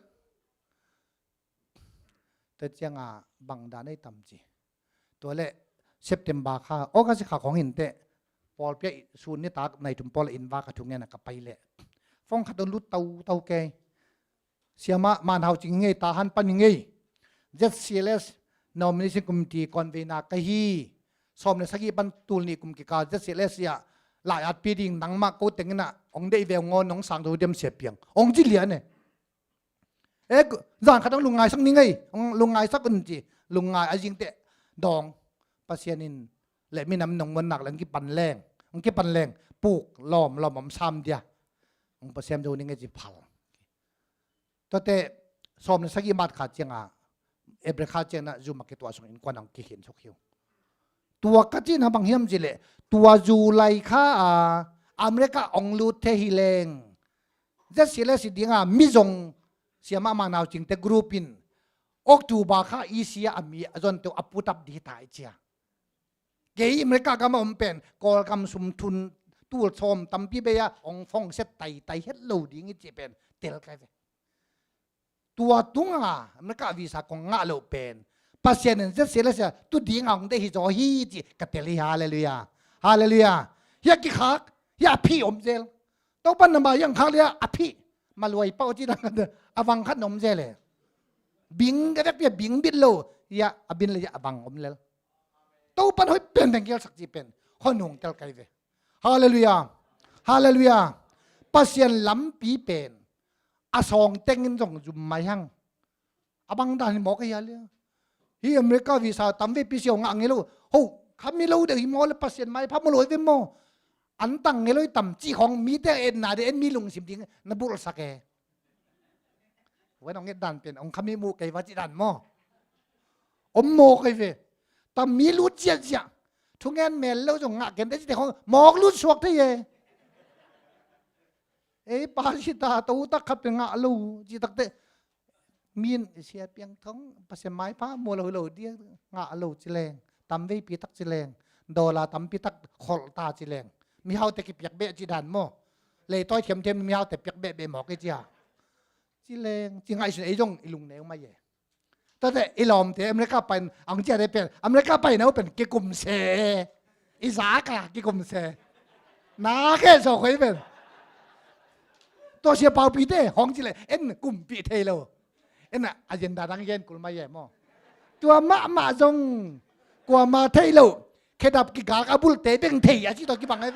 Tua cianga bang dan ei tam ci. Tua le September kha August kha khong hin teh pawlpi ah sun nitak nai thum pawl in vak a thungen a ka pai leh phone khat lut tau tau kei. Siama man hau cing ngei ta han pan ngei. Z C L S nomination committee convener ka hi. Sawm le sagih pan tul nih kum kikal Z C L S ah lai atpi ding nangmah ko teng inah hong deih ve hong ngawn hong sang do diam sia piang hong ci lian eh. E zan khat hong lungngaisak ni ngei hong lungngaisak un ci. Lungngai a zing teh dawng Pasian in le minam nong muannak le hong kipan leng hong kipan leng puk lawm lawm om sam dia hong Pasian zo ni ngei ci phal. Tuate sawm le sagih mat kha cianga April kha ciangna zum a kituah sung in kuan hong kikhin suk hiu. Tua ka cihna bang hiam cih leh tua July kha a America hong lut thei hi leng Z C L S i dinga mi zong siamah manau cingte group in October kha E C a mi a zonte uh a put up dih ta i cia. Kei America gam a om pen Kawlgam sum thun tul sawm tampi bei a hong fong set taitai het lo ding i cih pen tel kai ve. Tua tunga America visa kong ngah loh pen Pasian in Z C L S a tu dinga hong deih hi zaw hi ci ka tel hi. Halleluiah. Halleluiah. Hia kikhak hia a phih om zel. Topan na ma hiang khak lia a phih maluai pau ci dang a vang khat na om zel e. Bing ka vekpi a bing bit lo hia a bin le hia a vang om lel. Topan hoih pen beng gelsak ci pen hon hong tel kai ve. Halleluiah. Halleluiah. Pasian lampi pen a sawng tengin zong zum mai hang. A bang dan hi mawk a hia lia. Hi America visa tam veipi siau ngah ngei lo. Ho khami lo deuh hi maw le Pasian maipha maw lo hi ve maw. An tang ngei lo hi tam cih khawng mite etna deuh en mi lungsim ding na bulhsak e. Wen hong et dan pen hong khami muh kei va cih dan maw. Om mawk hi ve. Tam mi lut ziahziah. Thungen mel lo zong ngah ken te cite khawng mawk lut suak thei e. Ei pa si ta to tak khat pe ngah lo ci tak te. Min sia piang thong Pasian maipha mua lo hi lo dia ngah lo ci leng. Tam veipi tak ci leng. Dollar tampi tak kholh ta ci leng. Mihaute kipiak beh ci dan maw. Leitawi thiamthiam mihaute piak beh beh mawk i cia. Ci leng ci ngaihsun ei zong i lungneu mai e. Tate i lawmte America pain ang ciate pen America pain au pen kikum se. I zaka kikum se. Na khe so khoi pen. Tua sia paupite hong ci le en kumpi thei lo. En a agenda dang gen kul mai e maw. Tua mahmah zong kuama thei lo. Khedap kigak a bulte beng thei a ci tua kibang ai.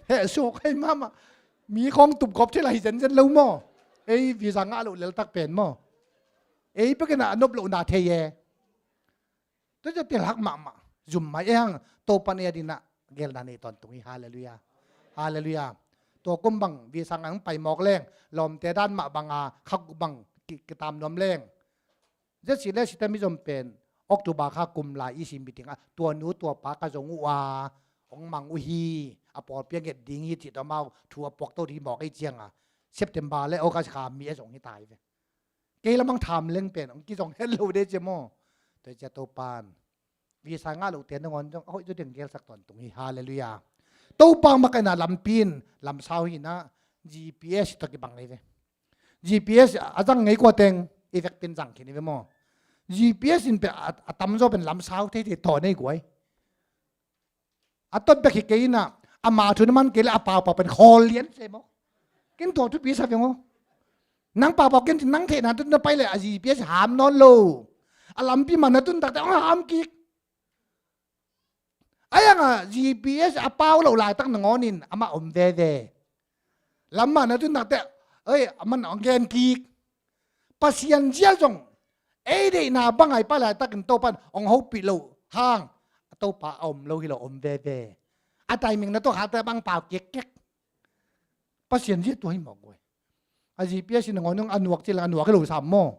Heh suak hai mahmah. Mi khawng tupgawp thei la hi zenzen lo maw. Ei visa ngah loh leltak pen maw. Ei pekin a nop lohna thei e. Tua cia telhak mahmah. Zum mai e hang Topan e a dinah Gelna nei tawntung hi. Halleluiah. Halleluiah. Tua kum bang visa ngah pai mawk leng, lawmte dan mah banga kha guk bang ki, kitam nuam leng, ZCC le sita mizom pen October kha kum lai i si meeting ah tua nu tua pa ka zong uh a, hong mang uh hi, a pawlpi a nget ding hi cih tawh amau thu a puak to ding mawk ei cianga September le August kha mi a zong hi tai ve. Kei lamang tham leng pen hong kizong het lo de cia maw. Tua cia Topan visa ngah lote nangawn zong a hoih zaw ding gelsak tawntung hi. Halleluiah. Topa makaihna lampi in lamsau hi na. GPS tawh kibang ngei ve. GPS a zang ngei kua teng i vekpin zang khin i ve maw. GPS in pe a, a tamzaw pen lamsau thei thei tawn ei guai. A tot bek hi kei ina, ama thu na man kei le a paupau pen khawl lian se maw. Kin tua thupi sa ve maw. Nang paupau kin nang theihna tun na pai le a GPS ham nawn lo. A lampi man na tun takte ong ham kik. A yang a GPS a pau lo laitak nangawnin amah om veve. Lamah na tun takte, oi, aman ong gen kik. Pasian zia zong ei deihna bang ai pai laitakin Topan ong hopih lo hang, a Topa a om lo hi lo, om veve. A timing na tawh khate bang pau kikkek. Pasian zia tua hi mawk guai. A GPS in nangawn a nuak cil a nuak hi lo sam maw.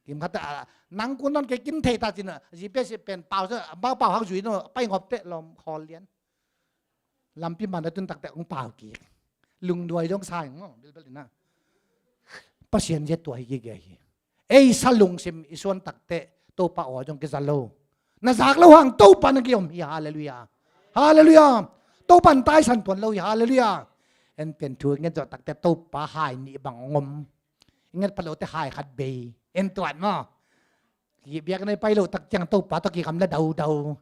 Kim khat a nang kun non kei kin thei ta cin a GPS pen pau sa bau pau hak zui no pai ngop te lom khawl lian. Lampi man a tun takte ong pau kik. Lungduai dong sai ngo bilbel ina. Pasian zia tua hi kik hi. Ei sa lungsim i suan takte Topa aw zong kiza lo. Na zak lo hang Topa na kiom hi. Halleluiah. Halleluiah. Topa na taisan tuan lo hi. Halleluiah. En pen thu ngen zawh takte Topa hai nih bang ong om. Nget pha lote hai khat bei en tuan maw. Biakna i pai lo tak ciang Topa tawh kikam na daudau.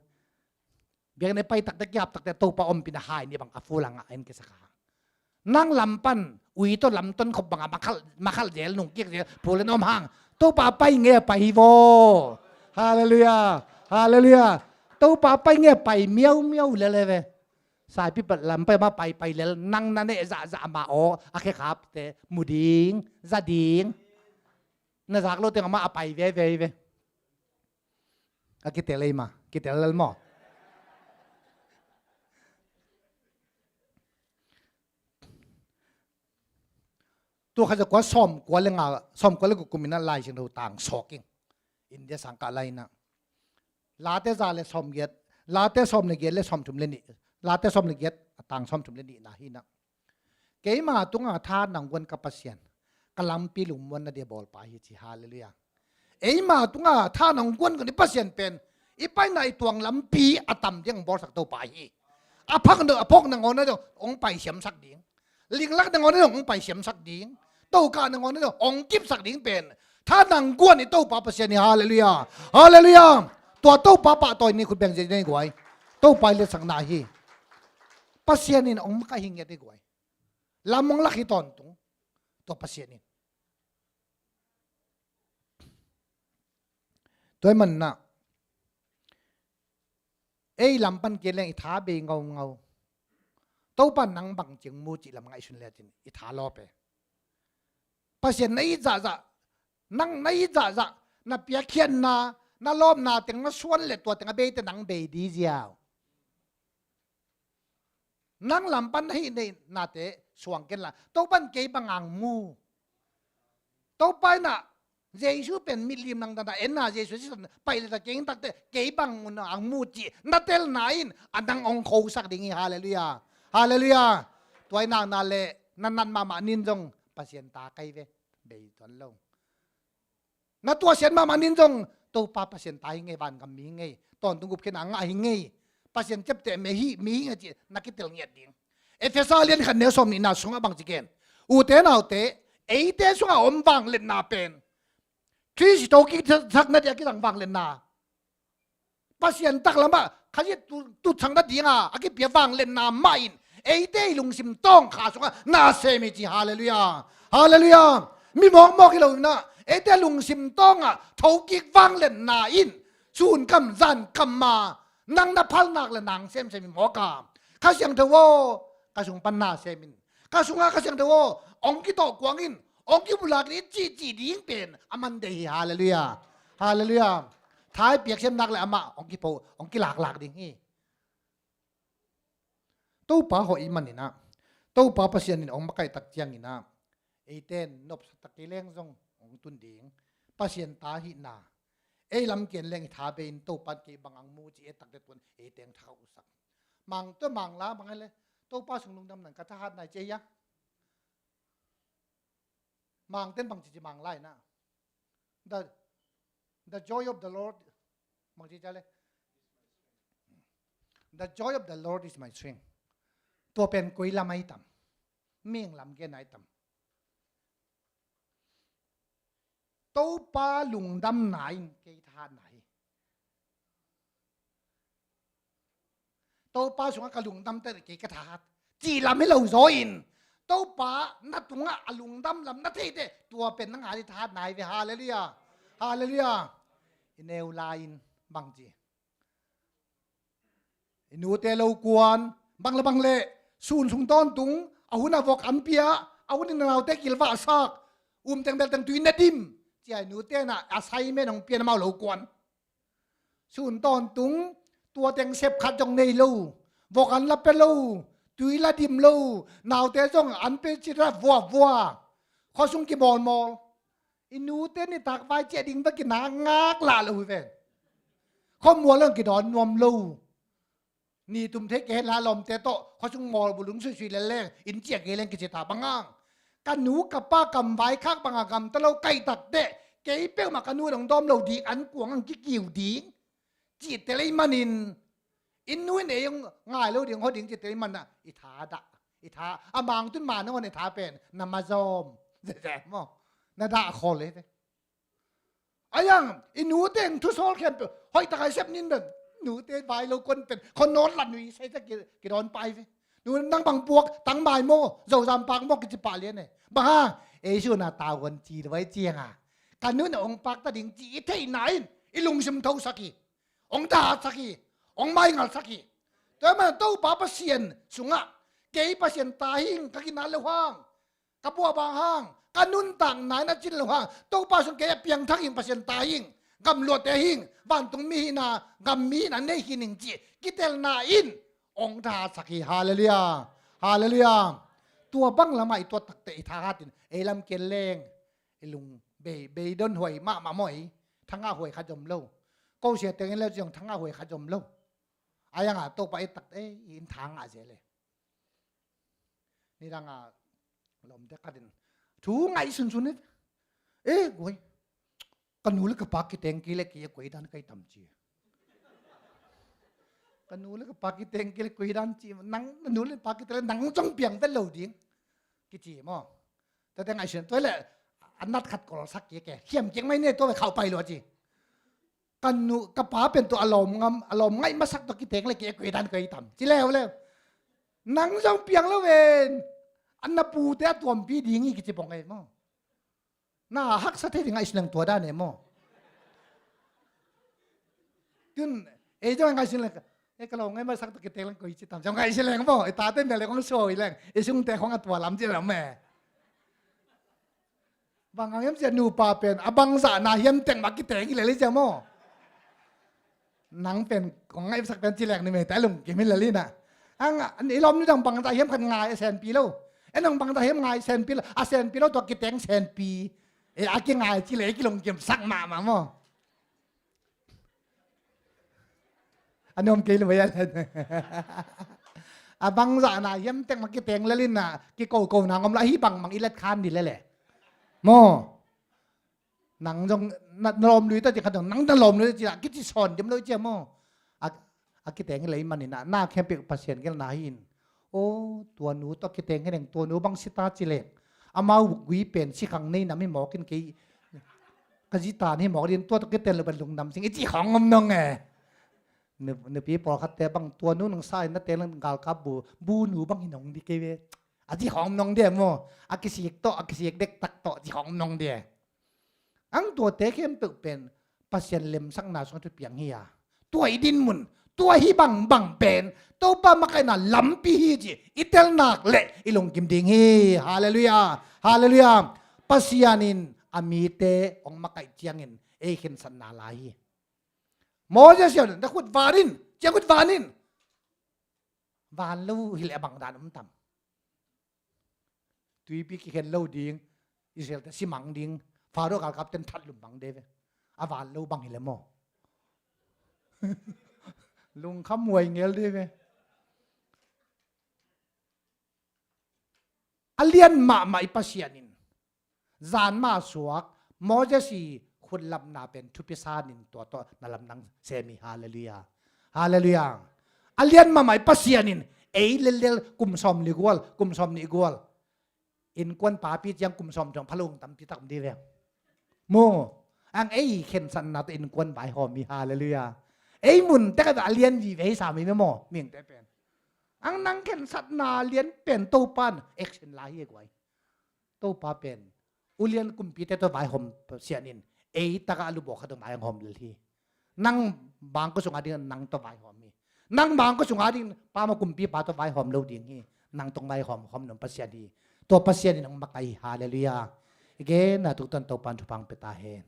Biakna i pai takte kihap takte Topa ompina hai nih bang a fulang ah en kisaka. Nang lam pan ui tawh lam ton khop banga makhal, makhal zel nung kik zel phulen om hang Topa pai nge pai hi vaw. Halleluiah. Halleluiah. Topa pai nge pai miau miau lele ve. Saipi pat lam pai ma pai pai lel nang na neh zahzah ma aw a khekhapte mu ding za ding. Na zak lo teng ama a pai veve ve. A kitel ei ma kitel lel maw. Tua khat za kua sawm kua le nga sawm kua le kua kum ina Lai Siangtho tang sawk ing. India sangkah lai ina Late za le sawm giat, Late sawm le giat le sawm thum le nih, Late sawm le giat a tang sawm thum le nihna hi ina. Keima tunga tha nang guan ka Pasian ka lampi lungmuanna dia bawlpa hi ci. Halleluiah. Eima tunga tha nang guan ka ni Pasian pen i paina i tuang lampi a tam diang bawlsak Topa hi. A phak a phok nangawn a dong ong paisiamsak ding. Linglak nangawn a dong ong paisiamsak ding. Tokah nangawn a dong ong kipsak ding pen tha nang guan i Topa Pasian hi. Halleluiah. Halleluiah. Tua Topa pahtawi ni khut beng zia nei guai. Topa i letsakna hi. Pasian in ong makaih hi ngiat nei guai. Lam ong lak hi tawntung. Tua Pasian in tua i manna ei lam pan kei leng i tha bei ngaungau. Topa nang bang ciang mu cih lam ngaihsun le cin i tha lawp e. Pasian na it zahzah, nang na it zahzah, na piakkhiatna, na lawpna teng na suan le tua teng a beite nang bei di ziau. Nang lam pan na hih neihnate suang kenla Topan kei bang ang mu. Topa inah Jesu pen mitlim nang dana enna Jesu sisan paih leta kei takte kei bang ang mu cih na telna in a nang ong khosak ding hi. Halleluiah. Halleluiah. Tua inah na le na nat mahmah nin zong Pasian ta kai ve. Bei tuan lo. Na tuasiat mahmah nin zong Topa Pasian ta hi ngei, vangam mi hi ngei, tawntung gupkhiatna ngah hi ngei, Pasian ciapteh mi hi, mi hi ngei cih na kitel ngiat ding. Efesa lian khat neu sawm nihna sungah bang ci gen? Ute naute, eite sungah om vangliatna pen Khrist tawh kithakna dia kizang vangliatna. Pasian taklamah Khazih tu- tutsakna dinga a kipia vangliatna mah in eite i lungsim tawng kha sungah na sem hi ci. Halleluiah. Halleluiah. Mi mawkmawk hi lo inah eite lungsim tawngah thokik vangliatna in sunkam zankam ma nang na phalnak le nang semsem hi mawka. Kha Siangtho aw, ka sung pan na sem in. Ka sungah Kha Siangtho aw, ong kitawh kuang in, ong kibulak in cihcih ding pen a man dei hi. Halleluiah. Halleluiah. Thai piaksiamnak le amah ong kipo, ong kilaklak ding hi. Topa hoih i maninah, Topa Pasian in hong makaihtak cianginah, eiten nopsa tak kei leng zong hong tun ding. Pasian ta hihna ei lam ken leng i tha bei in Topa in kei bang ang mu ci e takte tuan eiteng thakauh usak. Mang tua mangla bang le Topa sung lungdam nan ka thahat nai ci ei a. Mangten bang cici mang lai na. The, the joy of the Lord. Bang cici le. The joy of the Lord is my strength. Tua pen koi lam ai tam. Ming lam gen ai tam. Topa lungdamna in kei thahatna hi. Topa sungah ka lungdam teh kei ka thahat. Cih lam hi lo zaw in. Topa na tungah a lungdam lam na thei teh tua pen na ngah i thahatna hi ve. Halleluiah. Halleluiah. I neu lai in bang ci. I nute lo kuan, bang le bang le, sun sung tawntung, a hun a vok an pia, a hun in a naute kilvahsak, umteng belteng tui na dim, cia i nute na assignment hong pia na mau lo kuan. Sun tawntung, tua teng sep khat zong nei lo, vok an la pia lo, tui la dim lo, naute zong an pia cira vuavua, khuasung kimawlmawl. I nute nitak vai ciah ding bek kina ngak lah lo hi ven. Khuamual ang kidawn nuam lo. Ni tum thei kei hen la lawmte tawh khuasung mawl bulung suisui lel leng in ciah kei leng kici ta bang ang. Ka nu ka pa kam vai khak banga gamta lo kaihtak teh kei peuhmah ka nu dong dawm lo ding an kuang ang kikiu ding. Cihte lei manin in nu in ei hong ngai lo ding hong hawh ding cihte lei manah i tha dah. I tha a mangtun ma nangawn i tha pen na mazawm zezeh maw? Na dah khol ei ve. Ayang i nute in thusawl khempeuh hoih takai sep nin pen nute vai lo kon pen khaw nawt la nui sai ta kidawn pai ve. Nu nang bang puak tang mai maw zozam pak maw kici pah lian e. Bang hang ei suna tauhuan ci lo ai cianga ka nu na ong pak ta ding ci i theihna in i lungsim thosak hi. Ong dasak hi. Ong maingalsak hi. Tua mana Topa Pasian sungah kei Pasian ta hing ka kinat lo hang ka buahbang hang ka nuntakna in a cin lo hang Topa sung kei a piangthak hing Pasian ta hing gamluate hing vantung mi hina gam mi hina nei hi ning ci kitelna in ong dasak hi. Halleluiah. Halleluiah. Tua bang lamah i tuat takte i thahatin ei lam ken leng i lung bei bei don huai mahmah maw ei thangah huai khat zom lo. Ko sia tengin le ziong thangah huai khat zom lo. Ayanga Topa i takte ei in thangah zel e. Nidanga lawmte khatin thu ngaih sunsun e. E guai ka nu le ka pa kiteng kei le kei a kuai dan kai tam ci. Ka nu le ka pa kiteng kei le kuai dan ci nang na nu le pa kiteng le nang zong piang vet lo ding kici maw? Tate ngaihsun tua le a nat khat kolsak kei ke hiam keng mai ne tua ve khauh pai lua ci. Ka nu ka pa pen tua a lawm ngam a lawm ngaih masak tua kiteng le kei a kuai dan kai tam ci leu leu. Nang zong piang lo ven. An na pute a tuampi ding hi kici bong ei maw? Na haksa thei ding ngaihsun leng tua dan e maw? Tun ei zong ngaihsun leng e ka lo ngai masak tua kiteng leng koi ci tam zong ngaihsun leng maw? I tate mel le kong suau i leng i sungte kong a tua lam ci lam e. Bang ang hiam cia nupa pen a bangzah na hiam teng mah kiteng i lel i cia maw? Nang pen kong ngaihsak pen ci leng ni mei ta lungkim hi lel i na. Ang i lawm ni dang bangzah hiam khat ngai a senpi lo. En ang bangzah hiam ngai senpi lo a senpi lo tua kiteng senpi. E a kingai ci le kilungkim sak mahmah maw? A nuam kei lo a len a bangzah na hiam tek ma kiteng lel in na kikokona ngom lo ahi bangmang i let khan ni lele maw? Nang zong na lawm lui ta ci khat zong nang na lawm lui ta ci la kici sawn dim lo i cia maw? A kiteng hi lei manin a na khempeuh Pasian gelna hi in. Aw tua nu tawh kiteng hi leng tua nu bang si ta ci leng amau gui pen si khang nei nam hi mawk in kei ka zi tan hi mawk din tua tawh kiten lo pen lungdam sing i ci khawng om nong e. Nupi pawlkhatte bang tua nu nang sa in na teng leng galkap bu bu nu bang hi nong di kei ve. A ci khawng om nong di e maw? A kisik tawh a kisik dektak tawh ci khawng om nong di e. Ang tuate khempeuh pen Pasian lemsakna sungah thupiang hi a tua i dinmun tua hi bangbang pen Topa makaihna lampi hi ci i telnak leh i lungkim ding hi. Halleluiah. Halleluiah. Pasian in a mite hong makaih ciangin ei khensatna lai hi. Moses in na khut van in ciang khut van in Van lo hileh a bang dan om tam. Tuipi kikhen lo ding, Israel te si mang ding, Pharaoh galkap ten that lum mang de ve. A van lo bang hileh maw. Lungkham huai ngel de ve. A lian mahmah i Pasian in zan mah suak Moses i khut lapna pen thupi sanin tua tawh na lamdang sem hi. Halleluiah. Halleluiah. A lian mahmah i Pasian in ei lellel kum sawm li gual, kum sawm nih gual. Innkuan papi ciang kum sawm thong phalung tampi tak om di ve. Mu. Ang ei khensatna tawh innkuan vaihawm hi. Halleluiah. Ei mun tek a lian vive hi sam hi maw. Mihingte pen. Ang nang khensatna lian pen Topan action la hi guai. Topa pen ulian kumpite tawh vaihawm Pasian in ei takah a lubawk khat tawh vaihawm lel hi. Nang bangkua sungah ding nang tawh vaihawm hi. Nang bangkua sungah ding pama kumpipa tawh vaihawm lo ding hi. Nang tawh vaihawm khawm nong Pasian hi. Tua Pasian in nang makai hi. Halleluiah. I gen a tuktan Topan thupha pia ta hen.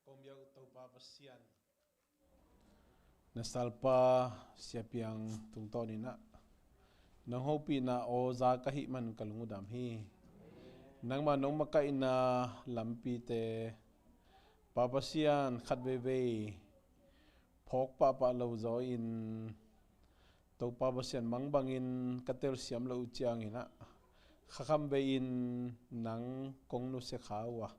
Kong biak uh Topa Pasian, na salpa Sia Piang tungtawn in ah nong hopihna aw za ka hih man ka lung uh dam hi. Nangmah nong makaihna lampite Pa Pasian khat veivei phawk pahpah lo zaw in Topa Pasian mang bangin ka telsiam loh uh ciangin ah khakham vei in nang kong nusia kha uh a,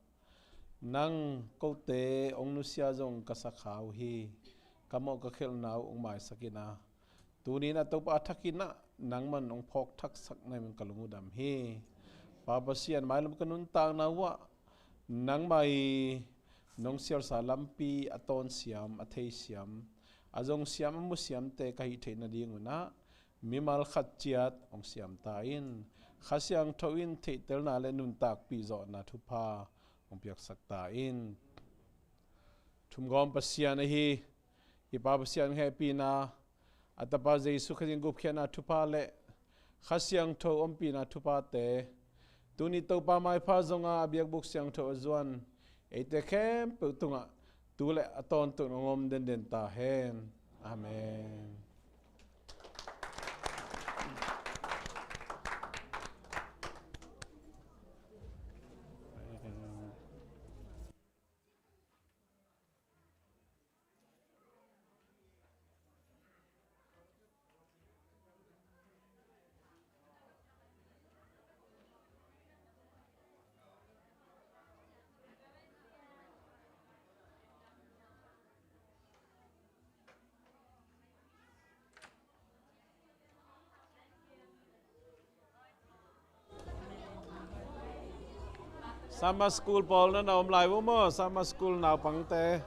nang kote hong nusia zong ka sa kha uh hi. Ka mawh ka khelhna uh hong maisak in a, tuni in ah Topa a thakin ah nangman hong phawk thaksak na hih man ka lung uh dam hi. Pa Pasian, mailam ka nuntakna uh ah nangmah i nong sialsa lampi a tawnsiam, a theisiam, a zongsiam, a musiamte ka hih theih nadingun ah mimal khat ciat hong siam ta in. Kha Siangtho in theihtelna le nuntakpih zawhna thupha hong piaksak ta in. Thumgawm Pasian ahi i Pa Pasian hehpihna, a Tapa Jesu Khazih gupkhiatna thupha le Kha Siangtho ompihna thuphate tuni Topa maipha zonga a biakbuk siangtho a zuan eite khempeuh tungah tu le a tawntung hong om denden ta hen. Amen. Summer school pawl na na om lai uh maw? Summer school naupangte.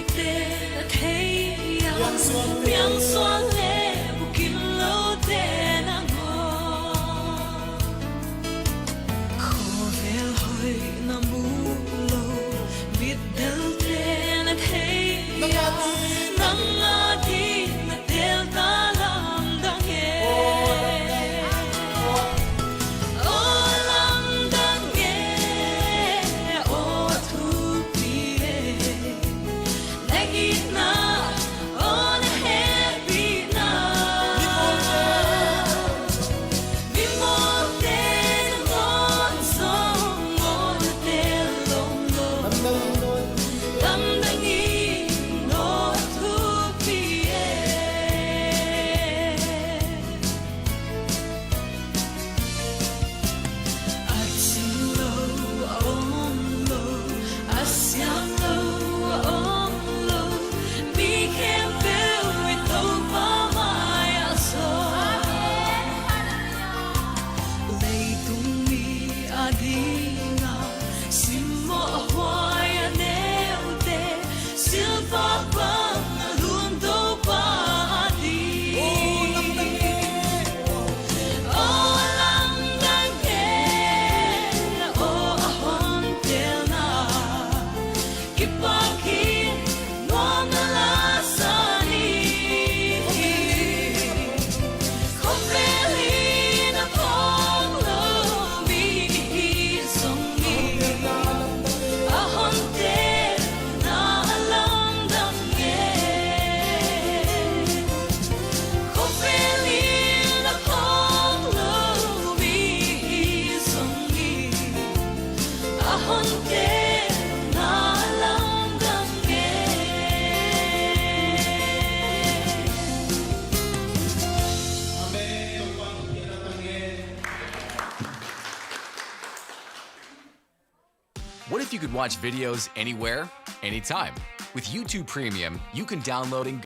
Te na thei a, piangsuang le bukim lote nangawn. Khawvel hoih na mu lo, mitdelte na thei a, nang ading na tel ta lamdang e. Aw lamdang e, aw thupi e. Na itna, aw na hehpihna. Mimawlte nangawn zong aw na tel lawmlawm. Lamdang in aw thupi e. A cing lo a om lo, a siam lo a om lo, mi khempeuh i Topa mai-ah zaw. Leitung mi adinga simmawh huai a neute, silva bang a lum Topa ading. Aw lamdang e, aw a hontelna, kipak in nuam na la sa ni. Khawvel in a phawk lo mi i hih zongin, a hontelna a lamdang e. Khawvel in a phawk lo mi i hih zongin, a hontelna a lamdang e. What if you could watch videos anywhere, anytime? With YouTube Premium, you can download and